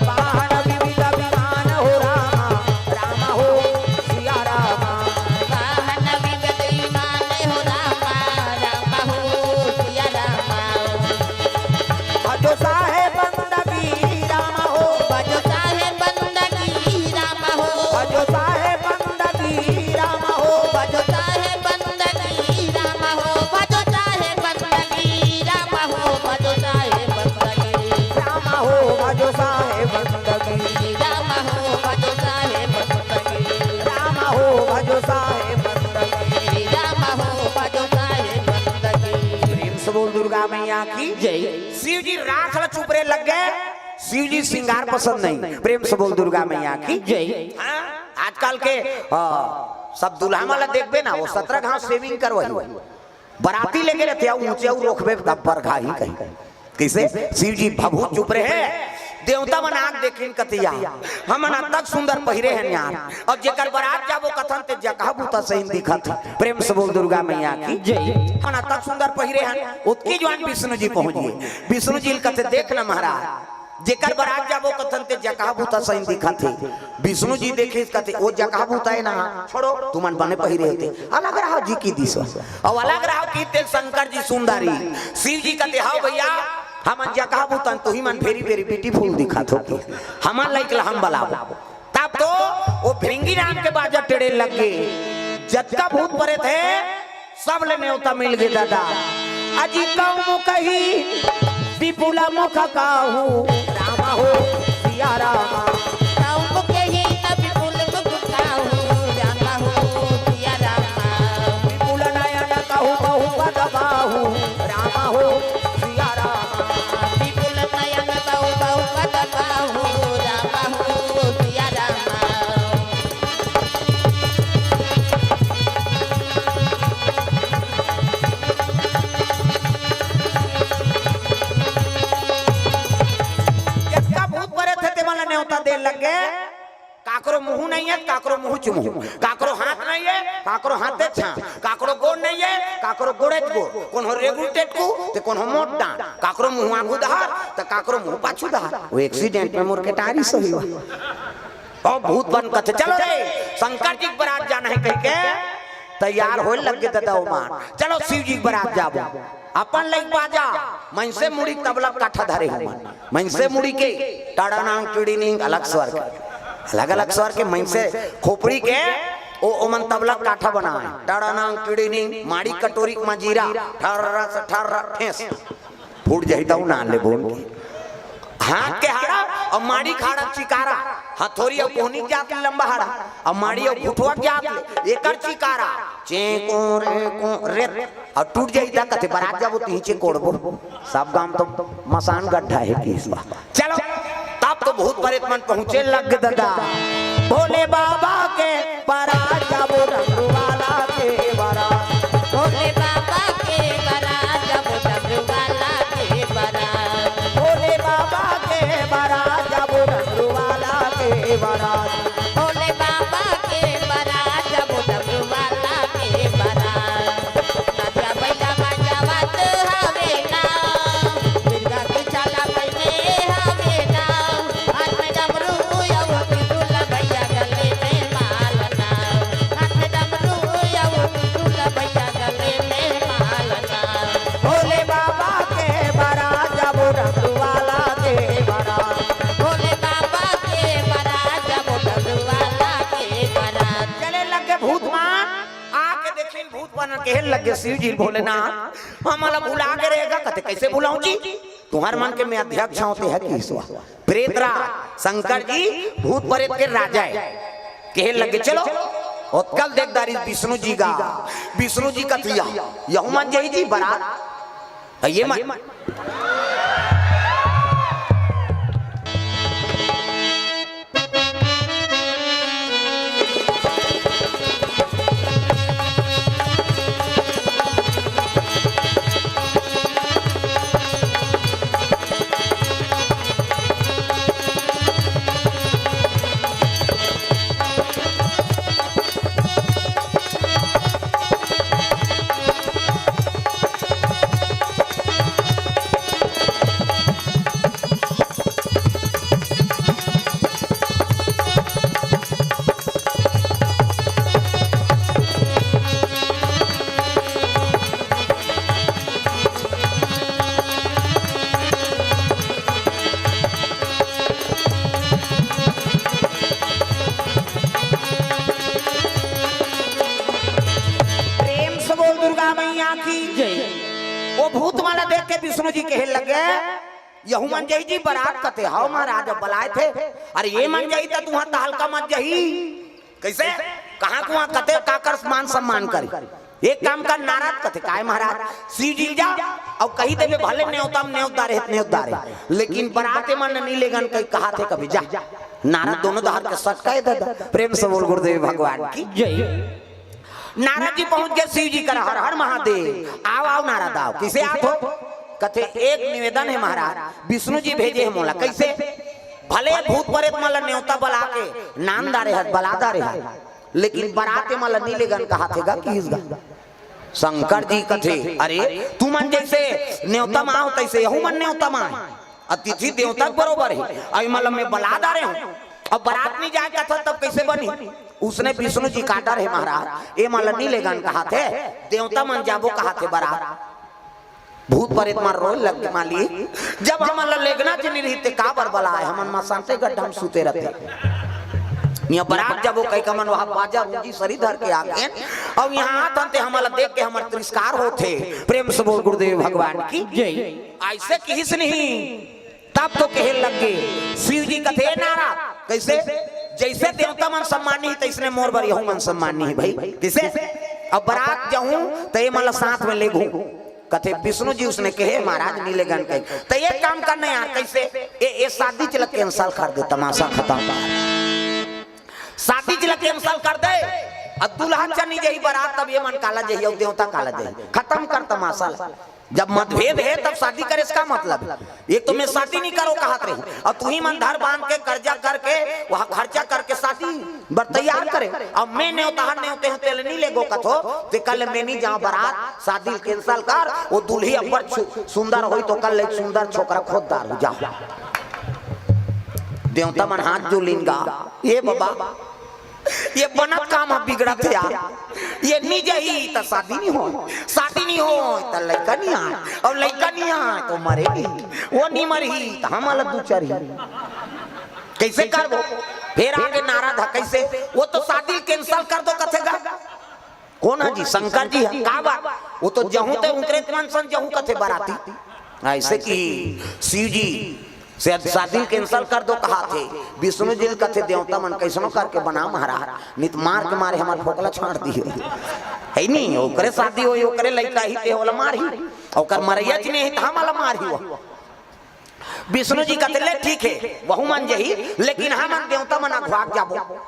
वाहन विविध विमान हो राम, राम हो सिया राम। वाहन विविध विमान हो राम, राम हो सिया राम। भजो साहेब बंदगी राम हो। भजो साहेब बंदगी राम हो। भजो साहेब बंदगी राम हो। भजो साहेब बंदगी राम हो। भजो साहेब बंदगी राम हो। भजो साहेब बंदगी राम हो। भजो साहेब बंदगी राम हो। भजो साहेब बंदगी राम हो। भजो साहेब बंदगी राम हो। भजो साहेब बंदगी। प्रेम से बोल दुर्गा मैया की जय। शिव जी राख ला चुपरे लग गए। शिव जी श्रृंगार पसंद नहीं। प्रेम से बोल दुर्गा मैया की जय। हाँ, आजकल के, आ, सब दुल्हा वाला देखबे ना, वो सत्रह घाव सेविंग करवाई। बराती लेके रहते हैं, ऊंचे और रोकबे, तब पर घाही कहीं। कैसे? शिव जी भभूत चुपरे हे। देवता मन आंख देखिन कतिया, हमन अतक सुंदर पहिरे हन यार। अब जेकर बरात जाबो कथन ते जकहा बूता सही दिखत हे। प्रेम से बोल दुर्गा मैया की जय। हमन अतक सुंदर पहिरे हन, ओतकी जुवार विष्णु जी पहुंच गए। विष्णु जी ल कथे, देख ना महाराज, जेकर बरात जाबो कथन ते जकहा बूता सही दिखत हे। विष्णु जी देखे कथे, ओ जकहा बूता हे ना, छोड़ो, तुमन बने पहिरे होते। अलग रहा जी की दिस। अउ अलग रहा की तेल शंकर जी सुंदरी। शिव जी कथे, हाव भैया, हमन जकहा बूता हन, तुही मन very very beautiful दिखत हो। हमन लइक ला हम बलाबो। तब तो वो भृंगी राम के बाजा टेढ़े लग गए। जतका भूत परेत हे, सब ले नेवता मिल गए दादा। अजी कहूँ कही विपुल मुख काहू, राम हो सिया राम। कहूँ कही न विपुल मुख काहू, राम हो सिया राम। विपुल नयन कहूँ बहु पद बाहू, राम हो सिया राम। विपुल नयन बहु बहु पद बाहू, राम हो सिया राम। जतका भूत परेत हे, तेमन ला नेवता दे लग गए। काकरो मुंह नहीं है, काकरो मुंह चुमू, काकरो हाथ नहीं है, काकरो हाथे छां, काकरो गोड़ नहीं है, काकरो गोड़े गोड़, कोनो रेगुल टेटकू, ते कोनो मोट डांड, काकरो मुंह आगू दहार, ते काकरो मुंह पाछू दहार। वो एक्सीडेंट में मोर के टारी सही हुआ। और भूत बन कथे, चलो रे, शंकर जी के बरात जाना है कह के तैयार होए लग गए दादा ओमन। चलो शिव जी के बरात जाबो। अपन लइक बाजा, मनसे मुड़ी तबला काठा धरे हुआ। मनसे मुड़ी के टाड़ा नांग टीड़ी निंग अलग स्वर के, अलग अलग स्वर के मनसे खोपड़ी के, ओ ओमन तबला काठा बनाए। टाड़ा नांग टीड़ी निंग, माड़ी कटोरी के मजीरा, ठर्रा से ठर्रा ठेस। फूट जाही तऊ ना लेबो उनके। हाथ के हाड़ा और माड़ी खाड़ा चिकारा, हथोरी और कोहनी के जात ले लंबा हाड़ा, और माड़ी और फुटवा के जात ले, एकर चिकारा, चें को रे को रे, और टूट जाही ता कथे बरात जाबो तो नीचे कोड़बो। सब गांव तो मसान गड्ढा है कि इस बार। चलो, तब तो भूत प्रेत मन पहुंचे लग दादा। भोले बाबा के बरात जाबो डमरू वाला के बरात। भोले बाबा के बरात जाबो डमरू वाला के बरात। भोले बाबा के बरात जाबो डमरू वाला के बरात। भोले बाबा के बरात जाबो डमरू वाला के बरात। नदिया बैला बजावत हवे ना। लगे शिव जी, भोलेनाथ, हमला भुला गे रहेगा। कथे, "कइसे भुलाहूं जी? तुंहर मन के मैं अध्यक्ष हंव, तेहा किहिस।" प्रेत राज, शंकर जी भूत प्रेत के राजा हे। कहे लगे, "चलो।" अउ कल देख डारिस विष्णु जी गा, विष्णु जी कथे, "यहू मन जाही जी बरात।" त ये मन प्रेम से बोल दुर्गा मैया की जय। ओ भूत मन ला देख के विष्णु जी कहे लगे, "यहू मन जाही जी बरात।" कथे, "हव महाराज, अब बलाय थे।" "अरे ये मन जाही त तुंहर तहलका मच जाही।" कइसे? कहां कुहां कथे, काकर मान सम्मान करे? एक काम कर नारद, कथे, "काय महाराज?" "शिव जी ल जा अउ कहि देबे, भले नेवता म नेवत डारे हे, नेवत डारे हे, लेकिन बरात ए मन ल नइ लेगन कहि कहाथे कभू, जा।" नारद दूनों डहर के सटकाय दादा। प्रेम से बोल गुरुदेव भगवान की जय। नारद जी पहुंच गे शिव जी करा, "हर हर महादेव।" "आव, आव नारद, आव।" "कइसे आत हो?" कथे, "एक निवेदन हे महाराज, विष्णु जी भेजे हे मोला।" "कइसे?" "भले भूत प्रेत मन ला नेवता बला के नांद डारे हस, बला डारे हस, लेकिन बरात ए मन ला नइ लेगन कहाथे गा, किहिस गा।" शंकर जी कथे, "अरे तुमन जइसे नेवता म आव, तइसे यहू मन नेवता म आय।" अतिथि देवता के बरोबर हे। अउ एमन ल मैं बला डारे हंव, अब बरात नइ जाय कथस, तब कइसे बनही? उसने विष्णु जी का डर हे महाराज, एमन ल नइ लेगन कहाथे, देवता मन जाबो कहाथे बरात। भूत प्रेत मन रोय लग गे, "मालिक, जब हमन ल लेगना च नइ रहिस ते काबर बलाय, हमन मसांते गड्ढा म सुते रहते। इहां बरात जाबो कहिके हमन उहां बाजा रूंजी सरी धर के आ गेन, अउ इहां आथन ते हमन ल देख के हमर तिरस्कार होथे।" प्रेम से बोल गुरुदेव भगवान की जय। अइसे किहिस नहीं। तब तो कहे लग गे, शिव जी कथे, "नारद, कइसे? जइसे देवता मन सम्मानी हे, तइसने मोर बर यहू मन सम्मानी हे भई। कइसे? अब बरात जाहूं, त एमन ल साथ म लेगहूं।" कथे, "विष्णु जी उसने कहे, महाराज, नइ लेगन कहे। त एक काम करना यार, कइसे? ए, ए शादी च ल cancel कर दे, तमाशा खतम। शादी च ल cancel कर दे, अउ दूल्हा च नइ जाही बरात, तब एमन काला जाही, अउ देवता काला जाही? खतम कर तमाशा ल।" जब मतभेद हे, तब शादी करे से का मतलब? एक तो मैं शादी नइ करों कहत रहे हंव, अउ तुहीं मन धर बांध के, कर्जा करके, उहां खर्चा करके शादी बर तैयार करे, अउ मैं नेवतहर नेवते हंव, तेला नइ लेगों कथों, ते कल मैं नइ जांव बरात, शादी ल cancel कर, ओ दुल्ही अब्बड़ छु-, सुंदर होही त कल ले सुंदर छोकरा खोज डारहूं, जा। देवता मन हाथ जोड़ लिन गा, ए बबा, ए बनत काम ह बिगड़त हे यार। ए नइ जाही त शादी नइ होय, शादी नइ होय त लइका नइ आय, अउ लइका नइ आय त मरे नइ, ओ नइ मरही त हमन ल दू चरही। कइसे करबो? फेर आगे नारद ह, कइसे? ओ तो शादी ल cancel कर दो कथे गा। कोन ह जी? शंकर जी ह। काबर? ओ तो जहूं ते उंकरे मन संग जहूं कथे बराती। अइसे कि शिव जी से शादी ल cancel कर दो कहाथे, विष्णु जी ल कथे, "देवता मन कइसनो करके बना महाराज, नइ त मार के मारे हमर फोकला छांट दिही।" हे नी, ओकरे शादी होही, ओकरे लइका ही ते ओला मारही, ओकर मरइया च नइ हे त हमला मारही ओ। विष्णु जी कथे, "ले ठीक हे, वहू मन जाही, लेकिन हमन देवता मन अघवा के जाबो।"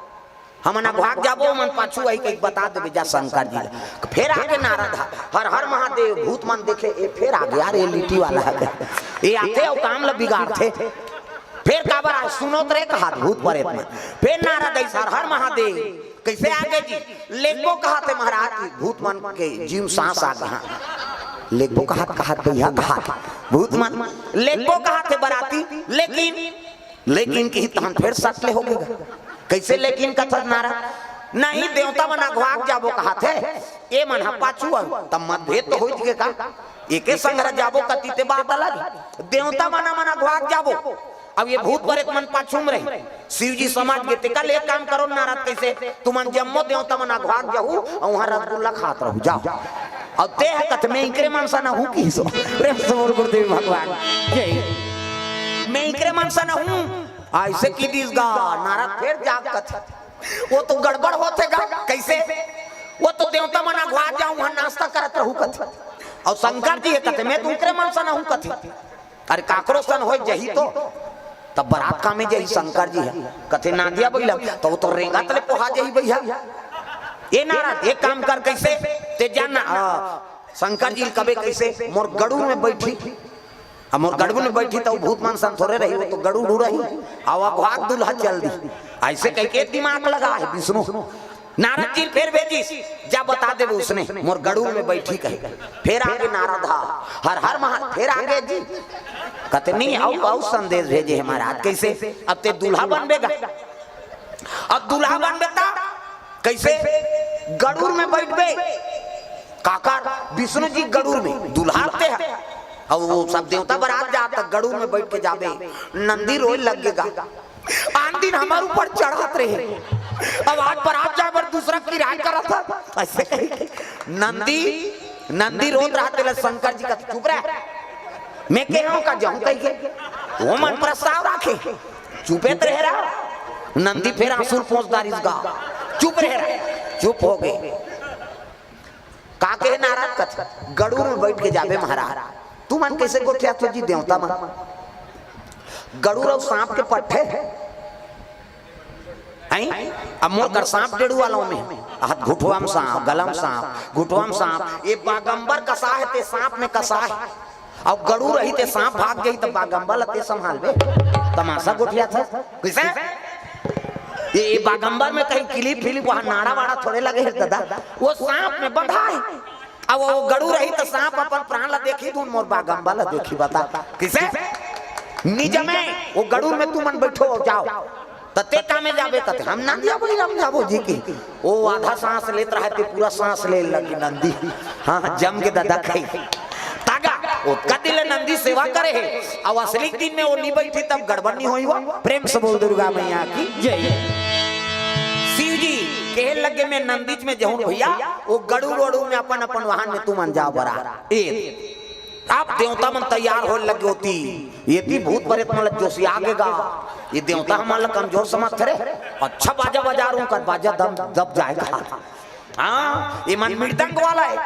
हमन अघवा के जाबो, ओमन पाछू आही कहिके बता देबे जा शंकर जी ल। फेर आगे नारद ह, "हर हर महादेव।" भूत मन देखे, "ए फेर आगे यार, ए लिट्टी वाला हे, ए आथे अउ काम ल बिगाड़थे।" फेर काबर आय, सुनोत रे कहात भूत प्रेत मन। फेर नारद अइस, "हर हर महादेव।" कइसे आगे जी? "लेगबो कहाथे महाराज।" भूत मन के जीव सांस आगे, हाँ, "लेगबो कहात, कहात भइया कहात।" भूत मन, "लेगबो कहाथे बराती, लेकिन लेकिन किही तहन फेर सट ले होगे गा।" कइसे लेकिन कथस नारद? "नहीं, देवता मन अघवा के जाबो कहाथे, ए मन ह पाछू आही, त मतभेद तो होइच गे का? एके संघरा जाबो कति ते बात अलग हे। देवता मन, मन अघवा के जाबो, अब ये भूत प्रेत मन पाछू म रही। शिव जी समझ गे, तेकर ले एक काम करो नारद, कइसे? तुमन जम्मो देवता मन अघवाक जाहू अउ उहाँ रसगुल्ला खात रहू, जाव। अउ ते ह कथे, "मैं इकरे मन सन हूँ," किहिस ओ। प्रेम से बोल गुरुदेव भगवान जय। "मैं इकरे मन सन हूँ।" अइसे कहि दिस गा, नारद फेर जाग कथे, "वो तो गड़बड़ होथे गा।" "कइसे?" "वो तो देवता मन अघवा जाहू, उहाँ नास्ता करत रहू," कथे। अउ शंकर जी हे कथे, "मैं तो उकरे मन सन हूँ," कथे। "अरे काकरो सन होय जही तो, तब बरात कामे जही शंकर जी हे।" कथे, "नांदिया बइला, त वो तो रेंगत ले पोहा जही भइया।" "ए नारद, एक काम कर, कइसे? ते जान ना, आ, शंकर जी ल कबे कइसे, मोर गड़ूर में बइठी, अब मोर गड़ूर में बइठी त वो भूत मन सन थोरे रही, वो तो गड़ूर उड़ही, अउ अघवाक दूल्हा चल दी।" अइसे कहिके दिमाग लगा हे विष्णु। नारद जी ल फेर भेजिस, "जा बता देबे उसने, मोर गड़ूर में बइठी," कहे। फेर आगे नारद हा, "हर हर महादेव," फेर आगे जी। कथे, "नहीं, अउ, अउ संदेश भेजे हे महाराज।" "कइसे?" "अब ते दूल्हा बनबे गा।" "अब दूल्हा बनबे त कइसे?" "गड़ूर में बइठबे।" "काकर?" "विष्णु जी गड़ूर में।" "दूल्हा ते ह, अउ वो सब देवता बरात जात, गड़ूर में बइठ के जाबे।" "नंदी रोय लग गे गा।" "आन दिन हमर ऊपर चढ़त रहे, अब आज बरात जाय बर दूसरा किराय करत हे।" अइसे कहिके नंदी, नंदी रोत रहा, तेला शंकर जी कथे, "चुप रह, मैं कहे हूँ का जाहूँ कहिके, वो मन प्रस्ताव राखे, चुपे त रहे रहा।" नंदी फेर आंसू ल पोंछ डारिस गा, "चुप रहे रहा।" चुप हो गे। का कहे नारद कथे, "गड़ूर में बइठ के जाबे महाराज।" "तुमन कइसे गोठियाथो जी देवता मन? गड़ूर अउ सांप के पट्ठे हे।" अब मोर कर सांप डेड़ू वाला में, हाथ घुटवा म सांप, गला म सांप, घुटवा म सांप, ये बागंबर कसा हे ते सांप में कसा हे। अउ गड़ूर रही ते सांप भाग जाही त बागंबर ल ते संभालबे, तमाशा गोठियाथस। कइसे? ये, ये बागंबर में कहीं किलिप फिलिप, वहाँ नाड़ा वाड़ा थोड़े लगे हे दादा, वो सांप में बंधा हे। अब वो गड़ूर रही त सांप अपन प्राण ल देखही धुन, मोर बागंबर ल देखही, बता। कइसे? निजमे, वो गड़ूर में तुमन बइठो, जाव। त ते कामे जाबे कथे, "हम नंदिया बइला म जाबो जी की।" वो आधा सांस लेत रहा ते पूरा सांस ले लगी नंदी। हाँ, जम के दादा खाई। तागा, ओतका दिन ले नंदी सेवा करे हे, अउ असली दिन में वो नी बइठी तब गड़बड़ नी होही वो। प्रेम से बोल दुर्गा मैया की जय। शिव जी कहे लगे, "मैं नंदीच में जाहूँ भइया, वो गड़ूर वड़ूर में अपन अपन वाहन में तुमन जाव बरा।" ए, अब देवता मन तैयार होय लगे होती, ये भी भूत प्रेत मन ल जोशिया गे गा, ये देवता हमन ल कमजोर समझत रे। अच्छा बाजा बजा रहा हूँ, कर बाजा दम दब जाय गा। हाँ, ये मन मृदंग वाला हे,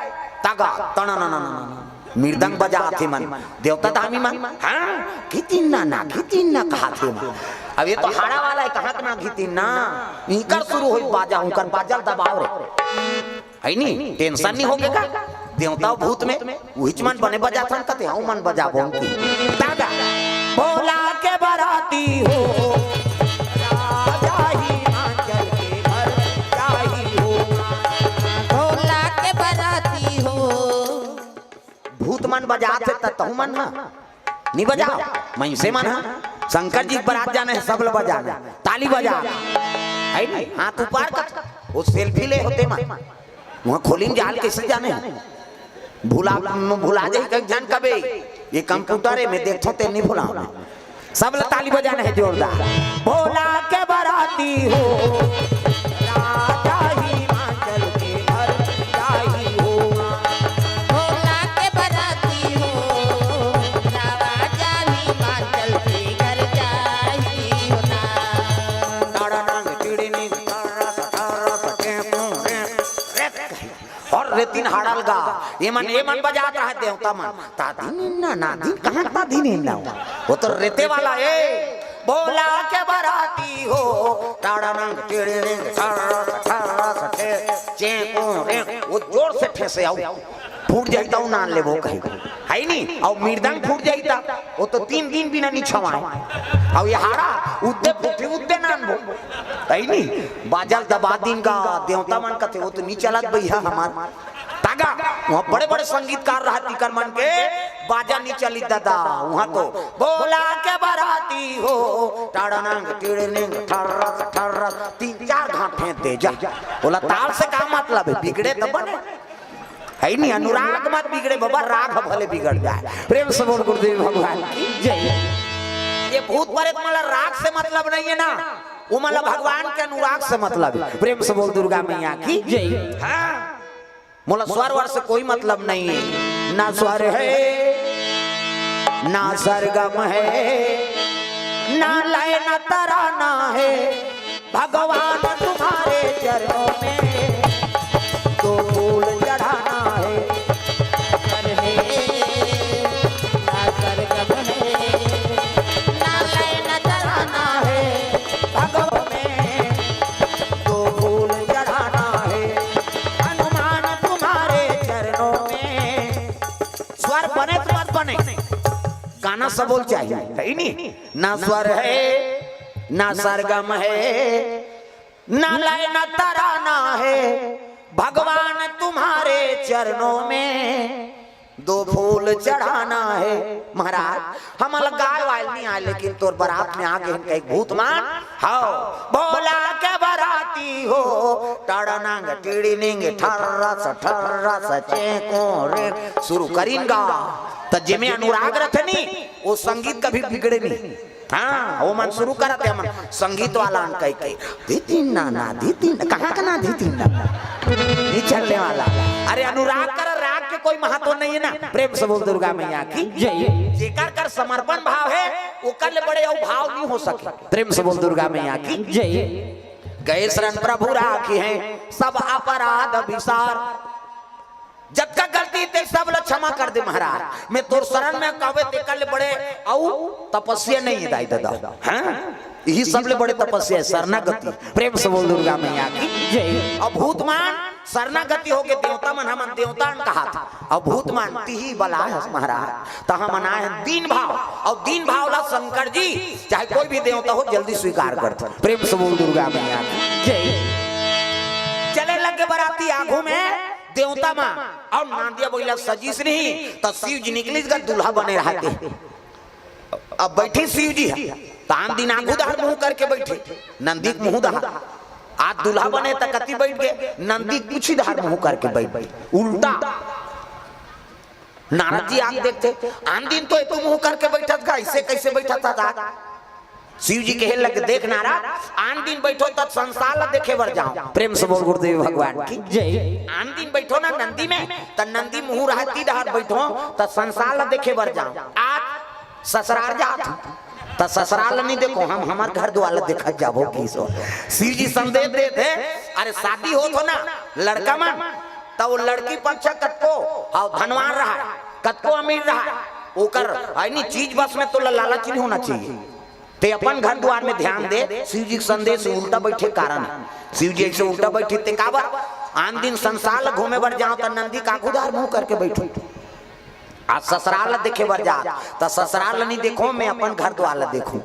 तागा, तणा ना ना ना ना, मृदंग बजाथे मन, देवता धामी मन, हाँ, घितिन ना ना, घितिन ना कहाथे मन। अब ये तो हाड़ा वाला हे, कहाँ के ना घितिन ना, इकर शुरू होई बाजा, उकर बाजा ल दबाव रे। हे नी, tension नी होगे का? देवता भूत में, उहिच मन बने बजाथन कथे, हऊ मन बजाबो की। तागा, भोला के बराती हो, राजा हिमाचल के घर जाही हो। भोला के बराती हो। भूत मन बजाथे त तहू मन ह नी बजाव, मइनसे मन ह। शंकर जी के बरात जाने हे, सब ल बजाना, ताली बजा, हे नी? हाथ ऊपर कर, वो selfie ले होते मन, वहाँ खोली में जाल कइसे जाने हे? भुला, भुला जाही कहीं जान कबे, ये computer हे, मैं देखथों ते नी भुलाव। सब ल ताली बजाना हे जोरदार। भोला के बराती हो, राजा हिमाचल के घर जाही हो। भोला के बराती हो, राजा हिमाचल के घर जाही हो ना। ताड़ा नांग टिड़िनिंग, तारा सा, तारा सा, टें, टूं, रे, रे। अउ रेतिन हाड़ा ल गा, ये मन, ये मन बजात रहा देवता मन। तादी निन्ना, नादी, कहाँ तादी निन्ना? वो तो रेते वाला हे। भोला के बराती हो, टाड़ा नंग, टिड़ी निंग, ठर्रस, ठर्रस, ठे, चे, पू, रे। वो जोर से ठेसे अउ, फूट जाही त अउ नान लेबो कही। हे नी? अउ मृदंग फूट जाही त, वो तो तीन दिन बिना नी छवाय। अउ ये हाड़ा, उद्दे फूटी, उद्दे नानबो। हे नी? बाजा ल दबा दिन गा, देवता मन कथे, वो तो नी चलत भइया हमार। तागा, वहाँ बड़े-बड़े संगीतकार रहत, इकर मन के बाजा नी चली दादा। वहाँ तो भोला के बराती हो, टाड़नंग, टिड़निंग, ठर्रस, ठर्रस, तीन चार घाट फेंक दे जा। बोला, ताल से का मतलब हे, बिगड़े त बने। हे नी, अनुराग मत बिगड़े बाबा, राग भले बिगड़ जाय। प्रेम से बोल गुरुदेव भगवान की जय। ये भूत प्रेत मन ला राग से मतलब नहीं है ना, वो मन ला भगवान के अनुराग से मतलब है। प्रेम से बोल दुर्गा मैया की। जय। हाँ, मोला स्वर वर से कोई मतलब नहीं है, ना स्वर है, ना सरगम है, ना लय, ना तराना है। भगवान तुम्हारे चरणों में दो फूल चढ़ाना है। स्वर है, ना सरगम है, ना लय, ना तराना है। भगवान में दो फूल चढ़ाना है। हनुमान तुम्हारे चरणों में। स्वर बने तो मत बने, गाना सबोल चाहिए, है ही नहीं। ना स्वर है, ना सरगम है, ना लय, ना तराना है। भगवान तुम्हारे चरणों में दो फूल चढ़ाना है। महाराज, हमला गाय वाय नहीं आय, लेकिन तोर बरात में आ गे हन कई भूत मन। हव, भोला के बराती हो, टड़नंग टिड़िनिंग ठर्रस ठर्रस चेको रे। शुरू करिन गा, त जेमे अनुराग रथे नी, वो संगीत कभी बिगड़े नहीं। हाँ, वो मन शुरू करत हे, मन संगीत वाला मन कह के, "धी तीन ना ना, धी तीन ना।" कहाँ का ना धी तीन ना? नहीं चलने वाला। अरे, अनुराग कर राग के कोई महत्व नहीं है ना। प्रेम से बोल दुर्गा मैया की। जय। जेकर कर समर्पण भाव है, ओकर ले बड़े अउ भाव नहीं हो सके। प्रेम से बोल दुर्गा मैया की। जय। गए शरण प्रभु राखी है, सब अपराध विसार। जतका गलती ते सब ला क्षमा कर दे महाराज। मैं तोर शरण में कहवे तेकर ले बड़े अउ तपस्या नहीं है दाई ददा। हाँ? यही सब ले बड़े तपस्या है, शरणागति। प्रेम से बोल दुर्गा मैया की। जय। अउ भूत मन शरणागति होके देवता मन, हमन देवता मन कहात। अउ भूत मन तिही बला है महाराज। त हमन आए हैं दीन भाव, अउ दीन भाव ला शंकर जी चाहे कोई भी देवता हो जल्दी स्वीकार करथे। प्रेम से बोल दुर्गा मैया की। जय। चले लगे बराती आगू में देवता मन, अउ नांदिया बइला सजिस नहीं, त शिव जी निकलिस गा दूल्हा बने रहते। अब बैठी शिव जी ह, त आन दिन आगू डहर मुंह करके बैठे, नंदी के मुंह डहर। आज दूल्हा बने त कति बैठ गे, नंदी के कुछ डहर मुंह करके बैठ गे, उल्टा। नारद जी आके देखथे, आन दिन तो एतू मुंह करके बैठत गा, अइसे कइसे बैठत हस आज? शिव जी कहे लगे, "देख नारद, आन दिन बैठो त संसार ला देखे बर जाओ।" प्रेम से बोल गुरुदेव भगवान की। जय। आन दिन बैठो ना नंदी में, त नंदी मुंह रहती डहर बैठो, त संसार ला देखे बर जाओ। आज ससुरार जात हो, त ससुरार ला नहीं देखो, हम हमर घर दुआर ला देखत जाबो किहिस। शिव जी संदेश देत हे, अरे शादी होत हो ना लड़का मन, त वो लड़की पक्ष कतको, हाँ, धनवान रहा, कतको अमीर रहा, ओकर, है नी, चीज बस में तोला लालच नहीं होना चाहिए। ते अपन घर दुआर में ध्यान दे। शिव जी के संदेश उल्टा बैठे कारण हे। शिव जी अइसे उल्टा बैठे ते काबर? आन दिन संसार ला घूमे बर जाओ त नंदी के आगू डहर मुंह करके बैठो। आज ससुरार ला देखे बर जात, त ससुरार ला नहीं देखो, मैं अपन घर दुआर ला देखूं।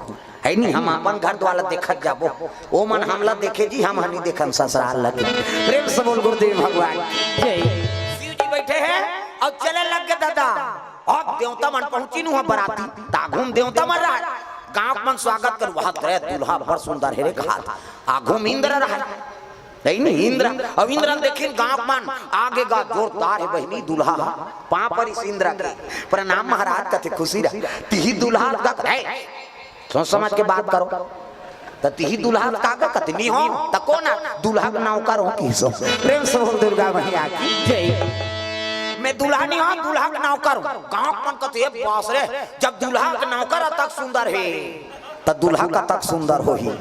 है नी, हम अपन घर दुआर ला देखत जाबो। ओ मन हमला देखे जी, हम ह नहीं देखन ससुरार ला। प्रेम से बोल गुरुदेव भगवान। जय। शिव जी बैठे हैं अउ चले लग गे ददा। अब देवता मन पहुंचिन उहां बराती, त आगू में देवता मन रहा। गांव मन स्वागत कर, "वाह रे दूल्हा बड़ सुंदर हे रे," कहात। आगू में इंद्र रहा। नहीं, नहीं, इंद्र। अब इंद्र ल देखिन गांव मन, आगे गा जोरदार हे बहिनी दूल्हा, पांव परिस इंद्र के। "प्रणाम महाराज," कथे खुशी रहा। "तिही दूल्हा का?" "हे, सोच समझ के बात करो।" "त तिही दूल्हा का?" कथे, "नहीं हो।" "त कोन?" "दूल्हा के नौकर हो किहिस।" प्रेम से बोल दुर्गा मैया की। जय। "मैं दूल्हा नहीं हो, दूल्हा के नौकर हो।" गांव मन कथे, "ए बास रे, जब दूल्हा के नौकर अतक सुंदर हे, त दूल्हा कतक सुंदर होही।"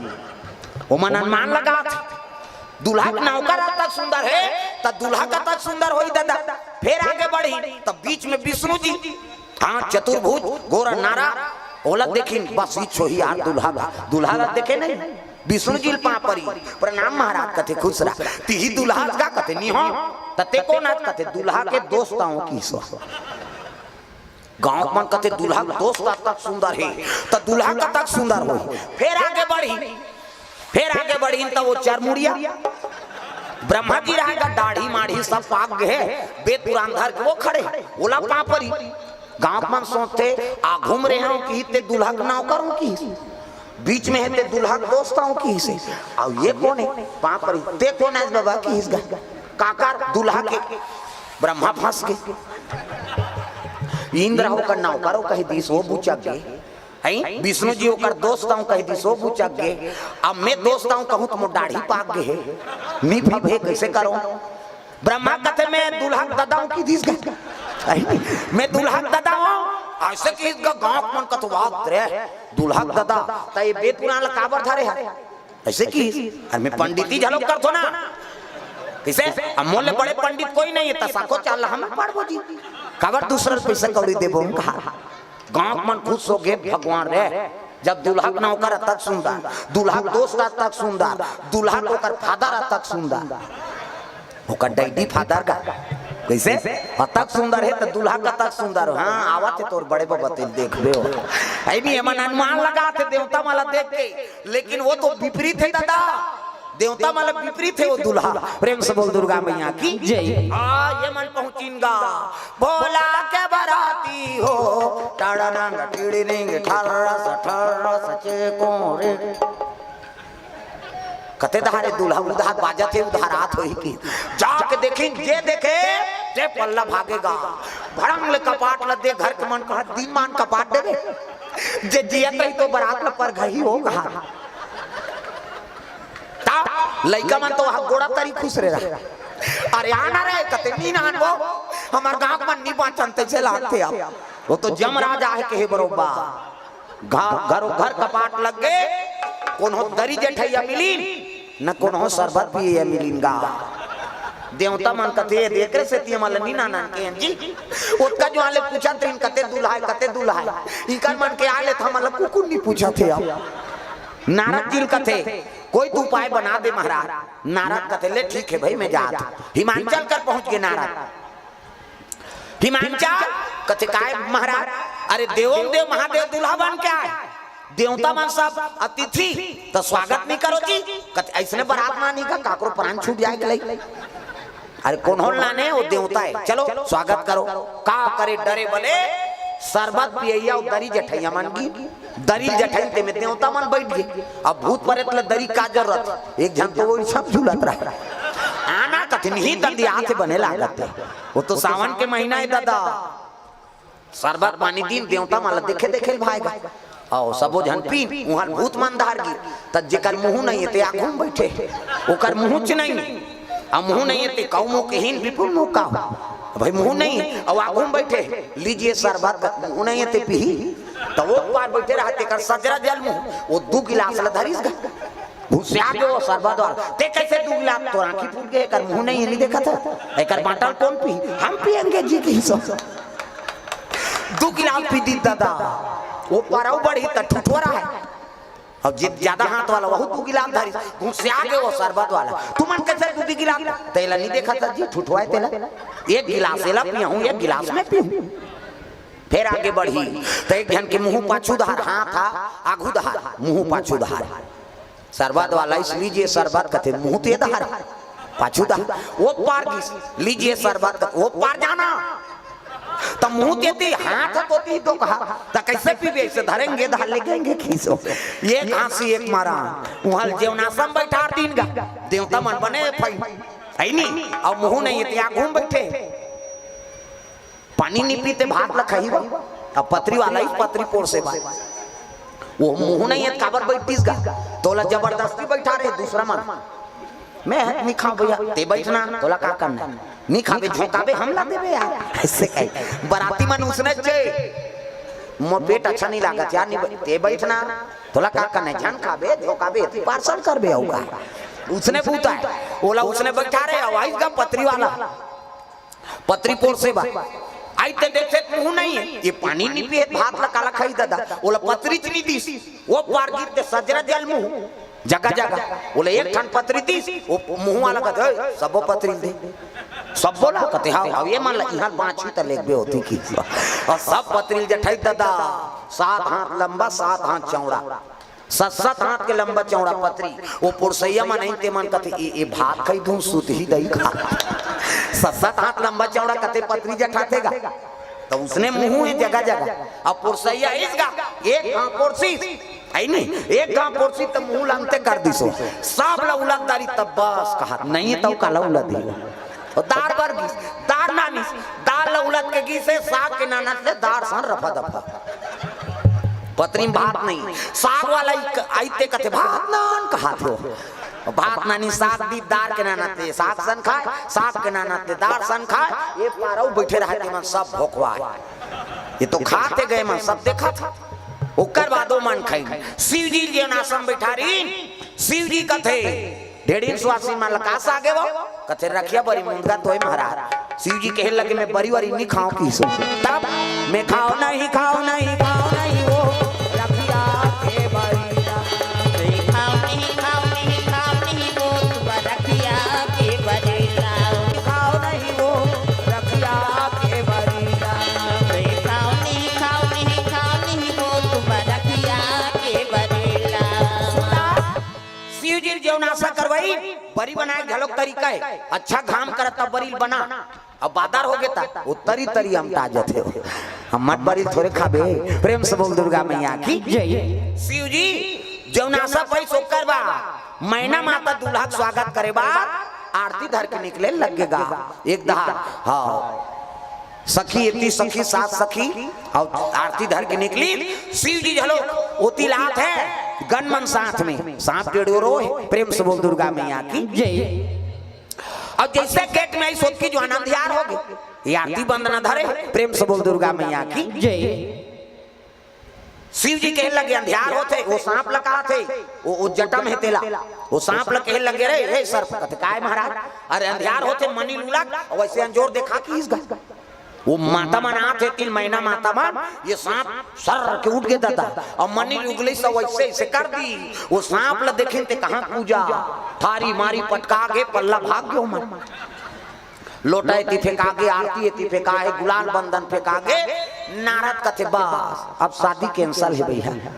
ओमन अनुमान लगात हे, दूल्हा के नौकर अतक सुंदर हे, त दूल्हा कतक सुंदर होही ददा। फेर आगे बढ़ी, त बीच में विष्णु जी, हाँ, चतुर्भुज, गोरा नारा, ओला देखिन, बस इच होही यार दूल्हा, दूल्हा ला देखे नहीं, विष्णु जी ल पांव परी, "प्रणाम महाराज," कथे, "खुश रह।" "तिही दूल्हा का?" कथे, "नहीं हो।" "त ते कोन अस?" कथे, "दूल्हा के दोस्त आंव किहिस।" गांव मन कथे, "दूल्हा के दोस्त अतक सुंदर हे, त दूल्हा कतक सुंदर होही।" फेर आगे बढ़ी, फेर आगे बढ़ी, त वो चरमुड़िया ब्रह्मा जी रहा गा, दाढ़ी माढ़ी सब पाक गे हे, बेद पुरान धर के वो खड़े, ओला पांव परी। गांव मन सोचथे, आगू में रहे हो किहिस ते दूल्हा के नौकर हो किहिस, बीच में हे ते दूल्हा के दोस्त हो किहिस, अउ ये कोन हे? पांव परी, "ते कोन अस बाबा?" किहिस गा। "काकर?" "दूल्हा के।" ब्रह्मा फंस गे। इंद्र हो कर नौकर हो कहि दिस, वो बुचक गे। हई विष्णु जी ओकर दोस्त आंव कहि दिस, ओ बुचक गे। अब मैं दोस्त आंव कहूं त मोर दाढ़ी पाक गे हे, नी फबे, कइसे करंव? ब्रह्मा कथे मैं दूल्हा के ददा आंव कहि दिस गा। हई, मैं दूल्हा के ददा आंव, अइसे कहिस गा। गांव के मन कथे वाह रे, दूल्हा के ददा, त ये बेद पुराण ल काबर धरे हस? अइसे कहिस, अरे मैं पंडिती घलो करथों ना। कइसे? अब मोर ले बड़े पंडित कोई नहीं हे, त सको चार ल हम पढ़बो जी। काबर दूसरा ल पइसा कौड़ी देबो हम कहा? गांव के मन खुश हो गे, भगवान रे, जब दूल्हा के नौकर अतक सुंदर, दूल्हा के दोस्त अतक सुंदर, दूल्हा के ओकर फादर अतक सुंदर, ओकर डैडी फादर का, कइसे? अतक सुंदर हे त दूल्हा कतक सुंदर हो। हां, आवत हे तोर बड़े बबा, तेला देखबे हो। अई भी एमन अनुमान लगाथे देवता मन ला देख के, लेकिन वो तो विपरीत हे ददा। देवता मन ला विपरीत हे वो दूल्हा। प्रेम से बोल दुर्गा मैया की जय। हां, ये मन पहुंचिन गा भोला के बराती हो, टड़नंग टिड़निंग ठर्रस ठर्रस चेकों रे। कथे दहारे दूल्हा उधार बाजत हे, उधार आत होही कि जाके देखिन, जे देखे, जे पल्ला भागे गा। भड़ंग ले कपाट ल दे, घर के मन कहत, "दिन मान कपाट देबे।" जे जियत रही तो बरात ल परघही हो गा। ता लइका मन तो ह गोड़ा तरी खुसरे रहा। अरे आना रे, कथे नी नानबो, हमर गांव के मन नी बांचन, तइसे लागथे अब। वो तो जमराज आहे कहे बरोबर। घ-, घरो घर कपाट लग गे, कोनो दरी जेठइया मिलिन, न कोनो सरबत पियइया मिलिन गा। देवता मन कथे, "एकरे सेती हमन ल नी नानन के हन जी।" ओतका जुवार ले पूछत रहिन, "कते दूल्हा हे, कते दूल्हा हे?" इकर मन के आय ले त हमन ल कुकुर नी पूछत हे अब। नारद जी ल कथे, "कोई तो उपाय बना दे महाराज।" नारद कथे, "ले ठीक हे भई, मैं जात हंव।" हिमांचल कर पहुंच गे नारद। हिमांचल कथे, "काय महाराज?" "अरे देवों देव महादेव दूल्हा बन के आय, देवता मन सब अतिथि, त स्वागत नी करो जी?" कथे, "अइसने बरात म आनी का, काकरो प्राण छूट जाय के लई?" "अरे कोनो ल नाने, वो देवता हे, चलो स्वागत करो।" का करे, डरे बले सरबत पियइया अउ दरी जेठइया मन गिन, दरी ल जेठइन तेमे देवता मन बइठ गे। अब भूत परेत ल दरी का जरूरत? एक झन तो वो सब झूलत रहा। आना कथे नी ददी, आथे बने लागत हे। वो तो सावन के महीना हे ददा। सरबत पानी दिन देवता मन ल देखे देखे ल भाय गा। अउ सबो झन पीन, उहां भूत मन धर गिन। त जेकर मुंह नइ हे ते आघू म बइठे, ओकर मुंहच नइ हे। अब मुंह नइ हे ते कउ मुंह के हीन विपुल मुंह का हो? भई मुंह नइ हे, अउ आघू म बइठे, "लीजिए सरबत।" मुंह नइ हे ते पीही। त वो पार बइठे रहा, तेकर सजरा जल मुंह, वो दू गिलास ल धरिस गा। घुसिया गे वो सरबत वाला, "ते कइसे दू गिलास? तोर आंखी फूट गे, एकर मुंह नइ हे, नी देखत हस? एकर बांटा ल कोन पीही? हम पियेंगे जी," कहिस। दू गिलास पी दिस ददा, वो पार अउ बढ़िस त ठुठवा रहा हे। अउ जे जादा हाथ वाला, वहू दू गिलास धरिस, घुसिया गे वो सरबत वाला। "तुमन कइसे दू दू गिलास? तेला नी देखत हस जी, ठुठवा हे तेला। एक गिलास एला पियाहूं, एक गिलास मैं पीहूं।" फेर आगे बढ़िस, त एक झन के मुंह पाछू डहर, हाथ हा आघू डहर, मुंह पाछू डहर। सरबत वाला, "लीजिए सरबत," कथे, मुंह तो ये डहर, पाछू डहर, वो पार गिस, "लीजिए सरबत," कथे, वो पार जाना। त मुंह ते ती, हाथ तो ती तो कहा, "त कइसे पीबे? अइसे धरेंगे, डहर ले जाएंगे," कहिस वो। एक हांसी एक मारा, उहां ल जेवनासन बइठार दिन गा, देवता मन बने फई, हे नी, अउ मुंह नइ हे ते आघू म बइठे। पानी नी पीते भात ल खाही बा। अब पतरी वाला ही पतरी पोरसे बा। वो मुंह नइ हे त काबर बइठिस गा? तोला जबरदस्ती बइठारे दूसरा मन। मैं नी खांव भइया, ते बइठ ना, तोला का करना हे? नी खाबे, झोंकाबे, हमला देबे यार। अइसे कही। बराती मन उसने चे। मोर पेट अच्छा नी लागत यार, नी बइ-, ते बइठ ना, तोला का करना हे? झन खाबे, झोंकाबे, ते पार्सल करबे अउ का। उसने बूता हे। ओला उसने बइठारे, अउ आइस गा पतरी वाला। पतरी पोरसे बा। आइस ते देखथे मुंह नइ हे, ये पानी नी पीहे, भात ल काला खाही ददा, ओला पतरीच नी दिस। वो पार गिस ते सजरा जल मुंह, जगह जगह। ओला एक ठन पतरी दिस, वो मुंह वाला कथे, "ओए, सबो पतरी ल दे।" सबो ला कथे, "हां, हां, ये मन ला इहां बांचही त लेगबे होती की।" अउ सब पतरी ल जेठइस ददा, सात हाथ लंबा, सात हाथ चौड़ा। सत सत हाथ के लंबा चौड़ा पतरी। वो पोरसइया मन आइन ते मन कथे, "ए, ए भात खाही धुन सुतही दई का।" सत सत हाथ लंबा चौड़ा कथे पतरी जेठाथे गा। त उसने मुंह हे जगह जगह। अब पोरसइया आइस गा, एक घांव पोरसिस, हे नी, एक घांव पोरसिस त मुंह ल अंते कर दिस वो। सब ल उलद डारिस त बस कहत, "नइ हे त काला उलदही।" अउ दार बर गिस, दार नानिस, दार ल उलद के गिस हे, साग के नानत ले दार सन रफा दफा। पतरी में भात नहीं, साग वाला ही क-, आइते कथे, "भात नान" कहाथे हो। भात नानी साग दी, दार के नाना ते साग सन खाए, साग के नाना ते दार सन खाए। ये पारऊ बैठे रहे, ते मन सब भोकवा है। ये तो खाते गए मन सब देखा था। ओकर बाद ओ मन खाई। शिव जी जेन आसन बैठा रही, शिव जी कथे, ढेड़ीन सुवासिन मन ल का सागे वो? कथे, "रखिया बरी मुंदगा तोय महाराज।" शिव जी कहे लगे, "मैं बरी वरी नहीं खाऊं किसो।" तब, "मैं खाओ नहीं, खाओ नहीं, खाओ नहीं वो रखिया के बरी।" "मैं खाओ नहीं, खाओ नहीं, खाओ नहीं वो रखिया के बरी।" "खाओ नहीं वो रखिया के बरी।" "मैं खाओ नहीं, खाओ नहीं, खाओ नहीं वो रखिया के बरी।" सुना? शिव जी जौन आसा करवाई, बरी बनाए घलोक तरीका है। अच्छा घाम करत त बरी बना, अब बादर हो गे त वो तरी तरी अमटा जथे हो। हम मत बरी थोरे खाबे। प्रेम से बोल दुर्गा मैया की जय। शिव जी जौन आसा पाइस ओकर बा, मैना माता दूल्हा के स्वागत करे बा, आरती धर के निकले लगे गा। एक दहा, हाँ, सखी एती सखी सात सखी, अउ आरती धर के निकली। शिव जी घलो ओती लात हे, गन मन साथ में, सांप टेढ़ो रोहे। प्रेम से बोल दुर्गा मैया की जय। अउ जइसे गेट में आइस ओतकी जुवार अंधियार हो गे, ये आरती बंद न धरे। प्रेम से बोल दुर्गा मैया की जय। शिव जी कहे लगे, "अंधियार होथे, वो सांप ल कहाथे, वो, वो जटा में हे तेला।" वो सांप ल कहे लगे, "रे, रे सर्प," कथे, "काय महाराज?" "अरे अंधियार होथे, मनी लुलक, वइसे अंजोर देखा किहिस गा।" वो माता मन आथे, तीन महीना माता मन, ये सांप सर के उठ गे दादा, अउ मनी उगले से वइसे, अइसे कर दी। वो सांप ल देखिन ते कहाँ पूजा, थारी मारी पटका गे, पल्ला भाग गयो मन। लोटा एती फेंका गे, आरती एती फेंका हे, गुलाल बंदन फेंका गे। नारद कथे, "बस, अब शादी cancel हे भैया।"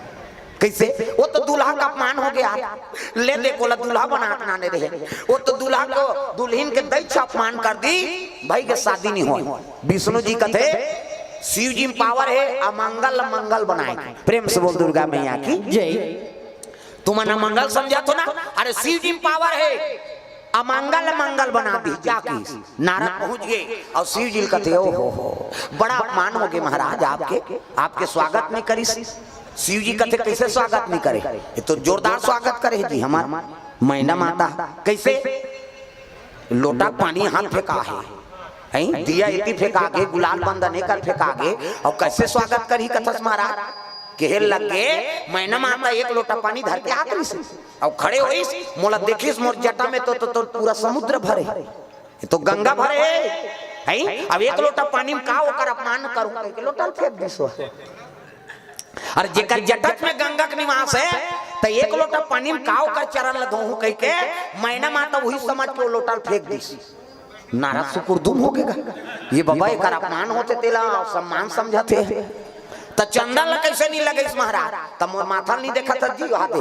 कइसे? वो तो दूल्हा के अपमान हो गे। ले दे, कोला दूल्हा बना के नाने रहे, वो तो दूल्हा के, दुल्हिन के दइछ अपमान कर दी, भई के शादी नहीं होय। विष्णु जी कथे, "शिव जी में power हे अमंगल ल मंगल बनाए।" प्रेम से बोल दुर्गा मैया की जय। तुमन अमंगल समझत हो ना? अरे शिव जी में power हे, अमंगल ल मंगल बना दी। जा किहिस, नारद पहुंच गे अउ शिव जी ल कथे, "ओ हो हो, बड़ा अपमान हो गे महाराज आपके, आपके स्वागत नहीं करिस।" शिव जी कथे, "कइसे स्वागत नहीं करे? ये तो जोरदार स्वागत करे हे जी हमार मैना माता।" कइसे? लोटा पानी हाथ फेंका हे, हैं? दिया एती फेंका गे, गुलाल बंदन एकर फेंका गे, अउ कइसे स्वागत करही कथस महाराज? कहे लगे, "मैना माता एक लोटा पानी धर के आत रहिस, अउ खड़े होइस, मोला देखिस मोर जटा में तो, तो, तो पूरा समुद्र भरे, ये तो गंगा भरे हे, हैं? अब एक लोटा पानी में का ओकर अपमान करूं?" कहिके लोटा ल फेंक दिस। अरे जेकर जटच में गंगा के निवास हे, त एक लोटा पानी में का ओकर चरण ल धोहूं कहिके मैना माता उही समझ के वो लोटा ल फेंक दिस। नारद सुकुरदुम हो गे गा, ये बबा एकर अपमान होथे तेला सम्मान समझत हे। त चंदन ल कइसे नहीं लगइस महाराज? त मोर माथा ल नहीं देखत हस जी, वहां दे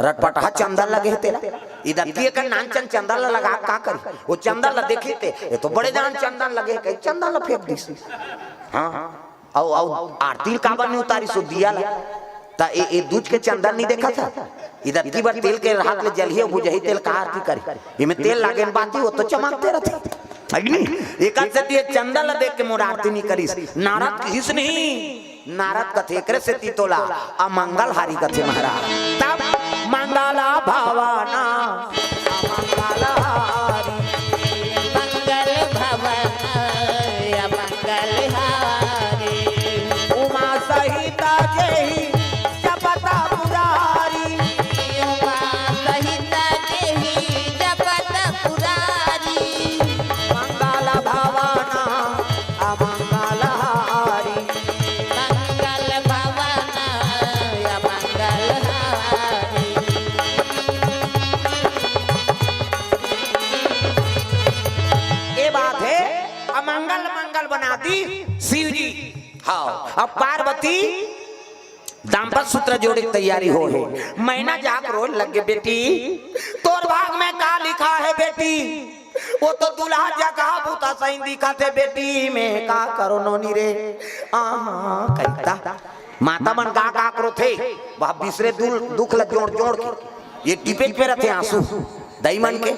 रटपटहा चंदन लगे हे तेला। इदर की एकर नानचन चंदन ल लगा का करी? वो चंदन ल देखिस ते, ये तो बड़े जान चंदन लगे हे, कहिके चंदन ल फेंक दिस। हाँ, अउ, अउ आरती ल काबर नहीं उतारिस ओ दिया ल? त ए, ए दूज के चंदन नहीं देखत हस? इदर की बर तेल के हाथ ले जलही अउ बुझही तेल का आरती करी? एमे तेल लागे न बाती, वो तो चमकते रथे। हे कि नहीं? एकर सेती ये चंदन ल देख के मोर आरती नहीं करिस। नारद किहिस नहीं, नारद कथे, "एकरे सेती तोला अमंगल हारी कथे महाराज।" तब मंगल भवन अमंगल हारी। मंगल भवन अमंगल हारी। उमा सहित जेहि जपत मुरारी। उमा सहित जेहि जपत मुरारी। मंगल भवन अमंगल हारी। मंगल भवन अमंगल हारी। ये बात हे, अमंगल मंगल बना दी शिव जी। हाँ, अब पार्वती दाम्पत्य सूत्र जोड़े के तैयारी होहे। मैना जाके रोए लगे, "बेटी, तोर भाग में का लिखा हे बेटी? वो तो दूल्हा जगह भूता सही दिखत हे बेटी, मैं का करो नोनी रे?" आहा, कहिता। माता मन का का करोथे, वह बिसरे दुल-, दुख ल जोड़ जोड़ के, ये टिपे टिपे रथे आंसू। दई मन के,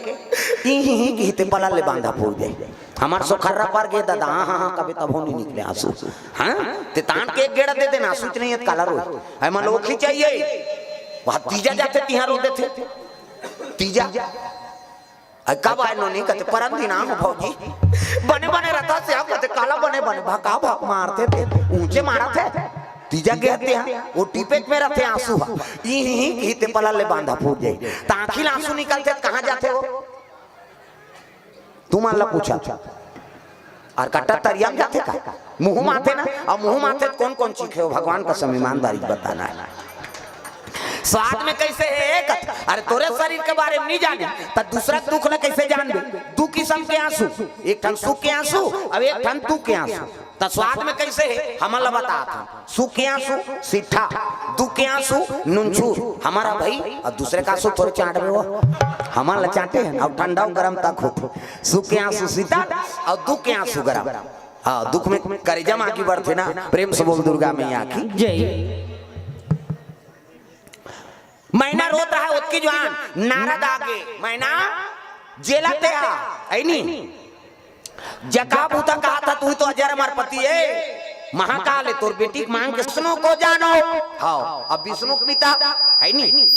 ई ही ही किहिते पला ले बांधा फूट जाए। हमर सोखर्रा पर गे ददा, हाँ, हाँ, हाँ, कबे तभो नहीं निकले आंसू। हाँ? ते तान के एक गेड़ा दे देना, आंसू च नहीं है, काला रोए। है मन ओखी चाहिए। वहाँ तीजा जाथे, तिहाँ रो देथे। तीजा। अरे कब आए नोनी, कहते, "परम दिन आए हो भौजी।" "बने बने रहता से आप," कहते, "काला बने बने, भका भक मारथे ते, ऊंचे मारा थे।" तीजा गे ते हैं, वो टिपेट में रहते आंसू हा। ई ही ही ही ते पलल ले बांधा फूट जाई। त आंखी ले आंसू निकलथे, कहाँ जाथे वो? तुमन ला पूछा। अउ कट्टा तरिया में जाथे का? मुंह म आथे ना, अउ मुंह म आथे त कोन कोन चीखे हो? भगवान कसम ईमानदारी से बताना है। स्वाद में कैसे है एक? अरे तोरे शरीर के बारे में नहीं जाने, त दूसरा के दुख ला कैसे जानबे? दू किसम के आंसू, एक ठन सुख के आंसू, अउ एक ठन दुख के आंसू। त स्वाद में कैसे है? हमन ला बतात हन। सुख के आंसू सीठा, दुख के आंसू नुनछूर। हमर भई, अउ दूसरे के आंसू थोरे चांटबे वो। हमन ला चांटे हैं, अउ ठंडा अउ गरम तक होथे। सुख के आंसू सीठा, अउ दुख के आंसू गरम। हाँ, दुख में करेजा म आगी बढ़थे ना। प्रेम से बोल दुर्गा मैया की। जय। मैना रोत रहा ओतकी जुवार, नारद आगे, "मैना, जेला ते हा, अइनी। जका बूता कहा था, तू तो अजर अमर पति ए। महाकाल ए, तोर बेटी के मांग के विष्णु को जानो।" हाँ, अब विष्णु के पिता, अइनी।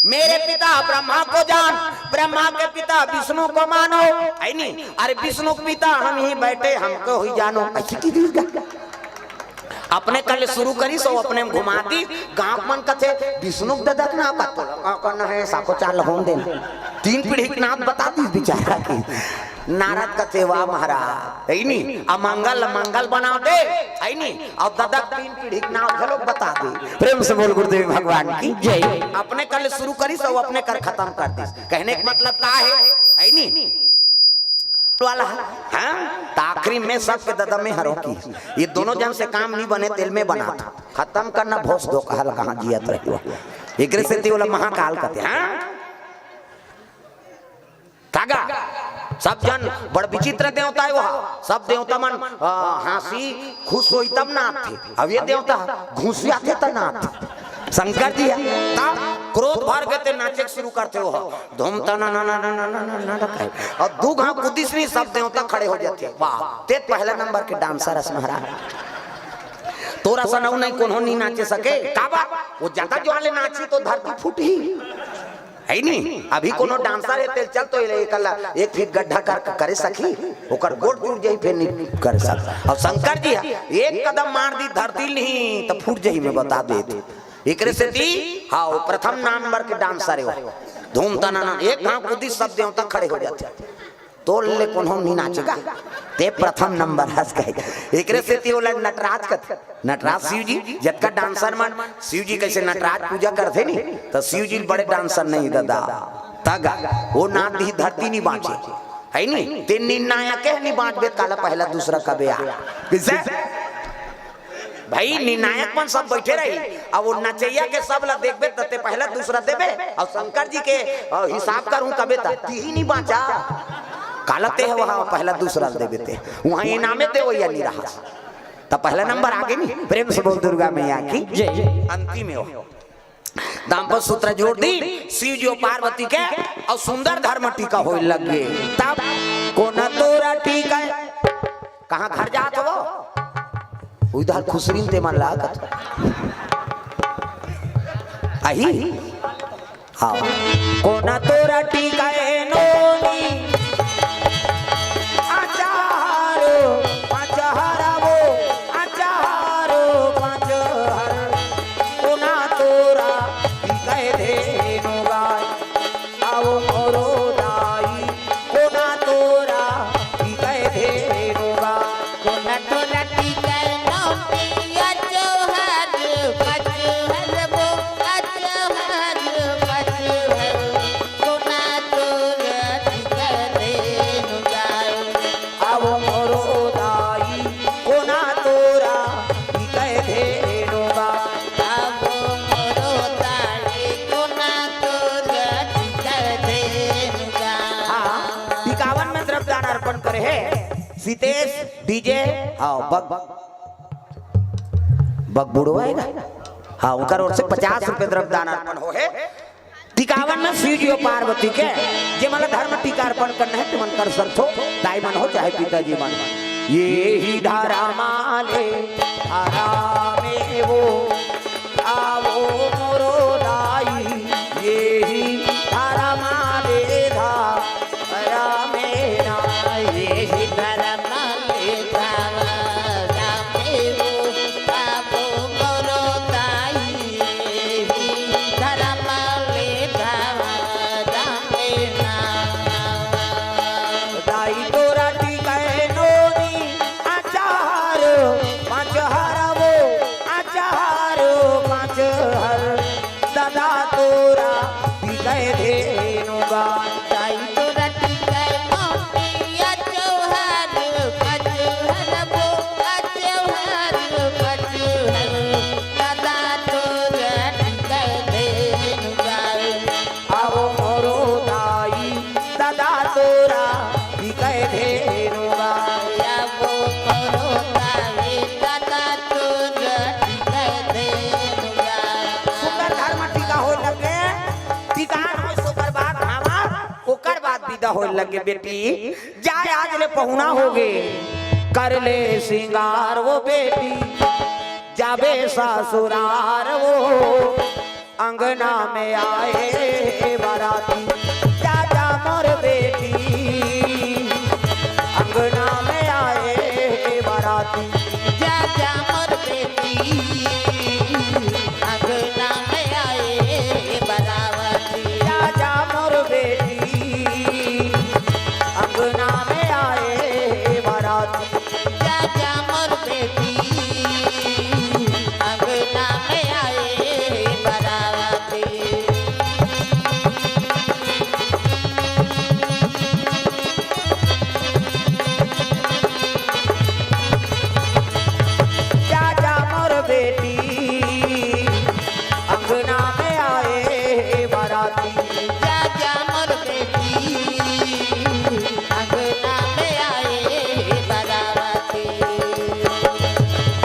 "मेरे पिता ब्रह्मा को जान, ब्रह्मा के पिता विष्णु को मानो।" अइनी, "अरे विष्णु के पिता हम ही बैठे, हमको ही जानो।" ऐसी की दी गा? अपने कल शुरू करी सो अपने में घुमा दी। गांव मन कथे, "विष्णु के ददा के नाम का तोला का करना है, साको चार लगौन देना।" तीन पीढ़ी के नाम बता दी बेचारा की। नारद कथे, "वाह महाराज, है नी, अमंगल मंगल बना दे, है नी, अउ ददा के तीन पीढ़ी के नाम घलो बता दे।" प्रेम से बोल गुरुदेव भगवान की जय। अपने कल शुरू करी सो अपने कर खत्म कर दी। कहने का मतलब का है, है नी? वाला है। हाँ? त आखिरी में सबके ददा में हरो की। ये दोनों जन से काम नहीं बने, तेल में बना था। खत्म करना भोस दो कहल कहाँ जियत रही हो। एकरे सेती ओला महाकाल कहते हैं। हाँ? तागा, सब जन बड़ विचित्र देवता है वहाँ। सब देवता मन, अ, हाँसी खुश होई तब नाचथे। अब ये देवता घुसियाथे त नाचथे। शंकर जी है, तब क्रोध भर के ते नाचे के शुरू करथे वो। धूम तना ना ना ना ना ना ना ना ना कहे। अउ दू घांव कुदिस नहीं, सब देवता खड़े हो जाथे। वाह, ते पहला नंबर के डांसर हस महाराज। तोर असन अउ नहीं कोनो नहीं नाचे सके। का बात? वो ज्यादा जोर ले नाची तो धरती फूटही। है नी? अभी कोनो डांसर है, तेल चल तो ले एकला एक फीट गड्ढा कर, करे सकी, ओकर गोड़ टूट जाई, फिर नहीं करे सक। अउ शंकर जी है, एक कदम मार दी धरती नहीं तो फूट जाई, मैं बता देत। एकरे सेती, हाँ, वो प्रथम नंबर के डांसर है वो। धूम तना ना, एक घांव कुदी सब देवता खड़े हो जाथे। तोर ले कोनो नहीं नाचेगा, ते प्रथम नंबर हस कहे। एकरे सेती ओला नटराज कथे। नटराज शिव जी, जतका डांसर मन, शिव जी कैसे नटराज पूजा करथे नी, त शिव जी बड़े डांसर नहीं ददा। तगा, वो नाच दी धरती नहीं बांचे। है नी? ते निर्णायक है नहीं बांचबे, काला पहला दूसरा कबे आ। किसे? भाई, निर्णायक मन सब बैठे रही, अब वो नचैया के सब ला देखबे, त ते पहला दूसरा देबे, अउ शंकर जी के, अ, हिसाब करूं कबे, त तीही नहीं बांचा। काला ते है वहां पहला दूसरा देबे ते, वहां इनामे देवैया नहीं रहा। त पहला नंबर आगे नहीं, प्रेम से बोल दुर्गा मैया की जय। अंतिम है वो। दाम्पत्य सूत्र जोड़ दी, शिव जी अउ पार्वती के, अउ सुंदर धर्म टीका होए लग गे। तब कोना तोरा टीका, कहाँ घर जात हो? उधर खुसरिन ते मन लागत। अही? हाँ। कोना तोरा टीका ए नोनी, आचारो, आचारा वो, आचारो, आचार। कोना तोरा टीका ए धेनु गाय, आओ मोरो दाई, कोना तोरा टीका ए धेनु गाय। कोना तोरा टीका ए नोनी, आचार, आचार वो, आचार, आचार। कोना तोरा टीका ए धेनु गाय। अब मोरो दाई कोना तोरा टीका ए धेनु गाय। अब मोरो दाई कोना तोरा टीका ए धेनु गाय। हाँ, टिकावन में द्रव्यदान अर्पण करे हे सीतेश डीजे। हाँ, बग, बग बुढ़वा है ना? हाँ, उनकर ओर से पचास रुपए द्रव्यदान अर्पण हो हे। टीका टिकावन में शिव जी अउ पार्वती के, जे मन ला धर्म टीका अर्पण करना हे, ते मन कर सकथो, दाई मन हो चाहे पिताजी मन। ये ही धर्म आले धरा में वो, आवो मोरो दाई, ये ही धर्म आले धरा में ना, ये ही धर्म आले धरा में वो, आवो मोरो दाई, ये ही धर्म आले धरा में ना। दाई तोरा टिकै नोनी अचार, पाँच हर वो अचार, पाँच हर दादा तोरा टिकै धेनु गा। दाई तोरा टिकै नोनी अचार, पाँच हर वो अचार, पाँच हर दादा तोरा टिकै धेनु गा। आवो मोरो दाई, दादा तोरा टिकै धेनु गा। आवो मोरो दाई, दादा तोरा टिकै धेनु गा। सुंदर धर्म टीका होय लगे, टिकान होय सोकर बाद भावा, ओकर बाद विदा होय लगे बेटी। जा आज ले पहुना होगे, कर ले सिंगार वो बेटी, जाबे ससुरार वो। अंगना में आए बाराती, जा जा मोर बेटी। अंगना में आए बाराती, जा जा मोर बेटी। अंगना में आए बाराती, जा जा मोर बेटी। अंगना में आए बाराती। जा जा मोर बेटी, अंगना में आए बाराती। जा जा मोर बेटी, अंगना में आए बाराती। जा जा मोर बेटी, अंगना में आए बाराती।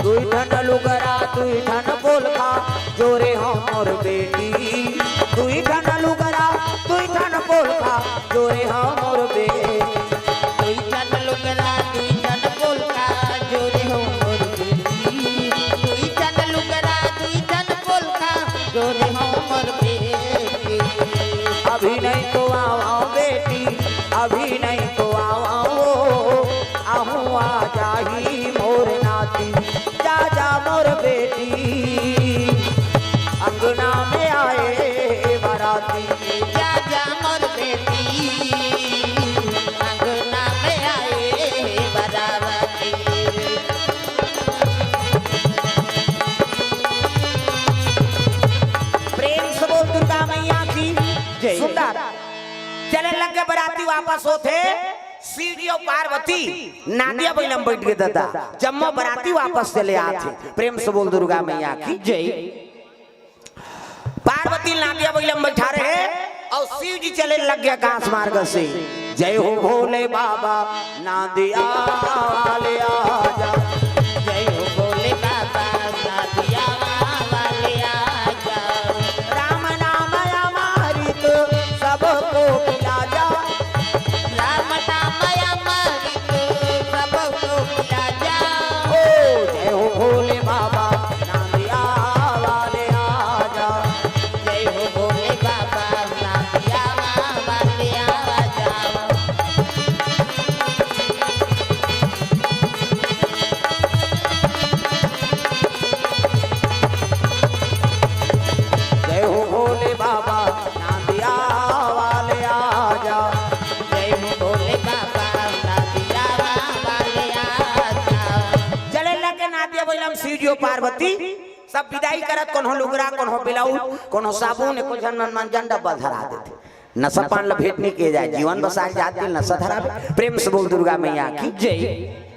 दुई ठन लुगरा, दुई ठन पोलखा, जोरे हो मोर बेटी। दुई ठन लुगरा, दुई ठन पोलखा, जोरे हो मोर बेटी। दुई ठन लुगरा, दुई ठन पोलखा, जोरे हो मोर बेटी। दुई ठन लुगरा, दुई ठन पोलखा, जोरे हो मोर बेटी। अभी नहीं तो आवा बेटी, अभी नहीं तो आवा वो, आहूँ आ जाही मोर नाती। जा जा मोर बेटी, अंगना में आए बाराती। जा जा मोर बेटी, अंगना में आए बाराती। प्रेम से बोल दुर्गा मैया की जय। सुंदर। चले लग के बराती वापस होथे, शिव जी अउ पार्वती नांदिया बइला म बइठ गे दादा। जम्मो बराती वापस चले आथे। प्रेम से बोल दुर्गा मैया की जय। पार्वती नांदिया बइला म बइठा रहे अउ शिव जी चले लग गे आकाश मार्ग से। जय हो भोले बाबा नांदिया वाले आजा। जय हो भोले बाबा नांदिया वाले आजा। राम नाम अमृत सबको पिला जा। राम नाम अमृत सबको पिला जा। ओ जय हो भोले बाबा नांदिया वाले आजा। जय हो भोले बाबा नांदिया वाले आजा। जय हो भोले बाबा नांदिया वाले आजा। जय हो भोले बाबा नांदिया वाले आजा। चले लगे नांदिया बइला म शिव जी अउ पार्वती, सब बिदाई करत, कोनो लुगरा, कोनो ब्लाउज, कोनो साबुन, एको झन मन मंजन डब्बा धरा देथे। नशा पान ल भेंट नइ किए जाए, जीवन बसाए जात के नशा धरावे। प्रेम से बोल दुर्गा मैया की जय।